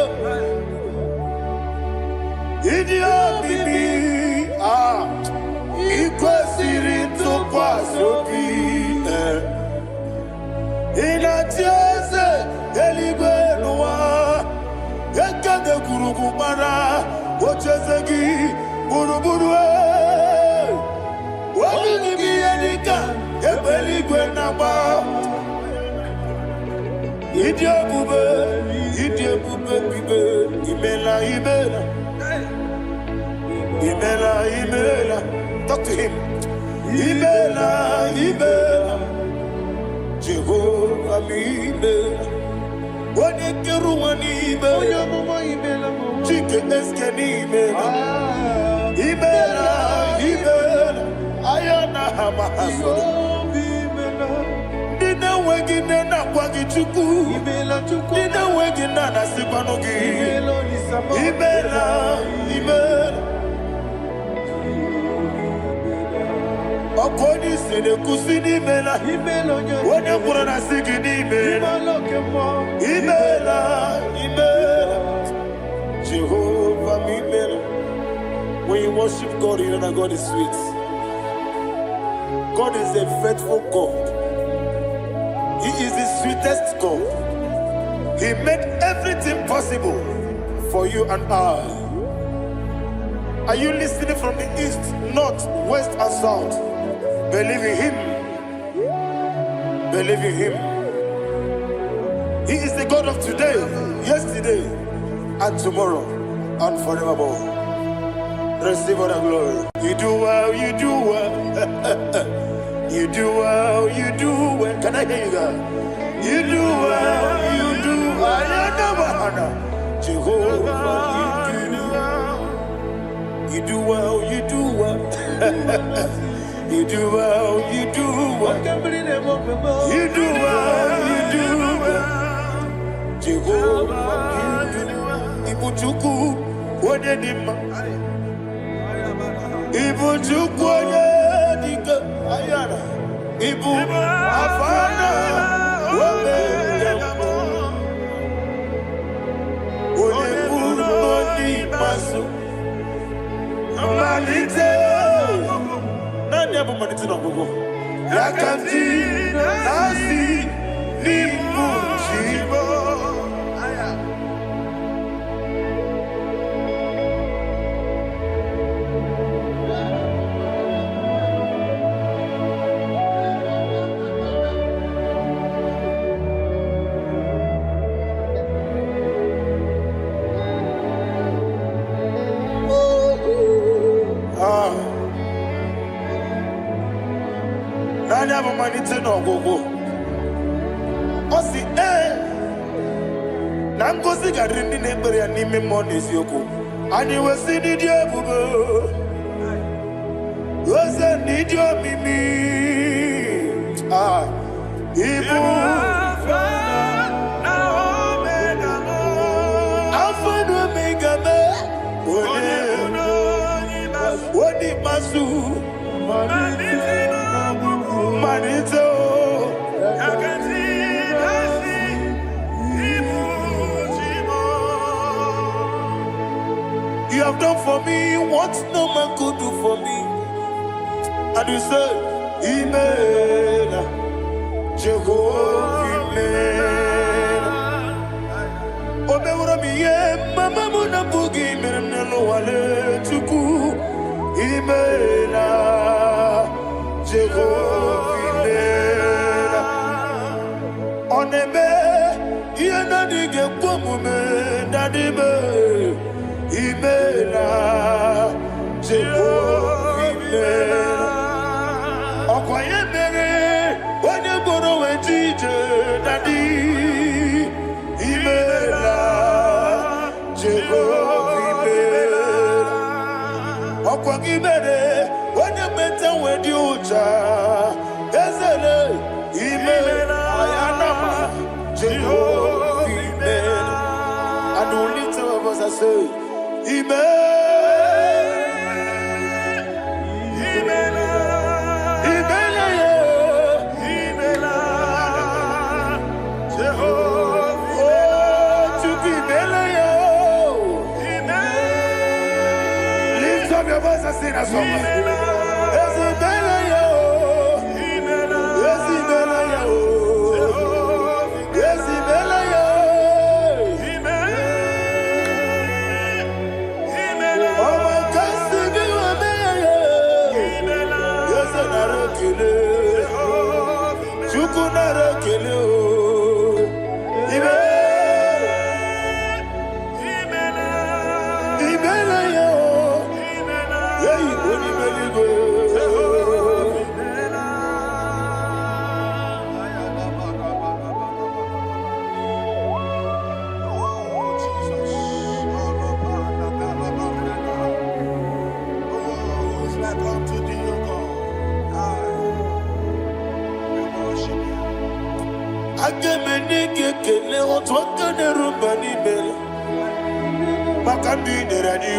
ịdị omimi, ị kwesịrị ntụkwasị obi. Ị na-achị eze eluigwe n'ụwa, ekede gburugburu gbara ocheeze gị gburugburu. Obi gị bụ ihe dịka egbe eluigwe na-agba. Ịdị ebube, ịdị ebube bibe, imela, imela, imela, imela. Talk to him. Imela, imela, Jehovah imela. Onye kere ụwa n'ime, Chike eske n'imela, imela, imela. Ha ndị na-enweghị nne na-akwa gị Chukwu, ndị na-enweghị nna na-asịkwanụ gị imela, imela. Ọkụ onye isi na-ekwusi n'imela, onye kwuru na-asị gị n'imela, imela, imela. Jehovah m imela. When you worship God, you know that God is sweet. God is a faithful God. He is the sweetest God. He made everything possible for you and I. Are you listening from the east, north, west, and south? Believe in Him. Believe in Him. He is the God of today, yesterday, and tomorrow, and forevermore. Receive all the glory. You do well, you do well. You do well, you do well. Can I hear you guys? You do well, you do well. Jehovah, you do well. You do well, you do well. You do well, you do well. You do well, you do well. Jehovah, you do well. Ibu Chukwu, onye dị mma. Ibu Chukwu, onye dị ike. Ayara. Ibu Alfa na Omega. Onye mbụ na onye ikpeazụ. Mmalite. Naanị ya bụ mmalite na ọgwụgwụ. Ya ka m ji na-asị n'ịbụ chi m. Ah. Naanị ya bụ mmalite na ọgwụgwụ. Ọ sị ee na ngozi ga-adịrị ndị na-ekpere ya n'ime mmụọ na eziokwu. Anyị wesị n'ịdị ebube, oze n'ịdị omimi. Ah, ịbụ Alfa na Omega me, onye onye ikpeazụ, mmalite o. You have done for me what no man could do for me. And you say, Imela, Jehovah Imela. O meworo m ihe mama m na-abụghị mere m n'ụwa Chukwu. Imela, Jehovah Imela. Ọ na-eme ihe na-adịghị ekwe omume dadime. Imela, Jehovah Imela. Ọkwa ya mere onye gboro wee ji ije daddy. Imela, Jehovah Imela. Ọkwa gị mere onye meta wee dị ụcha ezele. Imela, ayanama, Jehovah Imela. And we lift our voice and say, Imela, Imela, yeah. Oh, Chukwu Imela, yeah. Lift up your voice and sing that song. Eze Imela, yeah. Eze Imela, yeah. Eze Imela, yeah. Ọmọ kasi bí wọ́n mẹ́yẹ. Eze nara ekele. Chukwu nara ekele o. Imela, Imela, yeah. Hey, onye meligwe. Oh, Jesus. Oh, who's like unto thee, O God? Aga m enye gị ekele otu aka na-eru mba n'ime maka ndị i nyere anyị.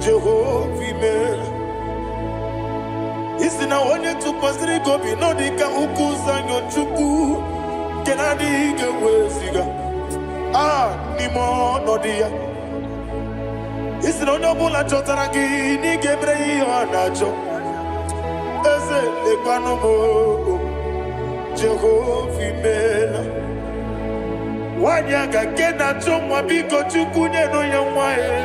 Jehova, imeela. Isi na onye tụkwasịrị gị obi nọ dị ka ugwu Zayọn, Chukwu nke na-adịghị ga-eweziga a n'ime ọnọdụ ya. Isi na onye ọbụla chọtara gị na ị ga-emere ya ihe ọ na-achọ. Eze, lekwanụ m o. Jehova, imeela. Nwanyị aga nke na-achọ nwa, biko Chukwu, nyenụ ya nwa ya.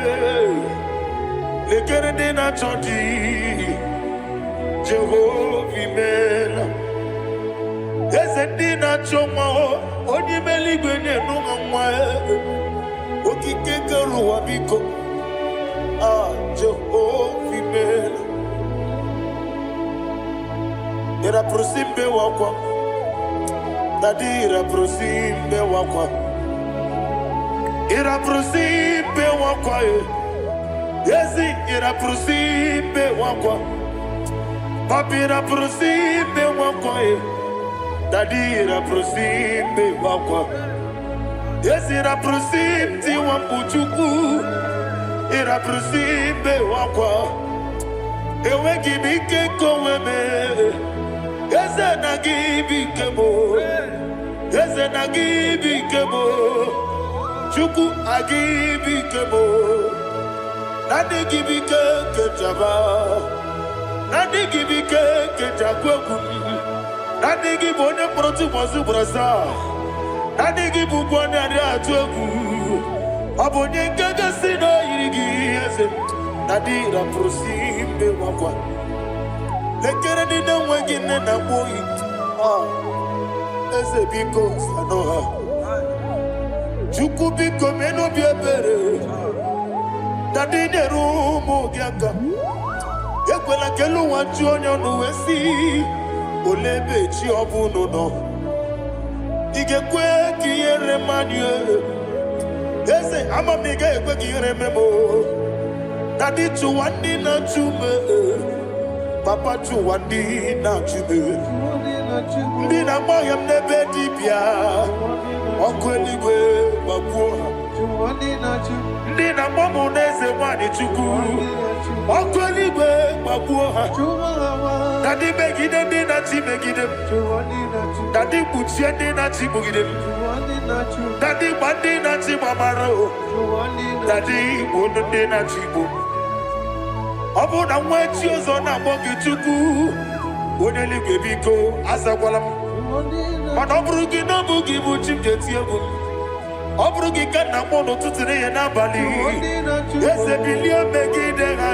Lekere ndị na-achọ di. Jehova, imeela. Eze, ndị na-achọ nwa o, onye ime eluigwe, nyenụ ha nwa ya. Okike kere ụwa, biko. Ah, Jehova, imeela. Ịrapụrụ mbe wakwa. Daddy, ịrapụrụ mbe wakwa. Ịrapụrụ mbe wakwa e. Ezi, ịrapụrụ mbe wakwa. Papi, ịrapụrụ mbe wakwa e. Daddy, ịrapụrụ mbe wakwa. Ezi, ịrapụrụ tiwa mkpu. Chukwu, ịrapụrụ mbe wakwa. Enweghị m ike nke onwe m. Eze, na gị bụ ike m. Eze, na gị bụ ike m. Chukwu, agị bụ ike m. Na ndị gị bụ ike nke njaba, na ndị gị bụ ike nke njakwu egwu m, na ndị gị bụ onye mkpọrọ tụbọsị ugboro asaa, na ndị gị bụ ụgwọ onye adịghị atụ egwu. Ọ bụ onye nke gosi na o yiri gị. Eze na dị rapụrụ si mbe nwakwa. Lekere ndị na-enweghị nne na nwa oyi. Ah, eze, biko sanụ ha. Chukwu, biko mee n'obi ebere na ndị nyere ụmụ gị aka. Ekwela ka elu ụwa ju onye ọnụ wee sị, "Olee ebe chi ọ bụ unu nọ?" Ị ga-ekwe ka ihere mmadụ? Eze, ama m na ị gaghị ekwe ka ihere mee m o. Na dị chụwa ndị na-achụ m. Papa, chụwa ndị na-achụ m, ndị na-agba ọhịa m n'ebe dibịa. Ọkụ eluigwe gbagbuo ha. Ndị na-agba m n'eze nwanyị, Chukwu, ọkụ eluigwe gbagbuo ha. Na ndị megide ndị na-achị megide m, na ndị kpuchie ndị na-achị kpugide m, na ndị gba ndị na-achị gbamara o, na ndị gbuo ndị na-achị igbo. Ọ bụrụ na nwa echi ọzọ na-akpọ gị Chukwu, onye eluigwe, biko azakwala m. Mana ọ bụrụ gị na ọ bụ gị bụ chi m ga-eti egwu m. Ọ bụrụ gị ka nna akpọ n'ụtụtụ, n'ehihie, n'abalị. Eze, bilie megide ha.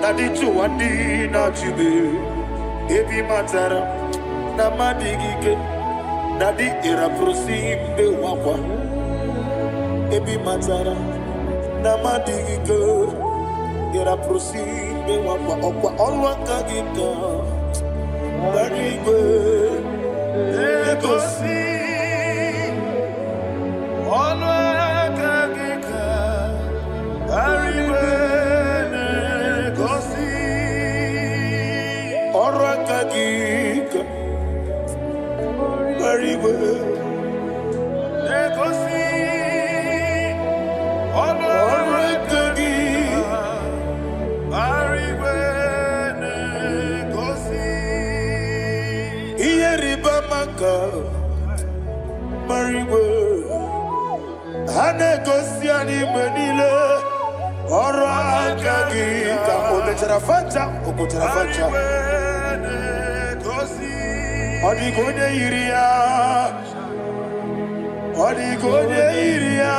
Na dị chụwa ndị na-achụbe ebe ị matara na mmadụ gị ike. Na dị ịrapụrụsi mbe wakwa ebe ị matara na mmadụ gị ike. Ịrapụrụsi mbe wakwa ọkwa ọlụ aka gị ka gbara igwe na-egosi. Ọlụ aka gị ka igwe na-egosi. Ọrụ aka gị ka gbara igwe na-egosi ọlụ ọrụ aka gị igwe na-egosi. Ihe rịba ama ka gbara igwe ha na-egosi anyị mgbe niile. Ọrụ aka gị ka o mechara facha, o kpochara facha. Igwe na-egosi. Ọ dịghị onye yiri ya, ọ dịghị onye yiri ya,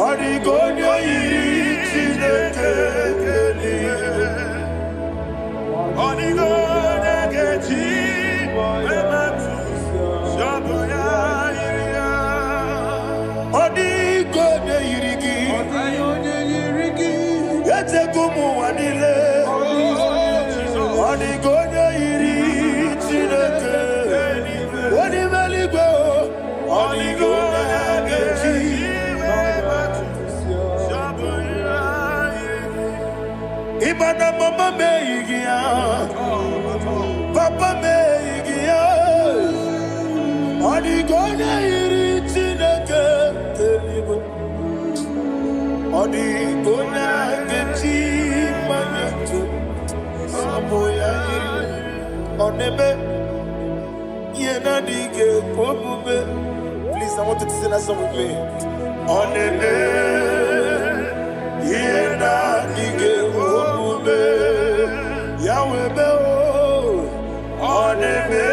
ọ dịghị onye yiri Chineke eluigwe. Ọ dịghị onye ga-eji emetụ sọbụ ya yiri ya. Ọ dịghị onye yiri gị. Ọ dịghị onye yiri gị. Echego m ụwa niile. Ọ dịghị onye Ọ dịghị onye yiri Chineke onye ime eluigwe o. Ọ dịghị onye ga-eji emetụ sọbụ ya yiri gị. Ịma na mama m eyighị ya, papa m eyighị. ya yiri. Ọ na-eme ihe na-adịghị ekwe omume. Please, I want you to sing that song with me. Ọ na-eme ihe na-adịghị ekwe omume. Ya wee mee o. Ọ na-eme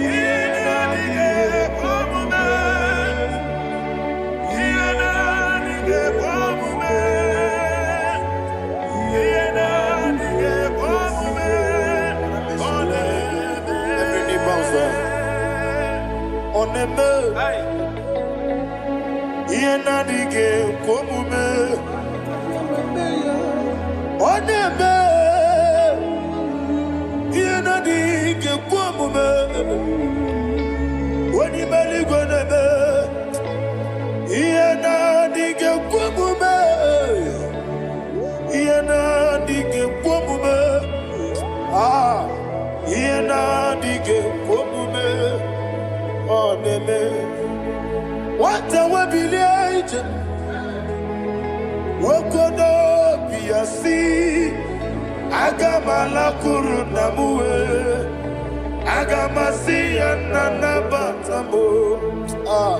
Ihe na-adịghị ekwe omume. Ihe na-adịghị ekwe omume. Ihe na-adịghị ekwe omume. Ọ na-eme. Every knee bows down. Ọ na-eme ihe na-adịghị ekwe omume. Ọ na-eme ihe na-adịghị ekwe omume. Onye ime eluigwe na-eme ihe na-adịghị ekwe omume. Ihe na-adịghị ekwe omume. Ah, ihe na-adịghị ekwe omume. Ọ na-eme. Nwata webilie ije, nwoke n'obi ya si, aga m alakwuru nna m wee, aga m asị ya, nna, nabata m o. Ah.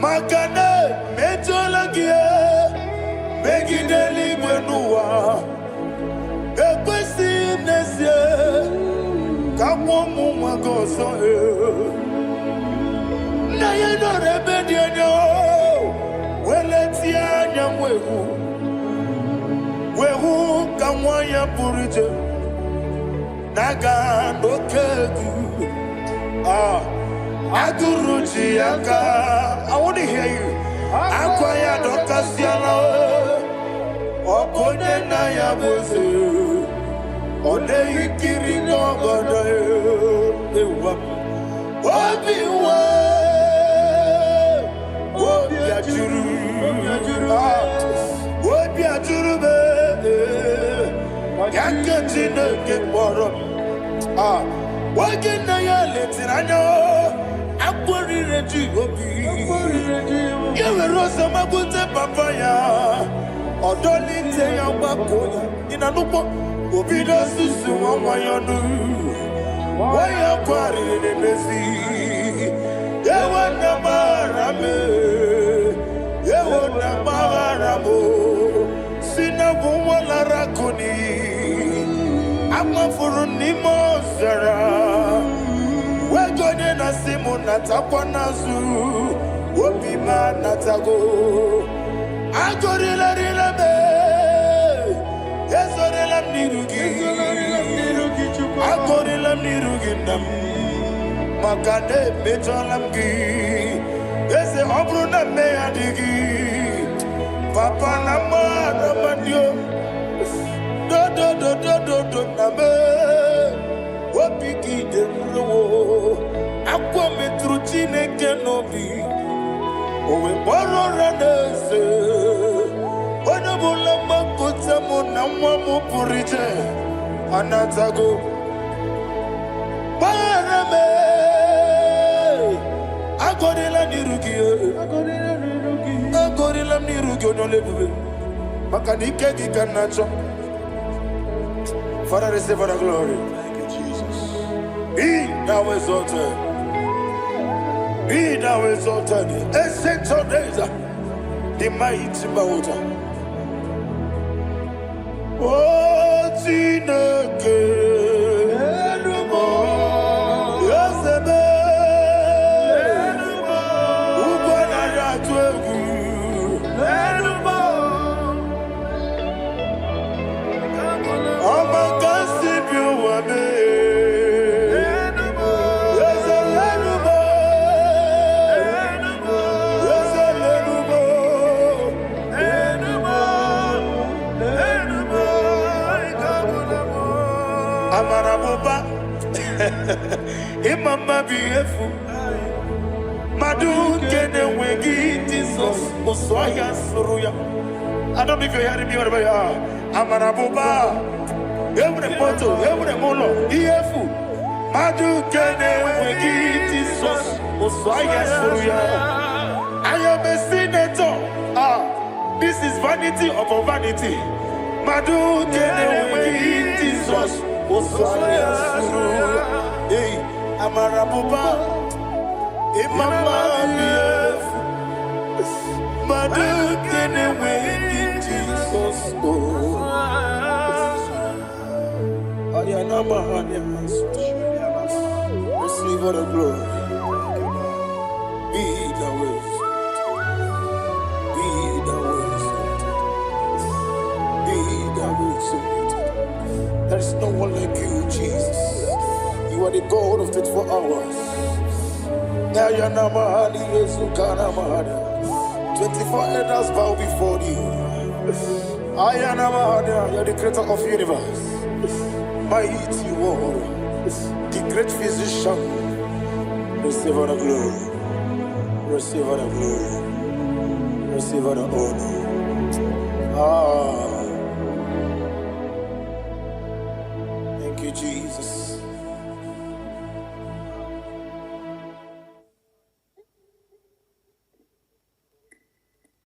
Maka na emejọla gị megide eluigwe n'ụwa, ekwesịghị m n'ezie ka nwa ụmụ nwa gị ọzọ. Ee. Nna ya nọrọ ebe dị anya weletie anya wee hụ ka nwa ya pụrụ iche na-aga n'oke egwu. Ah, agụrụ ji ya aka. I want to hear you. Akwa ya dọkasịala. Ọ bụ onye nna ya bụ eze, ọ na-eyi nkiri n'ọgọdọ ewa. Obi nwe obi ajụrụ. Ah, obi ajụrụ m ya nke Chineke kpọrọ m. Ah, oge nna ya letiri anya, akpọrire ji obi ya were ọsọ magbute papa ya, ọdọlite ya, gbakọ ya. Ị na n'ụgbọ obido susu nwa nwa ya ọnụ, nwa ya kwarịrị n'emezi. Ewo na gbaghara m, ewo na gbaghara m, si na bụ nwa lara akụ n'iyi, amafuru n'ime ọzara, wego onye na-asị m natakwa n'azụ, obi m anatago. Agọrịlarịla m, ezorela m n'iru gị, agọrịla m n'iru gị, nna m, maka na emejọla m gị, eze. Ọ bụrụ na mmehie adịghị, papa, na mmadụ amadị dodododododo na m, obi gị dị nrowo. Akwa metụrụ Chineke n'obi, o wee kpọrọ ụra n'eze. Onye ọbụla mgbakọta mụ na nwa m pụrụ iche anatago. Gbaghara m, agọrịla n'iru gị, agọrịla m n'iru gị, onye ọla ebube, maka na ike gị ka m na-achọ. Father, receive the glory. Thank you, Jesus. Be thou exalted. Be thou exalted. Ancient of days, the mighty water. Oh, Chineke, Eze m, ugwu anaghị atụ egwu. Ọma ka si bi ụwa mee. Eze lenu m, Eze lenu m. Amara m ụba, ịma mma bụ ihe efu. Mmadụ nke na-enweghị Jizọs, ụsụ ọhịa sụrụ ya. I don't know if you're hearing me wherever you are. Amara m ụba, enwere m moto, enwere m ụlọ, ihe efu. Mmadụ nke na-enweghị Jizọs, ụsụ ọhịa sụrụ ya. I am a senator. Ah, this is vanity upon vanity. Mmadụ nke na-enweghị Osaya suru. Hey, amara bụba, ịma mma dị efu. Mmadụ nke na-enweghị Jizọs o. Ayana mahanya. Receive all the glory. Be thou exalted. Be thou exalted. Be thou exalted. There is no one like you, Jesus. You are the God of 24 hours. Ayana mahali Yezukana mahana. 24 elders bow before you. Ayana mahana, you are the creator of universe. Mighty warrior, the great physician. Receive all the glory. Receive all the glory. Receive all the honor. Ah, thank you, Jesus.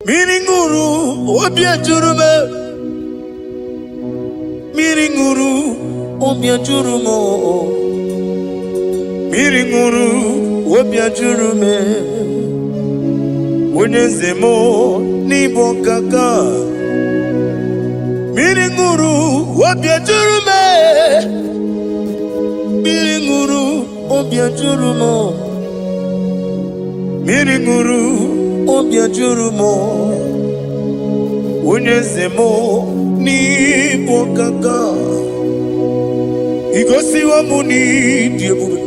Mmiri ṅụrụ obi ejuru m, mmiri ṅụrụ obi ejuru m, mmiri ṅụrụ obi ejuru m. Onye eze m n'ịbụ ọkaka. Mmiri ṅụrụ obi ejuru m, mmiri ṅụrụ obi ejuru m, mmiri ṅụrụ obi ejuru m. Onye eze m n'ịbụ ọkaka. Igosiwo m n'ịdị ebube.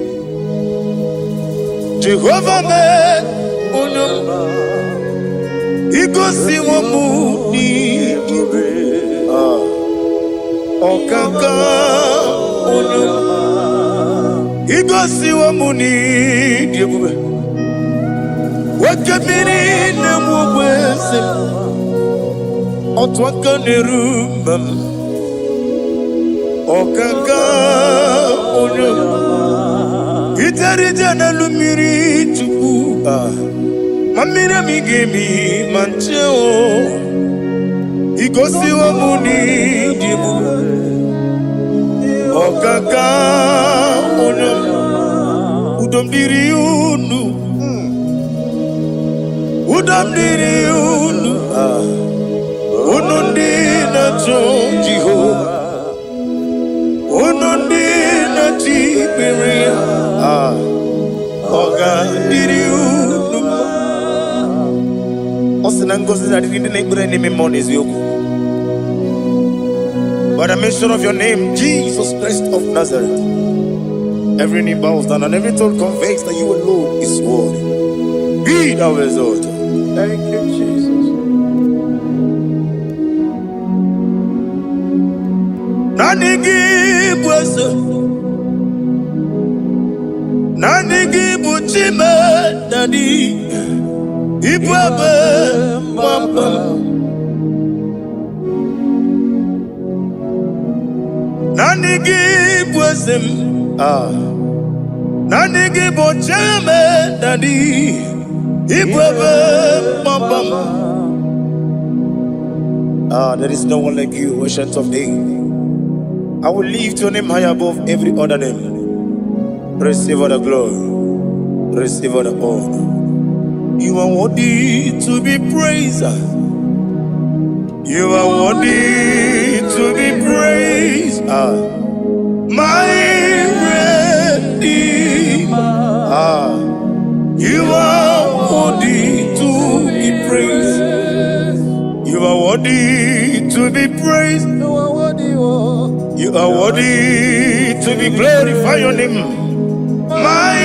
Jehova mee onye ọma. Igosiwo m n'ịdị ebube. Ah, ọkaka onye ọma. Igosiwo m n'ịdị ebube. Oke mmiri na-enwe ogbe eze m. Otu aka na-eru mba m. Ọkaka onye ọma. Ijere ije n'elu mmiri Chukwu. Ah, ma mmiri emi ga-emi ma nche o. Igosiwo m n'ịdị ebube. Ọkaka onye ọma. Udo m dịrị unu. Udo m dịrị unu. Ah, unu ndị na-achọ Jehova. Unu ndị na-achọ ikpere ya. Ah, ọ ga-adịrị unu mma. Ọ sị na ngọzi na-adịrị ndị na-ekpere n'ime mmụọ na eziokwu. By the mention of your name, Jesus Christ of Nazareth, every knee bows down and every tongue confesses that you alone is worthy. Be thou exalted. Thank you, Jesus. Naanị gị bụ eze, naanị gị bụ Chime Daddy, ịbụ ebe mgbaba m. Naanị gị bụ eze m. Ah. Naanị gị bụ Chime Daddy, ịbụ ebe mgbaba m. Ah, there is no one like you, Ancient of Days. I will lift your name high above every other name. Receive all the glory. Receive all the honor. You are worthy to be praised. You are worthy to be praised. Ah, my Redeemer. Ah, you are worthy to be praised. You are worthy to be praised. You are worthy, oh. You are worthy to be glorified. Your name, my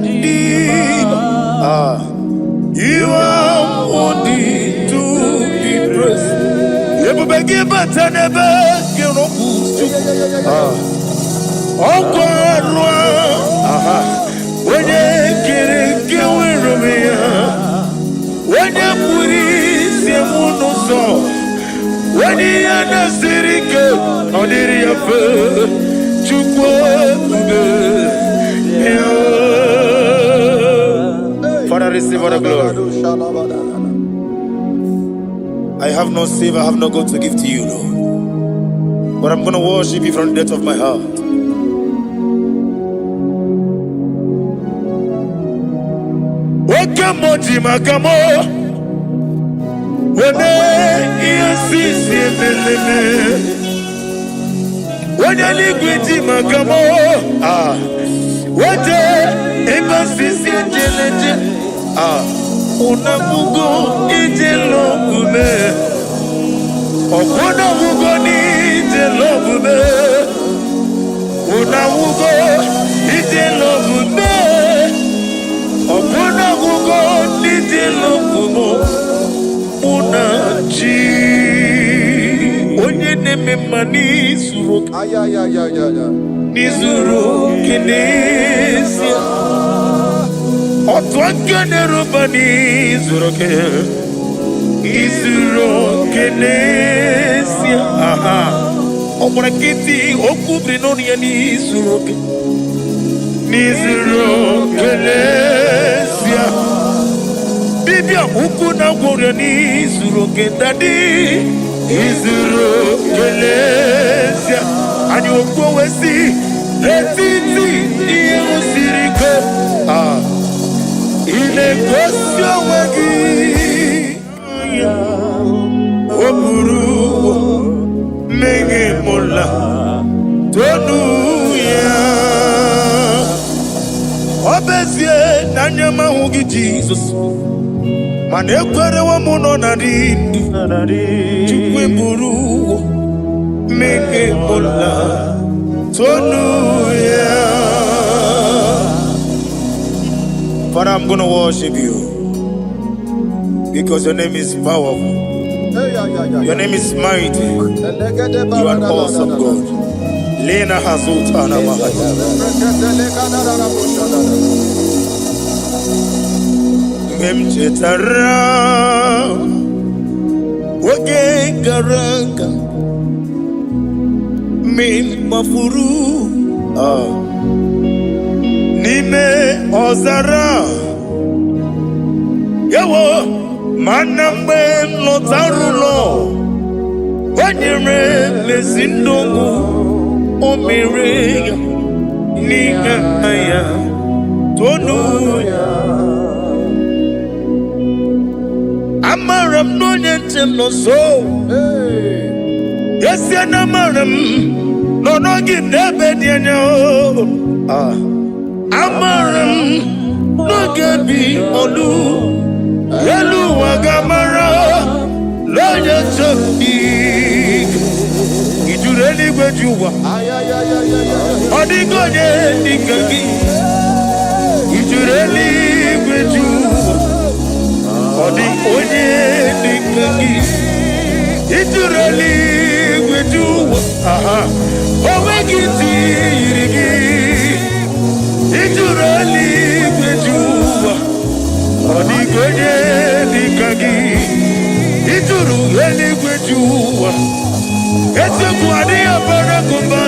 Redeemer. Ah, you are worthy to be praised. Ebube gị bata n'ebe gị rọpụ. Ah, ọkwa arụ. Aha, onye kere nke nwere onwe ya, onye kpụrụ isi m n'ụzọ, onye ihe na-esiri ike ọ dịrị ya mfe. Chukwu ebube ya. Father, receive all the glory. I have no silver, I have no gold to give to you, Lord. But I'm going to worship you from the depth of my heart. Oke mmụọ ji maka mụ weme ihe sisi emeleme. Onye eluigwe ji maka mụ ah wete ebe sisi ejeleje ah unabugo ije lọgbume ọkwụnabugo n'ije lọgbume unabugo ije lọgbume ọkwụnabugo n'ije lọgbume mụ na chi onye na-eme mma n'izuru oke Ayayayayaya. N'izuru oke n'ezie otu aka na-eruba n'izuru oke izuru oke n'ezie aha ọ gbara nkịtị okwu biri n'ọnụ ya n'izuru oke n'izuru oke n'ezie dibịa ukwu na gwọrọ n'izuru oke daddy izuru oke n'ezie anyị okwu wee si n'etiti ihe siri ike ah ị na-egosi onwe gị o buru mmehie mụla tonu ya ọ bụ ezie na anya m ahụ gị Jizọs mana ekwerewo m nọ na dị ndụ Chukwu eburu mmehie mụla tonu ya. Father, I'm going to worship you because your name is powerful. Your name is mighty. You are an awesome God. Lena Hazutana Mahaya. Mgbe m chetara oge gara aga mgbe m gbafuru n'ime ọzara ewo mana mgbe m lọtara ụlọ o nyere m ezi ndụ o mere ya n'ihe ya tonu ya amara m na onye nche m nọ nso esie na amara m nọ n'oge n'ebe dị anya o. Ah. Amara m n'oge bi olu elu ụwa ga-amara n'onye nche m dị ijuru eluigwe ji ụwa ọ dịghị onye dịka gị ijuru eluigwe ji ụwa ọ dị onye dịka gị ijuru eluigwe ji ụwa aha o nweghị ntị yiri gị ijuru eluigwe ji ụwa ọ dịghị onye dịka gị ijuru eluigwe ji ụwa eziokwu adịghị abara gụmba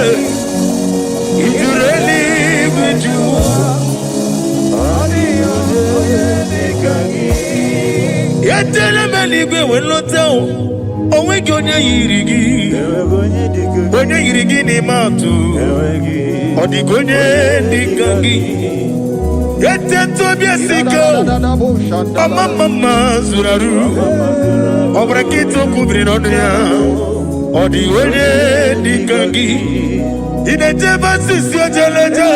ijuru eluigwe ji ụwa etela m eluigwe wee lọta o onweghị onye yiri gị onye yiri gị n'ime atụ ọ dịghị onye dịka gị eteta obi esi ike ọma mma mma zuru arụ ọ bụrụ nkịta okwu biri n'ọnụ ya ọ dịghị onye dịka gị ị na-ejebe asịsị ojeleje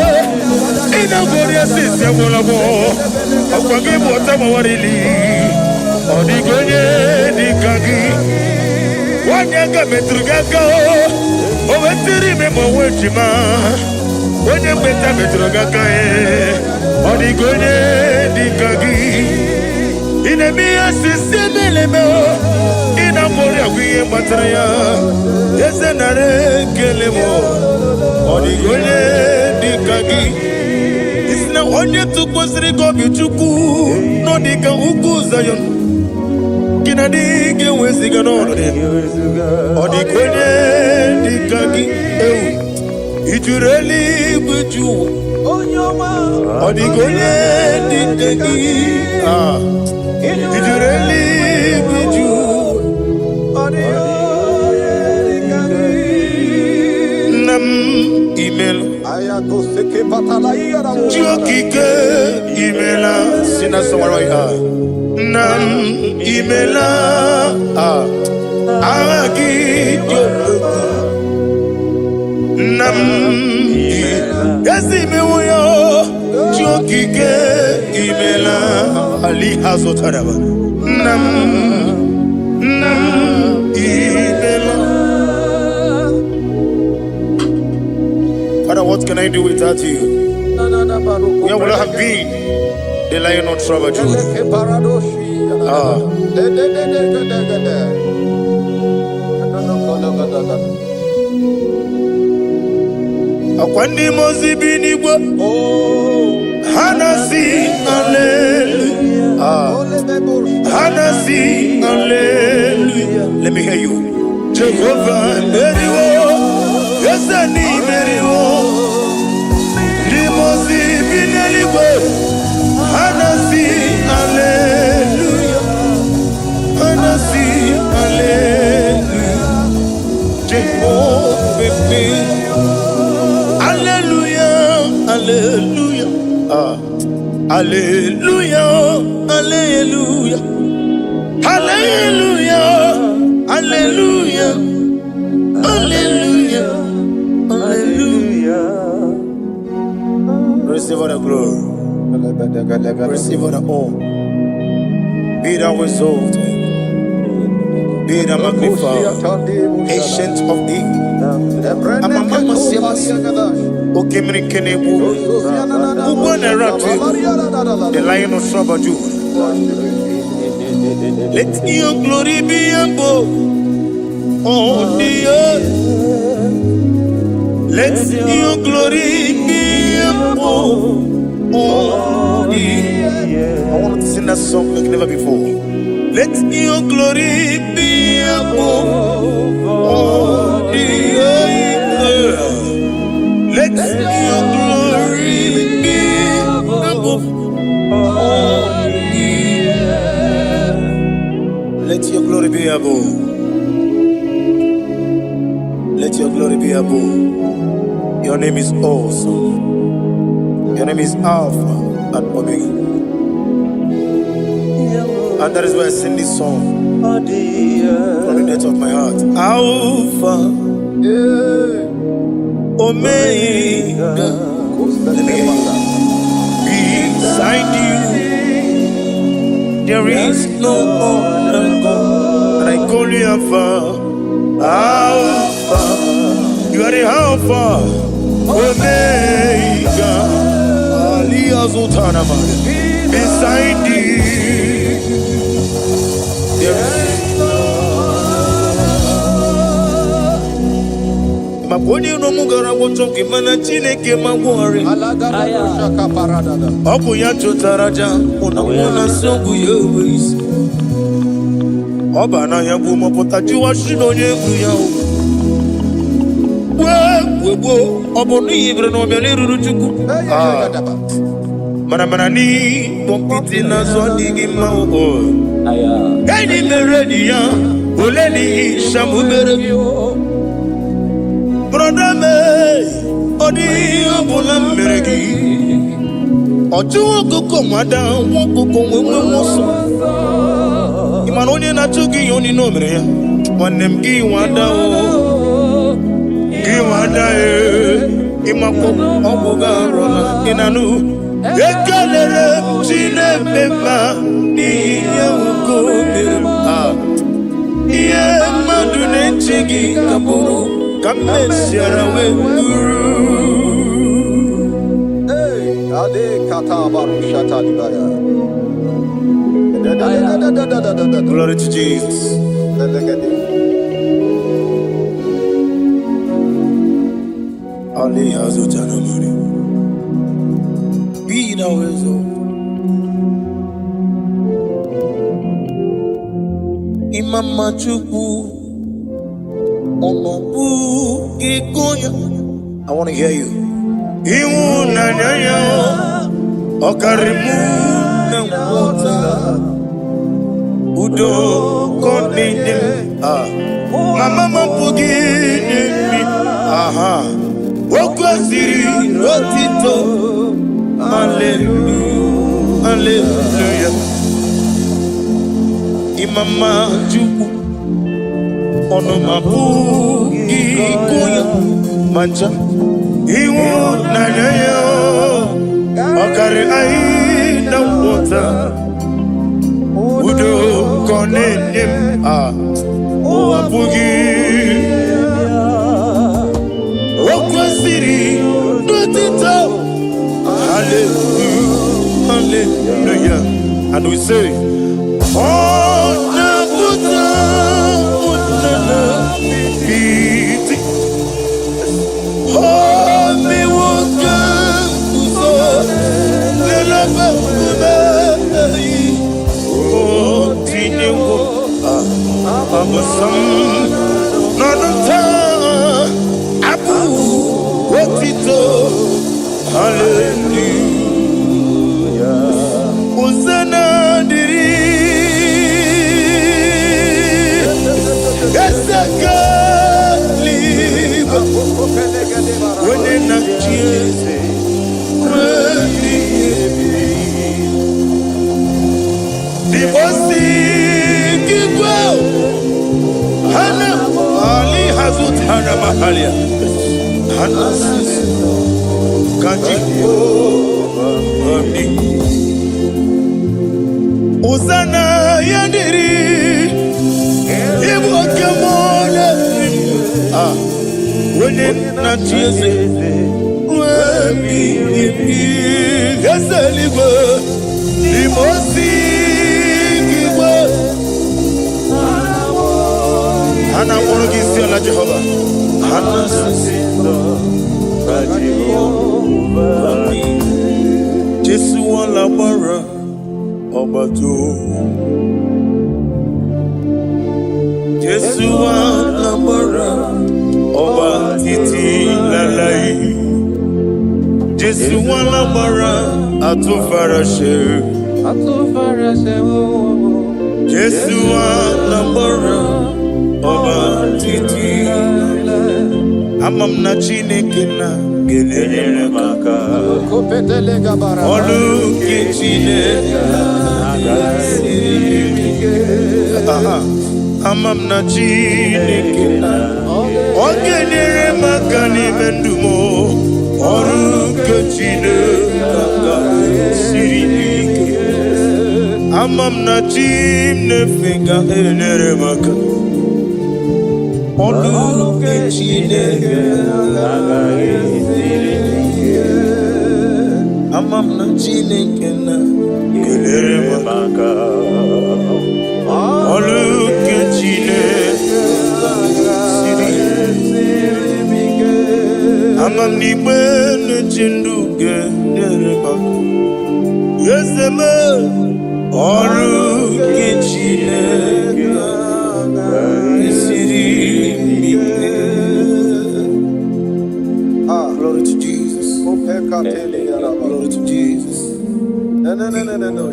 ị na-agwọrị asịsị agwọrọgwọ ọkwa gị bụ ọta gbawarili ọ dịghị onye dịka gị nwanyị aka metụrụ gị aka o wetiri ime ma onwe ejima onye mgbeta metụrụ gị aka ọ dịghị onye dịka gị ị na-eme ihe asịsị emeleme ị na-agwọrị agwụ ihe gbatara ya eze nara ekele m ọ dịghị onye dịka gị isi na onye tụkwasịrị gị obi Chukwu nọ dịka ugwu Zayọn gị na dị ga-eweziga n'ọnọdụ ya ọ dịka onye dịka gị ewu ijuru eluigwe ju ụwa ọ dịka onye dịka gị ah ijuru eluigwe ju ụwa. Chi okike, imela. Sing that song right now. Nna m, imela. Ah. Aha gị dị omimi. Nna m, ezi mewo ya. Chi okike, imela. Ali azụtaraba. Nna m, nna m, imela. Father, what can I do without you? Where would I have been? The Lion of tribe of Judah. Ah. Akwa ndị mmụọ ozi bi n'igwe ha na-asị hallelujah. Ah. Ha na-asị hallelujah. Let me hear you. Jehovah meriwo, eze n'imeriwo. Ndị mmụọ ozi bi n'eluigwe ha na-asị hallelujah. Ha na-asị hallelujah. Jehovah meriwo. Hallelujah, hallelujah. Ah. Hallelujah, hallelujah. Hallelujah, hallelujah, hallelujah, hallelujah. Receive all the glory, receive all the honor. Be thou exalted, be thou magnified, Ancient of Days. Okemiri Kenebu, the Lion of tribe of Judah. Let your glory be above on the earth. Let your glory be above on the earth. I want to sing that song like never before. Let your glory be above on the earth. Let your glory be above on the earth. Let your glory be above. Let your glory be above. Your name is awesome. Your name is Alpha and Omega. And that is why I sing this song from the depth of my heart. Alpha, Omega. Let me hear you. Beside you, there is no other God. And I call you Alpha, Alpha. You are the Alpha, Omega. Ali Azutanama. Beside you, there is. Maka onye iro m gara gwọchọ gị, mana Chineke ma gwọrị. Ọ bụ ya chụtara aja mụ na mụ na nsị ọgwụ ya enwe isi. Ọ ba n'ahịa bụ mọpụta jụwa shi na onye egwu ya o. Wee wee gbuo ọ bụ n'ihi bere na ọbịa n'eruru Chukwu. Ah. Mana n'ịkpọ nkịtị n'azụ adịghị mma o. Enyi mere enyi ya ole n'ihi shamụ mere gị. Brother me, ọ dịghị ihe ọbụla m mere gị. Ọ chụwa ọkụkọ nwada nwa ọkụkọ nwee nwe ọsọ. Ị ma na onye na-achụ gị ihe onye o mere ya. Nwanne m, gị nwada o. Gị nwada e. Ịmakwa ọgwụ gị arụla ị na-anụ. Ekelere m Chineke mma n'ihi ihe nwoke o mere m. Ah. Ihe mmadụ na-eche gị ka bụrụ ka m mesiara wee bụrụ. Hey, Ade kata barusha talibaya. Da da da da da da da da da. Glory to Jesus. Delegede. Ali Azutanamani. Be thou exalted. Imama Chukwu, ọnọbụ gị gonya. I want to hear you. Ịhụnanya ya ọ karịrị mụ na nghọta. Udo ka ọ na-enye m. Ah. Mama m apụghị inye m. Aha. Okwu Kwesịrị otito. Hallelujah, hallelujah. Ịmama Chukwu, ọnụ m apụghị ịkụ ya ma ncha. Ịhụnanya ya ọ karị anyị na nghọta. Udo ka ọ na-enye m a ụwa apụghị. O kwesịrị n'otito. Hallelujah, hallelujah. And we say, ọ na-apụta na iti o mewo ka nguzo n'elebe nkume o tinyewo abụsam n'ọnụ taa abụ otito. Hallelujah. Hosanna dịrị eze eluigwe, onye na-achị eze ruo ebighị ebi. Dibosi igwe hana ali hazutana mahalia hana sisi kaji ami. Hosanna ya dịrị ịbụ oke mmụọ na-eri ah onye na-achị eze ruo ebighị ebi. Eze eluigwe, n'ime osi igwe ha na-akpọrọ gị isi ala. Jehova, ha na-asị Jehova dị. Jésù alágbára, ọba tó. Jésù alágbára, ọba títí láláì. Jésù alágbára, àtúnfaraṣe. Jésù alágbára, ọba títí. Ama m na Chineke na ga-enyere m aka. Ọlụ nke Chineke siri ike. Aha. Ama m na Chineke na ọ ga-enyere m aka n'ime ndụ m. Ọrụ nke Chineke siri ike. Ama m na chi m na-efe ga-enyere m aka. Ọrụ nke Chineke siri ike. Ama m na Chineke na ga-enyere m aka. Ọrụ nke Chineke siri ike. Ama m na igbe na-eche ndụ ga-enyere m aka. Eze m, ọrụ nke Chineke siri ike. Glory to Jesus. Glory to Jesus. No, no, no, no, no, no.